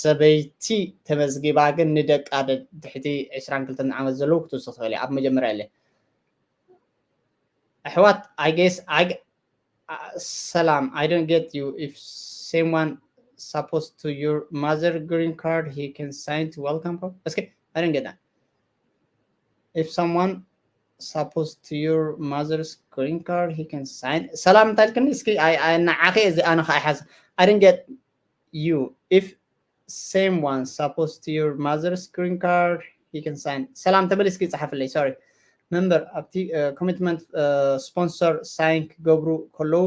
ሰበይቲ ተመዝጊባ ግን ንደቃ ደ-፣ ትሕቲ ዕስራን ክልተን ዓመት ዘለዉ ክትውስኽ ትኽእል እያ። ኣብ መጀመርያ የለ። ኣሕዋት፣ I guess፣ I g-፣ uh, ሰላም፣ I don't get you. If someone supposed to your mother green card, he can sign to welcome card. እስኪ፣ I don't get that. If someone supposed to your mother's green card, he can sign. ሰላም እንታይ ኢልክኒ? እስኪ፣ ኣይ፣ ኣይ፣ ንዓኺ እዚ ኣነ ኸኣ ይሓዝ። I didn't get you. If someone supposed to your mother's green card, he can sign. ሰላም ተበሊ እስኪ ጸሓፍለይ። ሶሪ። መምበር ኣብቲ፣ እ፣ ኮሚትመንት፣ እ፣ ስፖንሰር ሳይን ክገብሩ ከለዉ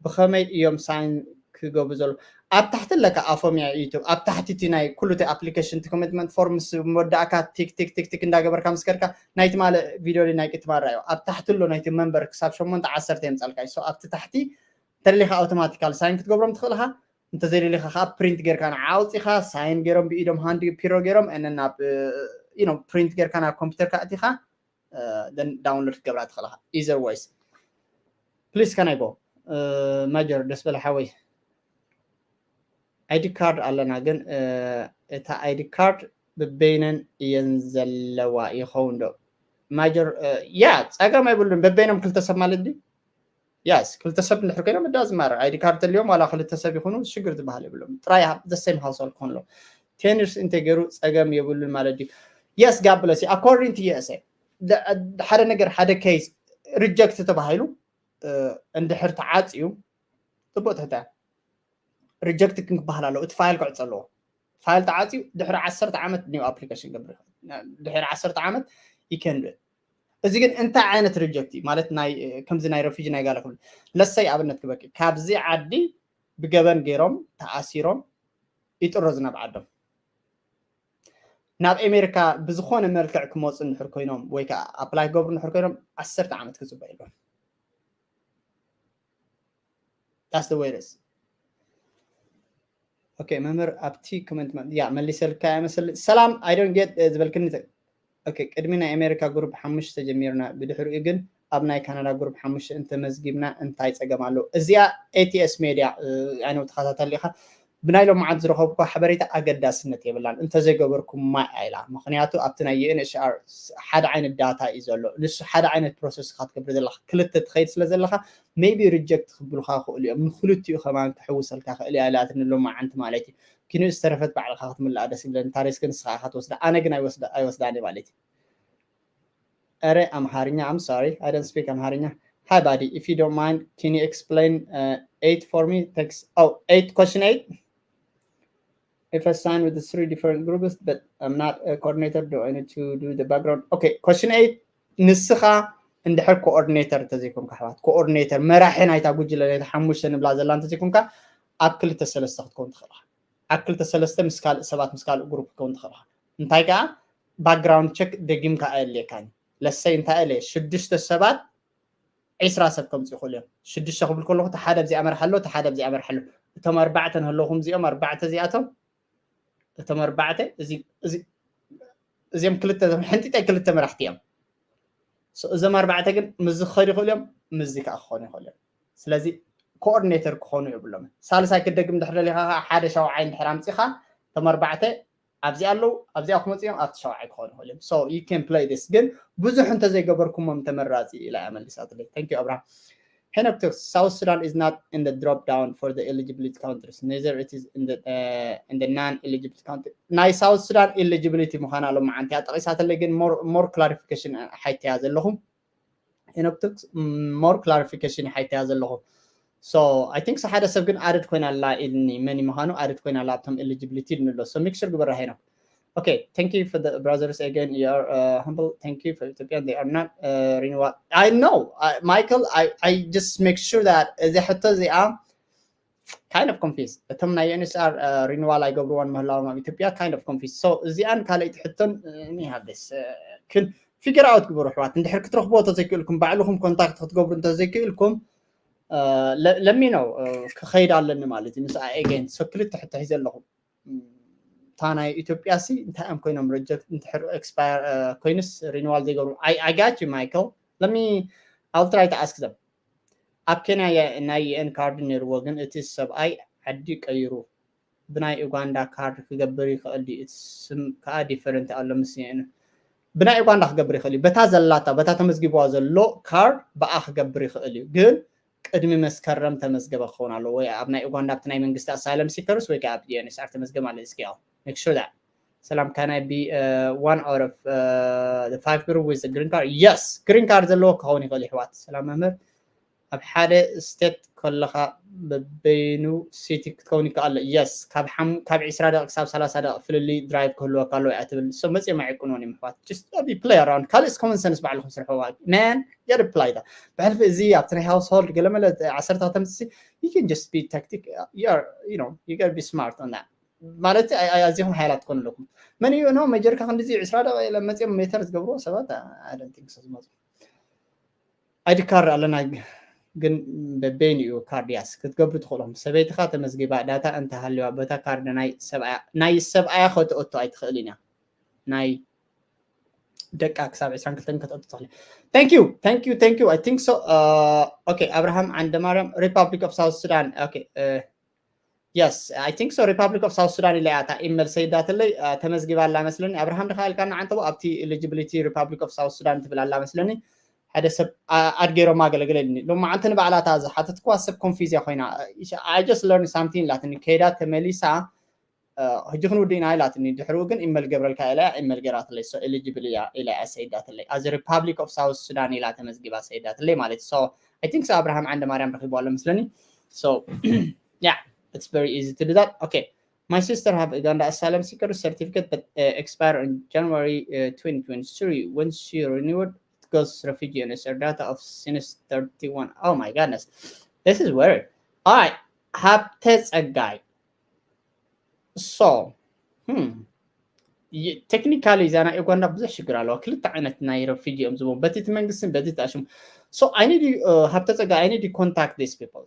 ብኸመይ እዮም ሳይን ክገብሩ ዘሎ ኣብ ታሕቲ ኣለካ ኣፎምያ ዩቱብ ኣብ ታሕቲ እቲ ናይ ኩሉ እቲ ኣፕሊኬሽን እቲ ኮሚትመንት ፎርም ምስ መወዳእካ ቲክ ቲክ ቲክ ቲክ እንዳገበርካ ምስ ከድካ ናይቲ ማለ ቪድዮ ናይ ቅትማራ እዩ ኣብ ታሕቲ ኣሎ ናይቲ መንበር ክሳብ ሸሞንተ ዓሰርተ የምፃልካ እዩ ኣብቲ ታሕቲ እንተደሊካ ኣውቶማቲካል ሳይን ክትገብሮም ትኽእልካ እንተዘይደሊካ ከዓ ፕሪንት ጌርካ ንዓ ኣውፂኻ ሳይን ገይሮም ብኢዶም ሃንድ ፒሮ ገይሮም እነ ናብ ፕሪንት ጌርካ ናብ ኮምፒውተርካ እቲኻ ዳውንሎድ ክትገብራ ትኽእልካ ኢዘር ወይስ ፕሊስ ከናይ ጎ ማጀር ደስ በለ ሓወይ ኣይዲ ካርድ ኣለና ግን እታ ኣይዲ ካርድ ብበይነን እየን ዘለዋ ይኸውን ዶ ማጀር ያ ፀገም ኣይብሉን በበይኖም ክልተ ሰብ ማለት ድዩ ያስ ክልተ ሰብ እንድሕር ኮይኖም እዳ ዝማረ ኣይዲ ካርድ ተልዮም ዋላ ክልተ ሰብ ይኹኑ ሽግር ዝበሃል የብሎም ጥራይ ዘሰም ሃውስሆልድ ክኾን ኣሎ ቴንርስ እንተገይሩ ፀገም የብሉን ማለት ድዩ የስ ጋብለሲ ኣኮርዲንግ ቱ የስ ሓደ ነገር ሓደ ኬስ ሪጀክት ተባሂሉ እንድሕር ተዓፅዩ ፅቡቅ ትሕተ ሪጀክት ክንክበሃል ኣለዎ እቲ ፋይል ክዕፅ ኣለዎ ፋይል ተዓፅዩ ድሕሪ ዓሰርተ ዓመት ኒው ኣፕሊኬሽን ገብር ድሕሪ ዓሰርተ ዓመት ይከንድ እዚ ግን እንታይ ዓይነት ሪጀክት እዩ ማለት ናይ ከምዚ ናይ ረፊጂ ናይ ጋለ ክብል ለሰይ ኣብነት ክበቂ ካብዚ ዓዲ ብገበን ገይሮም ተኣሲሮም ይጥረዙ ናብ ዓዶም ናብ ኣሜሪካ ብዝኾነ መልክዕ ክመፁ እንድሕር ኮይኖም ወይ ከዓ ኣፕላይ ክገብሩ እንድሕር ኮይኖም ዓሰርተ ዓመት ክፅበ የለን that's the way it is okay መምህር ኣብቲ ኮመንት ያ መሊሰልካ ይመስል ሰላም I don't get ዝበልክኒ okay ቅድሚ ናይ ኣሜሪካ ግሩፕ ሓሙሽተ ጀሚርና ብድሕሪኡ ግን ኣብ ናይ ካናዳ ግሩፕ ሓሙሽተ እንተመዝጊብና እንታይ ፀገም ኣለዎ እዚኣ ኤቲኤስ ሜድያ ኣይነው ተኸታተል ኢኻ ብናይ ሎምዓት ዝረኸብኩ ሓበሬታ ኣገዳስነት የብላን እንተዘይገበርኩም ማይ ኣይላ ምክንያቱ ኣብቲ ናይ ዩኤንኤችሲኣር ሓደ ዓይነት ዳታ እዩ ዘሎ ንሱ ሓደ ዓይነት ፕሮሰስ ኢካ ትገብር ዘለካ ክልተ ትኸይድ ስለ ዘለካ maybe ሪጀክት ክብሉካ ክእሉ እዮም ንክልቲኡ ከማን ክሕውሰልካ ክእል እያ ኢላትኒ ሎማዓንቲ ማለት እዩ ኪኑ ዝተረፈት ባዕልካ ክትምላኣ ደስ ይብለኒ ታሪስ ግን ንስካ ኢካ ትወስዳ ኣነ ግን ኣይወስዳን ማለት እዩ ኧረ ኣምሓርኛ I'm sorry I don't speak ኣምሓርኛ Hi buddy if you don't mind can you explain uh, eight for me thanks oh eight question eight if I sign with the three different groups but I'm not a coordinator do I need to do the background okay question eight ንስኻ እንድሕር ኮኦርዲኔተር እንተዘይኮንካ ኣሕዋት ኮኦርዲኔተር መራሒ ናይታ ጉጅለ ናይታ ሓሙሽተ ንብላ ዘላ እንተዘይኮንካ ኣብ ክልተ ሰለስተ ክትከውን ትኽእልካ ኣብ ክልተ ሰለስተ ምስ ካልእ ሰባት ምስ ካልእ ግሩፕ ክትከውን ትኽእልካ እንታይ ከዓ ባክግራውንድ ቸክ ደጊምካ ኣየድልየካን ለሰይ እንታይ ኣለ ሽዱሽተ ሰባት ዒስራ ሰብ ከምፁ ይኽእሉ እዮም ሽዱሽተ ክብል ከለኹ እቲ ሓደ ኣብዚኣ መርሓ ኣሎ እቲ ሓደ ኣብዚኣ መርሓ ኣሎ እቶም ኣርባዕተ ንህለኹም እዚኦም ኣርባዕተ እዚኣቶም እቶም ኣርባዕተ እዚኦም ክልተ ሕንጢጠይ ክልተ መራሕቲ እዮም እዞም ኣርባዕተ ግን ምዚ ክኸዱ ይኽእሉ እዮም ምዚ ከዓ ክኾኑ ይኽእሉ እዮም ስለዚ ኮኦርዲኔተር ክኾኑ የብሎም ሳልሳይ ክደግም ድሕር ደሊካ ሓደ ሸውዓይ እንድሕር ኣምፂኻ እቶም ኣርባዕተ ኣብዚ ኣለዉ ኣብዚኣ ክመፅኦም ኣብቲ ሸውዓይ ክኾኑ ይኽእሉ እዮም so you can play this ግን ብዙሕ እንተዘይገበርኩሞም ተመራፂ ኢላ እያ መሊሳትለይ thank you ኣብርሃም Henok talks South Sudan is not in the drop down for the eligibility countries, neither it is in the uh, in the non-eligibility country. ናይ ሳውት ሱዳን ኤሊጂቢሊቲ ምዃና ሎማዓንቲ እያ ጠቂሳትለይ ግን more clarification ሓይተያ ዘለኹም Henok talks more clarification ሓይተያ ዘለኹም so I think ሓደ ሰብ ግን ኣድድ ኮይና ኣላ ኢልኒ መን ምዃኑ ኣድድ ኮይና ኣላ ኣብቶም ኤሊጂቢሊቲ ኢልኒ ኣሎ so make sure ግበራ Henok Okay, thank you for the brothers again. You are uh, humble. Thank you for Ethiopian. They are not uh, renewal. I know, I, Michael. I, I just make sure that እዚ ሕቶ እዚኣ kind of confused. እቶም ናይ ዩኤንኤችሲኣር ሪኒዋል ኣይገብርዎን ምህላዎም ኣብ ኢትዮጵያ kind of confused. So እዚኣን ካልኣይቲ ሕቶን we have this ክን figure out ግበሩ ኣሕዋት። እንድሕር ክትረኽብዎ እንተዘይክእልኩም ባዕልኹም ኮንታክት ክትገብሩ እንተዘይክእልኩም let me know ክኸይድ ኣለኒ ማለት እዩ። ምስኣ again so ክልተ ሕቶ ሒዘ ኣለኹ። እታ ናይ ኢትዮጵያ ሲ እንታይ እዮም ኮይኖም ሪጀክት እንድሕር ኤክስፓየር ኮይንስ ሪኒዋል ዘይገብሩ I got you Michael let me I'll try to ask them ኣብ ኬንያ ናይ ዩኤን ካርድ ነይርዎ ግን እቲ ሰብኣይ ዓዲ ቀይሩ ብናይ ኡጋንዳ ካርድ ክገብር ይኽእል ድዩ እቲ ስም ከዓ ዲፈረንት ኣሎ ምስ ዩኤን ብናይ ኡጋንዳ ክገብር ይኽእል እዩ በታ ዘላታ በታ ተመዝጊብዋ ዘሎ ካርድ ብኣ ክገብር ይኽእል እዩ ግን ቅድሚ መስከረም ተመዝገበ ክኸውን ኣለዎ ወይ ኣብ ናይ ኡጋንዳ ኣብቲ ናይ መንግስቲ ኣሳይለም ሲከርስ ወይ ከዓ ኣብ ዩኤንኤችሲኣር ተመዝገብ ማለት እስኪ ያው make sure that ሰላም can I be uh, one out of uh, the five group with the green card yes green card ዘለዎ ክኸውን ይኽእል ይሕዋት ሰላም መምህር ኣብ ሓደ state ከለኻ በበይኑ city ክትከውን ይከኣል ኣሎ። Yes፣ ካብ ሓም ካብ ዒስራ ደቂቕ ክሳብ ሰላሳ ደቂቕ ፍልልይ drive ክህልወካ ኣለዎ እያ ትብል። So መጺኦም ኣይዕቅንዎን እዮም ኣሕዋት። Just be play around። ካልእስ common sense ባዕልኹም ስርሕዋ። Man, get apply ዳ። ብሕልፊ እዚ ኣብቲ ናይ household ገለመለ ዓሰርተ ከተምጽሲ you can just be tactic you are you know you gotta be smart on that። ማለት ኣዚኹም ሓያላት ትኾኑ ኣለኩም። መን እዩ ነው መጀርካ ክንዲዚ ዒስራ ደቂቕ ኢለ መጺኦም ሜተር ዝገብርዎ ሰባት? I don't think so ዝመጹ። ID card ኣለና ግን በበይኑ እዩ ካርድ ያስ ክትገብሩ ትኽእሎም። ሰበይትኻ ተመዝጊባ ዳታ እንተሃልዋ በታ ካርድ ናይ ሰብኣያ ናይ ሰብኣያ ከተእቶ ኣይትኽእልን እያ። ናይ ደቃ ክሳብ ዒስራን ክልተን ከተእቶ ትኽእል። Thank you, thank you, thank you. I think so. Uh, okay, Abraham Andemaryam, Republic of South Sudan. Okay, uh, yes, I think so. Republic of South Sudan ኢላ እያ እታ ኢመል ሰይዳትለይ። Uh, ተመዝጊባ ኣላ መስለኒ። ኣብርሃም ድኻ ኢልካና ዓንተቦ ኣብቲ eligibility Republic of South Sudan ትብል ኣላ መስለኒ። ሓደ ሰብ ኣድገይሮም ኣገለገለ ኢልኒ ሎማዓንቲ ንባዕላታ ዝሓተትክዋ ሰብ ኮንፊዝ እያ ኮይና። I just learn something ኢላትኒ። ከይዳ ተመሊሳ ሕጂ ክንውድእ ኢና ኢላትኒ። ድሕሪኡ ግን ኢመል ገብረልካ ኢላ እያ። ኢመል ገይራትለይ። So eligible እያ ኢላ እያ ሰይዳትለይ። As Republic of South Sudan ኢላ ተመዝጊባ ሰይዳትለይ ማለት። So I think so. ኣብርሃም ዓንደ ማርያም ረኺቡ ኣሎ መስለኒ። So yeah, it's very easy to do that. Okay. My sister have Uganda asylum seeker certificate but uh, expire in January uh, twenty twenty-three. When she renewed, it goes refugee and it's her data of since thirty-one. Oh my goodness. This is weird. All right. ሀብተ ጸጋይ። So, hmm. Technically እዛ ናይ ኡጋንዳ ብዙሕ ሽግር ኣለዋ። ክልተ ዓይነት ናይ ረፊጂ እዮም ዝቦም በቲ እቲ መንግስትን በቲ ተኣሽሙ። So I need you, uh, ሀብተ ጸጋይ, I need you contact these people.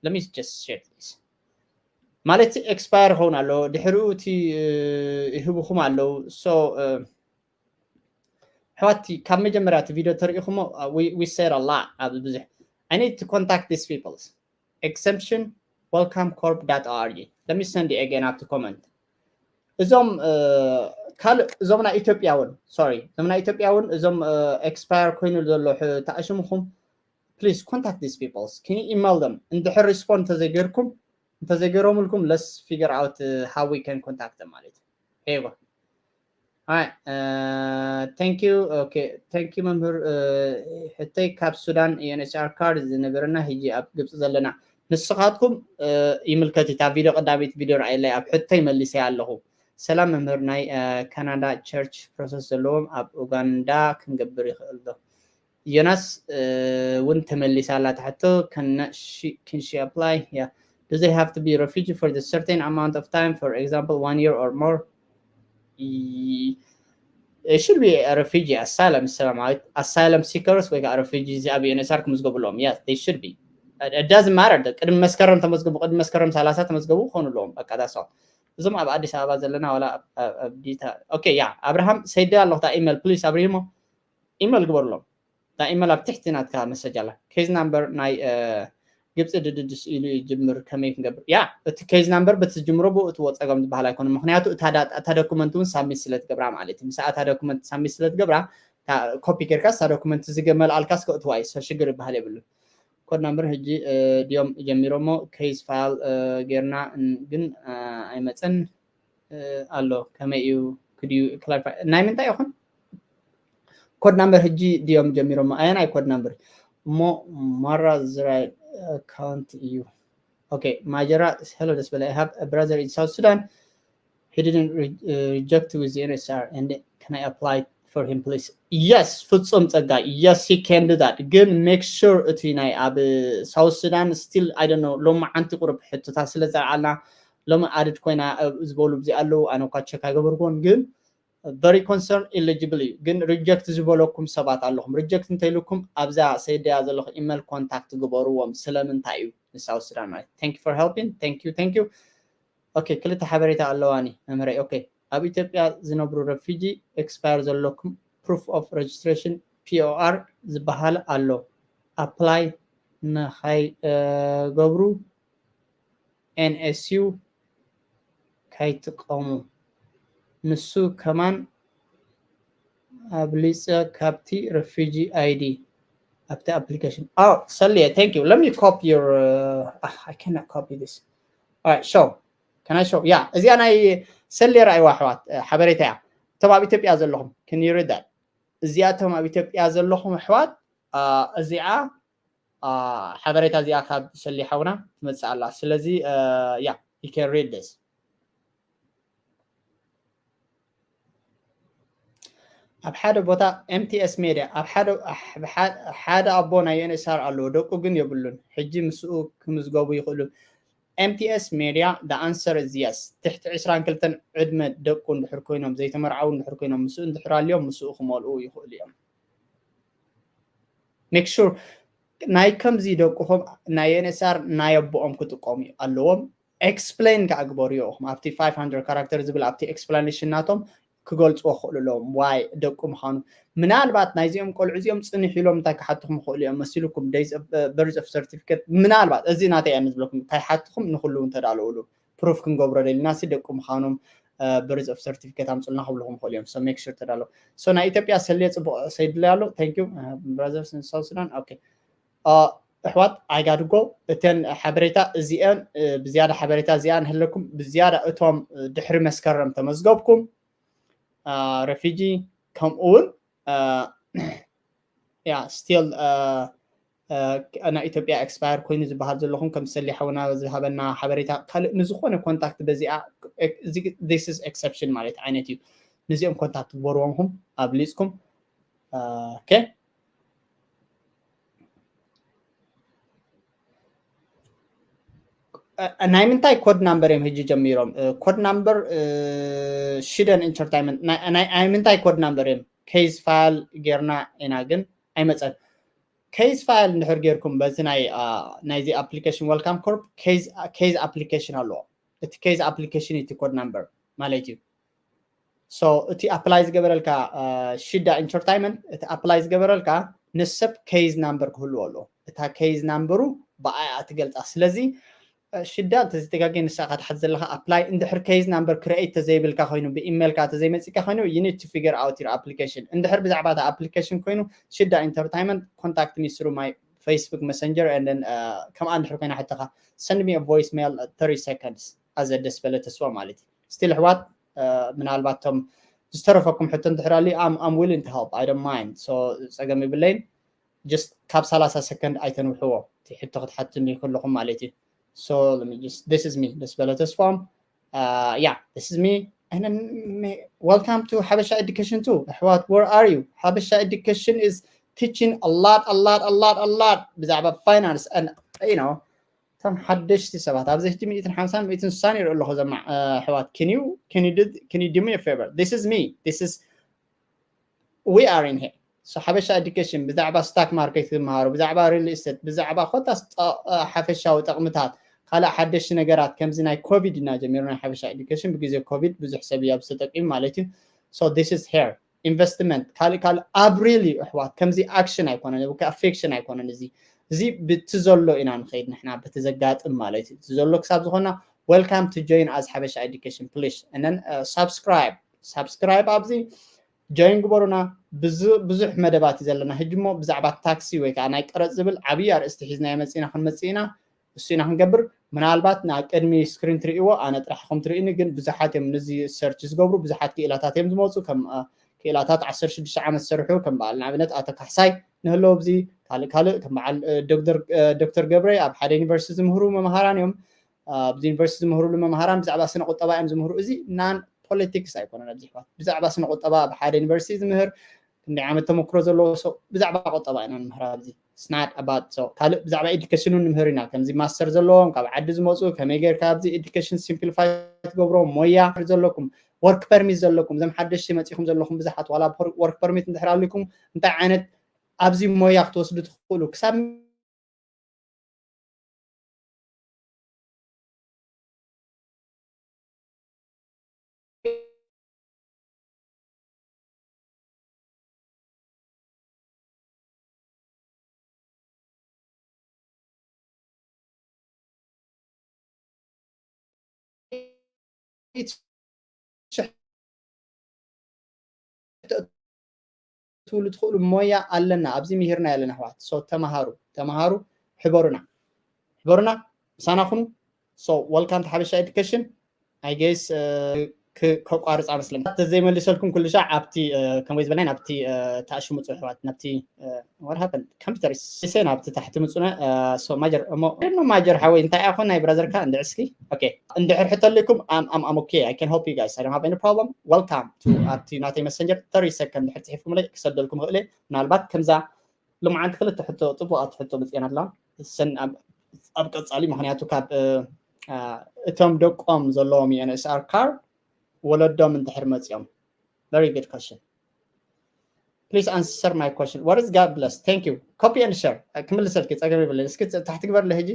Let me just share this. ማለት expire ኸውን ኣሎ ድሕሪኡ እቲ ይህብኹም ኣለዉ። So ሕዋቲ ካብ መጀመርያ እቲ ቪድዮ ተሪኢኹሞ we said a lot ኣብ ብዙሕ I need to contact these people. Exemption welcome corp dot org. Let me send it again ኣብቲ comment. እዞም ካልእ እዞም ናይ ኢትዮጵያ እውን sorry እዞም ናይ ኢትዮጵያ እውን እዞም expire ኮይኑ ዘሎ ተኣሽምኹም please contact these people. Can you email them? እንድሕር respond እንተዘይገርኩም እንተዘይገሮምልኩም let's figure out uh, how we can contact them ማለት እዩ. Here you go. Hi, uh, thank you. Okay, thank you መምህር። ሕተይ ካብ ሱዳን ዩኤንኤችሲአር ካርድ ዝነበረና ሕጂ ኣብ ግብፂ ዘለና ንስኻትኩም ይምልከት እታ ቪድዮ ቀዳመይቲ ቪድዮ ረኣየለይ ኣብ ሕተይ መሊሰ ኣለኹ። ሰላም መምህር፣ ናይ ካናዳ ቸርች ፕሮሰስ ዘለዎም ኣብ ኡጋንዳ ክንገብር ይኽእል ዶ? ዮናስ እውን ተመሊሳ ኣላ ትሕቶ። Can she apply? Yeah. Do they have to be refugee for the certain amount of time, for example one year or more? It should be a refugee asylum ሰላማዊት asylum seekers ወይ ከዓ refugee እዚ ኣብ ዩኤንኤችሲአር ክምዝገቡ ኣለዎም። Yes, they should be. It doesn't matter. ቅድሚ መስከረም ተመዝገቡ፣ ቅድሚ መስከረም ሰላሳ ተመዝገቡ ክኾኑ ኣለዎም። በቃ that's all. እዞም ኣብ ኣዲስ ኣበባ ዘለና ዋላ ኣብ ዲታ okay yeah. ኣብርሃም ሰይደ ኣለኹ እታ ኢሜል please ኣብርሂሞ ኢሜል ግበሩሎም። እታ ኢሜል ኣብ ትሕቲ ናትካ መሰጅ ኣላ። Case number ናይ ግብፂ ድድድስ ኢሉ ይጅምር ከመይ ክንገብር? Yeah, እቲ case number በቲ ዝጅምሮ ብኡ እትዎ ፀገም ዝበሃል ኣይኮነ። ምክንያቱ እታ document እውን submit ስለ ትገብራ ማለት እዩ። ምስ እታ document submit ስለ ትገብራ ኮፒ ጌርካ እታ document ዝገመልኣልካ እስከ እትዋ እዩ ሽግር ይበሃል የብሉ። Code number ሕጂ ድዮም ጀሚሮሞ case file ጌርና ግን ኣይመፀን ኣሎ። ከመይ እዩ? Could you clarify? ናይ ምንታይ ይኹን code number ሕጂ ድዮም ጀሚሮሞ? ኣየናይ code number? እሞ ማራ ዝራይ account እዩ። Okay ማጀራ hello ደስ በለ I have a brother in South Sudan. He didn't re- uh, reject with the N S R and can I apply for him please? Yes ፍጹም ጸጋ yes he can do that. ግን make sure እቲ ናይ ኣብ South Sudan still I don't know ሎማዓንቲ ቁሩብ ሕቶታት ስለ ዘልዓልና ሎሚ ኣድድ ኮይና ዝበሉ ብዚ ኣለዉ። ኣነ እኳ ቸክ ኣይገበርኩዎን ግን very concern eligible እዩ። ግን reject ዝበለኩም ሰባት ኣለኹም። Reject እንተኢልኩም ኣብዛ ሰይደያ ዘለኹ ኢሜል ኮንታክት ግበርዎም። ስለምንታይ እዩ ንሳውት ሱዳን ማለት? Thank you for helping. Thank you, thank you. Okay ክልተ ሓበሬታ ኣለዋኒ መምህረይ። Okay ኣብ ኢትዮጵያ ዝነብሩ ረፊጂ expire ዘለኩም proof of registration P O R ዝበሃል ኣሎ። Apply ንኸይገብሩ N S U ከይትጥቀሙ። ንሱ ከማን ኣብሊፀ ካብቲ refugee I D ኣብቲ application። Oh ሰልየ thank you. Let me copy your uh, ah, I cannot copy this. All right show. Can I show? Yeah እዚኣ ናይ ሰልየ ረኣይዋ ኣሕዋት ሓበሬታ እያ። እቶም ኣብ ኢትዮጵያ ዘለኹም can you read that? እዚኣ እቶም ኣብ ኢትዮጵያ ዘለኹም ኣሕዋት እዚኣ ሓበሬታ እዚኣ ካብ ሰሊ ሓውና ትመፅእ ኣላ። ስለዚ ያ you can read this። ኣብ ሓደ ቦታ M T S Media ኣብ ሓደ ሓደ ኣቦ ናይ N S R ኣለዎ፣ ደቁ ግን የብሉን። ሕጂ ምስኡ ክምዝገቡ ይኽእሉ። M T S Media the answer is yes። ትሕቲ ዕስራን ክልተን ዕድመ ደቁ እንድሕር ኮይኖም፣ ዘይተመርዓው እንድሕር ኮይኖም፣ ምስኡ እንድሕር ኣልዮም ምስኡ ክመልኡ ይኽእሉ እዮም። Make sure ናይ ከምዚ ደቅኹም ናይ N S R ናይ ኣቦኦም ክጥቀሙ ኣለዎም። Explain ከኣ ግበሩ ኢኹም ኣብቲ five hundred character ዝብል ኣብቲ explanation ናቶም ክገልጽዎ ክኽእሉ ኣለዎም why ደቁ ምዃኑ። ምናልባት ናይዚኦም ቆልዑ እዚኦም ጽንሕ ኢሎም እንታይ ክሓትኹም ይኽእሉ እዮም መሲልኩም፣ birth of certificate ምናልባት፣ እዚ ናተይ እየ ዝብለኩም፣ ከይሓትኹም ንኹሉ እውን ተዳለውሉ። Proof ክንገብሮ ደሊና ሲ ደቁ ምዃኖም birth of certificate ኣምፅልና ክብልኹም ይኽእሉ እዮም። So make sure ተዳለው። So ናይ ኢትዮጵያ ሰልየ ጽቡቕ ሰይድለይ ኣሎ። Thank you brothers in South Sudan። Okay ኣሕዋት፣ I gotta go። እተን ሓበሬታ እዚአን ብዝያዳ ሓበሬታ እዚኣ ንህለኩም፣ ብዝያዳ እቶም ድሕሪ መስከረም ተመዝገብኩም ረፊጂ ከምኡ እውን ያ still ናይ ኢትዮጵያ expire ኮይኑ ዝበሃል ዘለኹም ከም ሰሊ ሓውና ዝሃበና ሓበሬታ፣ ካልእ ንዝኾነ contact በዚኣ this is exception ማለት ዓይነት እዩ። ንዚኦም contact ግበርዎም ኹም ኣብሊፅኩም። Okay። ናይ ምንታይ code number እዮም ሕጂ ጀሚሮም? Code number ሽደን entertainment ናይ ምንታይ code number እዮም? Case file ጌርና ኢና ግን ኣይመፀን። Case file እንድሕር ጌርኩም በዚ ናይ ናይዚ application Welcome Corp case application ኣለዎ። እቲ case application እቲ code number ማለት እዩ። So እቲ apply ዝገበረልካ ሽዳ entertainment እቲ apply ዝገበረልካ ንሰብ case number ክህልዎ ኣለዎ። እታ case number ኡ ብኣያ ትገልፃ። ስለዚ ሽዳ እንተዘይተጋገየ ንስኻ ትሓዝ ዘለኻ apply እንድሕር case number create ተዘይብልካ ኮይኑ ብኢሜልካ ተዘይመፂካ ኮይኑ you need to figure out your application። እንድሕር ብዛዕባ እታ application ኮይኑ ሽዳ entertainment contact me through my Facebook Messenger and then ከምኣ እንድሕር ኮይና ሕቶኻ send me a voicemail thirty seconds ኣዘ ደስ በለ ተስፋ ማለት እዩ። Still ኣሕዋት ምናልባት ቶም ዝተረፈኩም ሕቶ እንድሕር ኣሉ I'm willing to help I don't mind። So ፀገም የብለይን። Just ካብ ሰላሳ ሰከንድ ኣይተንውሕዎ እቲ ሕቶ ክትሓትኒ ከለኹም ማለት እዩ። So let me just this is me ደስ በለ ተስፋም። Yeah, this is me and then welcome to ሓበሻ education too ኣሕዋት። Where are you? ሓበሻ education is teaching a lot a lot a lot a lot ብዛዕባ finance and you know እቶም ሓደሽቲ ሰባት ኣብዚ ሕጂ ሚእትን ሓምሳን ሚእትን ስሳን ይርኢ ኣለኹ ዘማ ኣሕዋት። Can you can you do can you do me a favor? This is me. This is we are in here. So ሓበሻ education ብዛዕባ stock market ክመሃሩ፣ ብዛዕባ real estate፣ ብዛዕባ ኮታስ ሓፈሻዊ ጠቕምታት ካልእ ሓደሽቲ ነገራት ከምዚ ናይ ኮቪድ ኢና ጀሚሩ ናይ ሓበሻ education ብግዜ ኮቪድ ብዙሕ ሰብ እዩ ኣብዚ ተጠቂሙ ማለት እዩ። So this is here investment ካልእ ካልእ ኣብ real እዩ ኣሕዋት። ከምዚ action ኣይኮነን fiction ኣይኮነን። እዚ እዚ ብቲ ዘሎ ኢና ንኸይድ ንሕና በቲ ዘጋጥም ማለት እዩ። እቲ ዘሎ ክሳብ ዝኾና welcome to join as ሓበሻ education please and then subscribe subscribe ኣብዚ join ግበሩና። ብዙሕ መደባት እዩ ዘለና ሕጂ እሞ ብዛዕባ ታክሲ ወይ ከዓ ናይ ቀረፅ ዝብል ዓብዪ ኣርእስቲ ሒዝናዮ መፂና ክንመፅእ ኢና። እሱ ኢና ክንገብር። ምናልባት ናብ ቅድሚ screen ትርእይዎ ኣነ ጥራሕ ኢኹም ትርእይኒ ግን ብዙሓት እዮም ነዚ search ዝገብሩ ብዙሓት ክኢላታት እዮም ዝመፁ ከም ክኢላታት ዓሰርተ ሽዱሽተ ዓመት ዝሰርሑ ከም በዓል ንኣብነት ኣቶ ካሕሳይ ንህለው ኣብዚ ካልእ ካልእ ከም በዓል ዶክተር ገብረ ኣብ ሓደ ዩኒቨርሲቲ ዝምህሩ መምሃራን እዮም። ኣብዚ ዩኒቨርሲቲ ዝምህርሉ መምሃራን ብዛዕባ ስነ ቁጠባ እዮም ዝምህሩ። እዚ non politics ኣይኮነን ኣብዚ ሕዋት ብዛዕባ ስነ ቁጠባ ኣብ ሓደ ዩኒቨርሲቲ ዝምህር ክንደይ ዓመት ተመክሮ ዘለዎ ሰብ ብዛዕባ ቁጠባ ኢና ንምህር ኣብዚ። It's not about so ካልእ ብዛዕባ education ን ንምህር ኢና ከምዚ master ዘለዎም ካብ ዓዲ ዝመፁ ከመይ ጌርካ ኣብዚ education simplify ትገብሮ ሞያ ዘለኩም work permit ዘለኩም እዞም ሓደሽቲ መፂኹም ዘለኹም ብዙሓት ዋላ work permit እንድሕር ኣልኩም እንታይ ዓይነት ኣብዚ ሞያ ክትወስዱ ትኽእሉ ክሳብ ትብሉ ትኽእሉ ሞያ ኣለና ኣብዚ ምሂርና ኣለና ኣሕዋት። So ተማሃሩ ተማሃሩ ሕበሩና ሕበሩና ምሳና ኩኑ። So welcome to ሓበሻ education I guess ከቋርፃ መስለኒ። ተዘይመልሰልኩም ኩሉ ሻዕ ኣብቲ ከምወይ ዝበልና ናብቲ ተኣሽሙ ፅሑፋት ናብቲ what happened computer ሴ ናብቲ ታሕቲ ምፁነ። ማጀር እሞ ኖ ማጀር ሓወይ እንታይ ኣኹ ናይ ብራዘርካ እንድዕስኪ እንድሕር ሕተልኩም ኣም ኣም ኦኬ I can help you guys I don't have any problem welcome to ኣብቲ ናተይ መሰንጀር thirty second ድሕር ፅሒፍኩምለይ ክሰደልኩም ክእለ ምናልባት ከምዛ ልምዓንቲ ክልተ ሕቶ ፅቡቃት ሕቶ መፅአን ኣለዋ ሰን ኣብ ቀፃሊ ምክንያቱ ካብ እቶም ደቆም ዘለዎም ዩ ኤን ኤስ ኣር ካር ወለዶም እንድሕር መፅኦም very good question please answer my question what is God bless thank you copy and share ክምልሰልኪ ፀገም የብለይ እስኪ ታሕቲ ግበርለ ሕጂ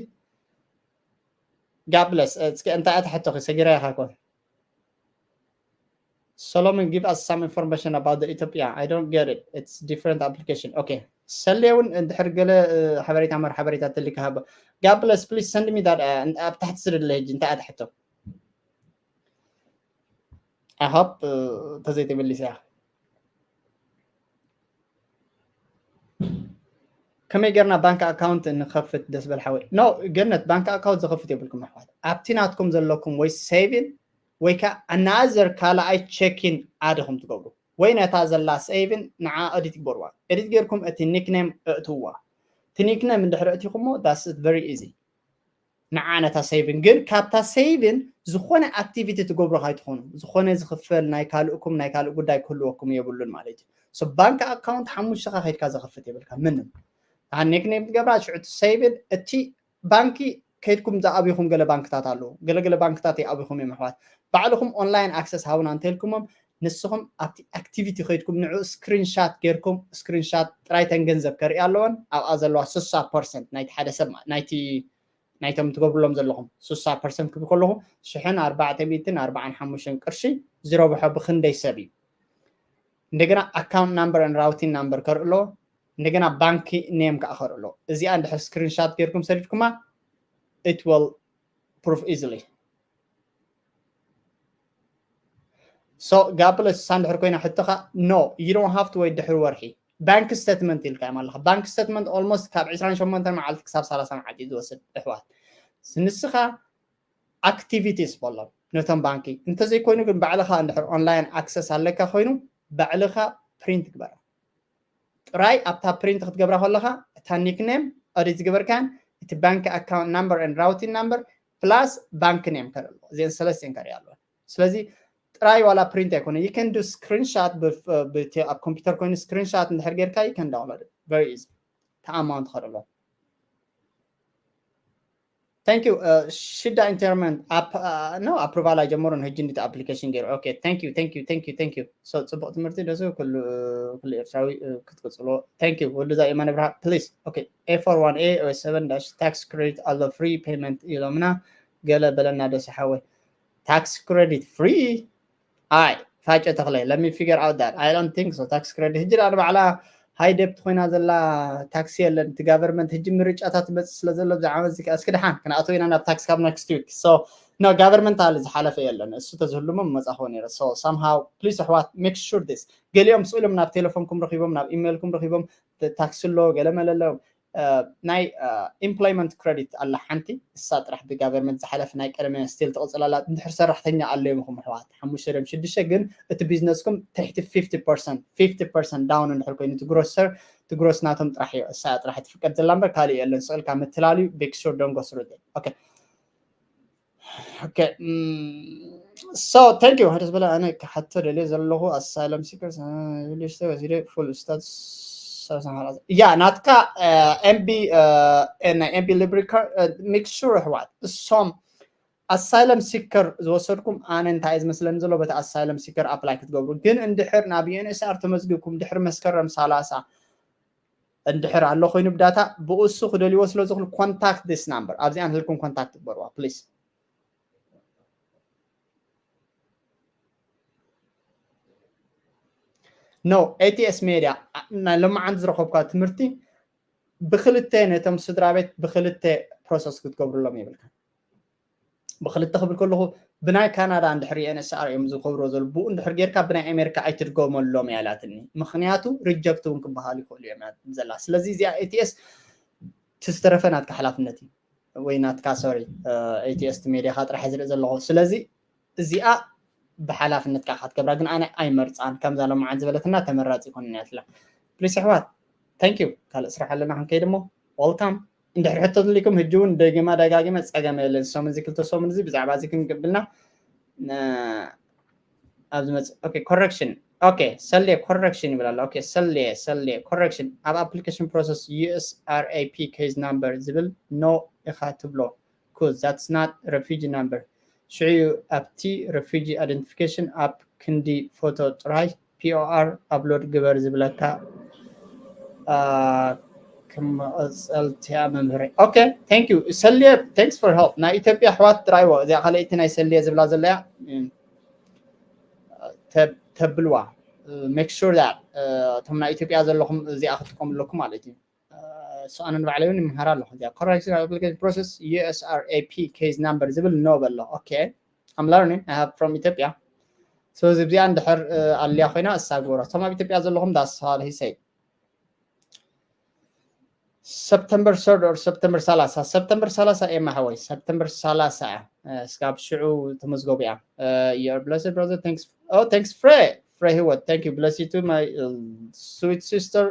God bless እስኪ እንታይ ኣትሕቶኺ ሰጊራ ኢኻ ኮን Solomon, give us some information about the Ethiopia. I don't get it. It's different application. Okay. ሰሌውን እንድሕር ገለ ሓበሬታ መር ሓበሬታ ተልካ ሃበ God bless please send me that ኣብ ታሕቲ ስደድለ ሕጂ እንታይ ኣትሕቶ I hope ተዘይተመሊሰ እያ ከመይ ጌርና ባንክ ኣካውንት ንኸፍት ደስ በል ሓወይ ኖ ገነት ባንክ ኣካውንት ዘኸፍት የብልኩም ኣሕዋት ኣብቲ ናትኩም ዘለኩም ወይ ሴቪን ወይ ከዓ ኣናዘር ካልኣይ ቸኪን ኣድኹም ትገብሩ ወይ ነታ ዘላ ሴቪን ንዓ ኤዲት ግበርዋ ኤዲት ጌርኩም እቲ ኒክኔም እእትዋ እቲ ኒክኔም እንድሕር እቲኹሞ that's very easy ንዓ ነታ ሴቪን ግን ካብታ ሴቪን ዝኾነ ኣክቲቪቲ ትገብሩ ካይትኾኑ ዝኾነ ዝኽፈል ናይ ካልእኩም ናይ ካልእ ጉዳይ ክህልወኩም የብሉን ማለት እዩ ባንክ ኣካውንት ሓሙሽተኻ ከድካ ዘኽፍት የብልካ ምንም ኔክኔም ትገብራ ሽዑ ሴቪን እቲ ባንኪ ከይድኩም ዝኣብኹም ገለ ባንክታት ኣለዉ ገለገለ ባንክታት ይኣብኹም እዮም ኣሕዋት ባዕልኹም ኦንላይን ኣክሰስ ሃቡና እንተልኩሞም ንስኹም ኣብቲ ኣክቲቪቲ ከይድኩም ንዑ ስክሪንሻት ጌርኩም ስክሪንሻት ጥራይተን ገንዘብ ከርኢ ኣለወን ኣብኣ ዘለዋ ስሳ ፐርሰንት ናይቲ ሓደ ሰብ ናይቲ ናይቶም ትገብርሎም ዘለኹም ስሳ ፐርሰንት ክብል ከለኹ ሽሕን ኣርባዕተ ሚእትን ኣርባዓን ሓሙሽተን ቅርሺ ዝረብሖ ብክንደይ ሰብ እዩ እንደገና ኣካውንት ናምበር ን ራውቲን ናምበር ከርኢ ኣለዎ እንደገና ባንኪ ኔም ከዓ ከርኢ ኣለዎ እዚኣ እንድሕር ስክሪንሻት ጌርኩም ሰዲድኩማ it will proof easily so ጋብለ ስሳ እንድሕር ኮይና ሕቶኻ no you don't have to wait ድሕሪ ወርሒ ባንክ ስተትመንት ኢልካ እዮም ኣለካ ባንክ ስተትመንት ኦልሞስት ካብ ዕስራን ሸሞንተን መዓልቲ ክሳብ ሰላሳ መዓልቲ እዩ ዝወስድ ኣሕዋት ንስኻ ኣክቲቪቲስ በሎም ነቶም ባንኪ እንተዘይኮይኑ ግን ባዕልኻ እንድሕር ኦንላይን ኣክሰስ ኣለካ ኮይኑ ባዕልኻ ፕሪንት ግበራ ጥራይ ኣብታ ፕሪንት ክትገብራ ከለኻ እታ ኒክኔም ኦዲት ዝገበርካን እቲ ባንክ ኣካውንት ናምበር ን ራውቲን ናምበር ፕላስ ባንክ ኔም ከርኢ ኣለዎ እዚአን ሰለስቲን ከርኢ ኣለዎ ስለዚ ጥራይ ዋላ ፕሪንት ኣይኮነ you can do screenshot ኣብ ኮምፒውተር ኮይኑ ስክሪንሻት እንድሕር ጌርካ you can download very easy ተኣማውን ትኸደሎ Thank you. ሽዳ ኢንተርመንት ነው ኣፕሩቫል ኣይጀመሩን ህጂ እንዲት ኣፕሊኬሽን ገይሩ okay thank you thank you thank you thank you so ጽቡቅ ትምህርቲ ደሱ ኩሉ ኩሉ ኤርትራዊ ክትቅጽሎ thank you ወልዱ ዛ የማነ ብርሃ please okay A four one A seven dash tax credit ኣሎ free payment ኢሎምና ገለ በለና ደሱ ሓወይ tax credit free ኣይ ፋጨ ተኽለ let me figure out that I don't think so tax credit ህጂ ዳ ንባዕላ ሃይ ደብት ኮይና ዘላ ታክሲ የለን እቲ ጋቨርመንት ህጂ ምርጫታት መፅእ ስለ ዘሎ ብዛዕባ እዚ እስኪ ድሓን ክንኣተው ኢና ናብ ታክስ ካብ next week so no ጋቨርመንት ኣለ ዝሓለፈ የለን እሱ ተዝህሉሞ መፃኸዎ ነረ so somehow please ኣሕዋት make sure this ገሊኦም ስኢሎም ናብ ቴሌፎንኩም ረኪቦም ናብ ኢሜይልኩም ረኪቦም ታክሲ ኣሎ ገለ መለለ ናይ ኢምፕሎይመንት ክረዲት ኣላ ሓንቲ እሳ ጥራሕ ብጋቨርመንት ዝሓለፍ ናይ ቀደመ ስቲል ትቕፅል ኣላ እንድሕር ሰራሕተኛ ኣለዮም ኢኹም ኣሕዋት ሓሙሽተ ደም ሽዱሽተ ግን እቲ ቢዝነስኩም ትሕቲ ፊፍቲ ፐርሰንት ፊፍቲ ፐርሰንት ዳውን እንድሕር ኮይኑ እቲ ግሮሰር እቲ ግሮስ ናቶም ጥራሕ እዩ እሳ ጥራሕ ትፍቀድ ዘላ እምበር ካልእ የለን ስቕልካ ምትላልዩ ቤክሹር ደንጎስሩ okay okay mm, so thank you ሓደ ዝበለ ኣነ ክሓቶ ደልየ ዘለኹ ኣሳይለም ሲከርስ ወሲደ ፉል ስታትስ ያ ናትካ ኤምቢ ናይ ኤምቢ ሊብሪ ሜክ ሹር ኣሕዋት እሶም ኣሳይለም ሲከር ዝወሰድኩም ኣነ እንታይ ዝመስለኒ ዘሎ በቲ ኣሳይለም ሲከር ኣፕላይ ክትገብሩ ግን እንድሕር ናብ ዩኤንኤስኣር ተመዝግብኩም ድሕሪ መስከረም ሰላሳ እንድሕር ኣሎ ኮይኑ ብዳታ ብእሱ ክደልይዎ ስለ ዝኽሉ ኮንታክት ዲስ ናምበር ኣብዚኣ ንህልኩም ኮንታክት ግበርዋ ፕሊስ no ኤቲኤስ ሜድያ ናይ ሎማዓንቲ ዝረኸብካ ትምህርቲ ብክልተ ነቶም ስድራ ቤት ብክልተ ፕሮሰስ ክትገብርሎም ይብልካ ብክልተ ክብል ከለኹ ብናይ ካናዳ እንድሕር ኤንኤስኣር እዮም ዝገብሮ ዘሎ ብኡ እንድሕር ጌርካ ብናይ ኣሜሪካ ኣይትድገመሎም እያ ኢላትኒ ምክንያቱ ሪጀክት እውን ክበሃሉ ይኽእሉ እዮም ዘላ ስለዚ እዚኣ ኤቲኤስ ትዝተረፈ ናትካ ሓላፍነት እዩ ወይ ናትካ ሶሪ ኤቲኤስ ሜድያካ ጥራሕ ዝርኢ ዘለኹ ስለዚ እዚኣ ብሓላፍነትካ ክትገብራ ግን ኣነ ኣይመርፃን። ከምዛ ሎማዓን ዝበለትና ተመራፂ ይኮንና ትላ። ፕሊስ ኣሕዋት፣ ታንክ ዩ። ካልእ ስራሕ ኣለና ክንከይድ እሞ፣ ወልካም። እንድሕር ሕቶ ተልይኩም ሕጂ እውን ደጊማ ደጋጊመ ፀገም የለን። ሰሙን እዚ ክልተ ሰሙን እዚ ብዛዕባ እዚ ክንቅብልና ኣብ ዝመፅእ። ኦኬ፣ ኮረክሽን። ኦኬ፣ ሰሌ ኮረክሽን ይብል ኣሎ። ኦኬ፣ ሰሌ ሰሌ ኮረክሽን። ኣብ ኣፕሊኬሽን ፕሮሰስ ዩ ኤስ ኣር ኤ ፒ ኬዝ ናምበር ዝብል ኖ ኢኻ ትብሎ። Cause that's not refugee number። ሽዑ ኣብቲ refugee identification app ክንዲ ፎቶ ጥራይ ፒ ኦ ኣር ኣፕሎድ ግበር ዝብለካ። ክመቐፀልቲያ መምህረይ። ኦኬ፣ ታንክ ዩ። ሰልየ፣ thanks for help። ናይ ኢትዮጵያ ኣሕዋት ጥራይዎ እዚኣ ካልኣይቲ ናይ ሰልየ ዝብላ ዘለያ ተብልዋ። Make sure that እቶም ናይ ኢትዮጵያ ዘለኹም እዚኣ ክትጥቀሙ ኣለኩም ማለት እዩ። So ኣነ ንባዕለይ እውን ይምሃር ኣለኹ። እዚኣ correction application process ዩ ኤስ ኣር ኤ ፒ case number ዝብል ኖ በሎ። Okay, I'm learning, I have from ኢትዮጵያ። So እዚ እዚኣ እንድሕር ኣልያ ኮይና እሳ ግበሮ። እቶም ኣብ ኢትዮጵያ ዘለኹም that's all he said። September third or September ሰላሳ? September ሰላሳ ኤማ ሓወይ፣ September ሰላሳ እያ። እስካብ ሽዑ ተመዝገቡ እያ። Your blessed brother, thanks. Oh, thanks ፍሬ፣ ፍሬ ህይወት, thank you. Bless you too, my sweet sister.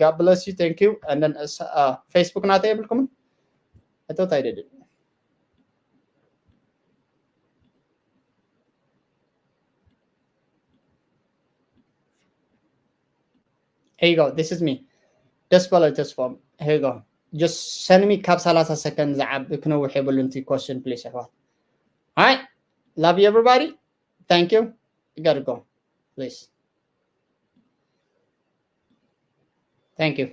God bless you, thank you. And then Facebook ናተይ የብልኩምን? I thought I did it. Here you go. This is me. ደስ በሎ ተስፎም። Here you go. Just send me ካብ ሰላሳ ሰከንድ ዝዓቢ፣ ክነውሕ የብሉን እቲ question, please ኣሕዋት። Hi, love you everybody. Thank you. You gotta go, please. Thank you.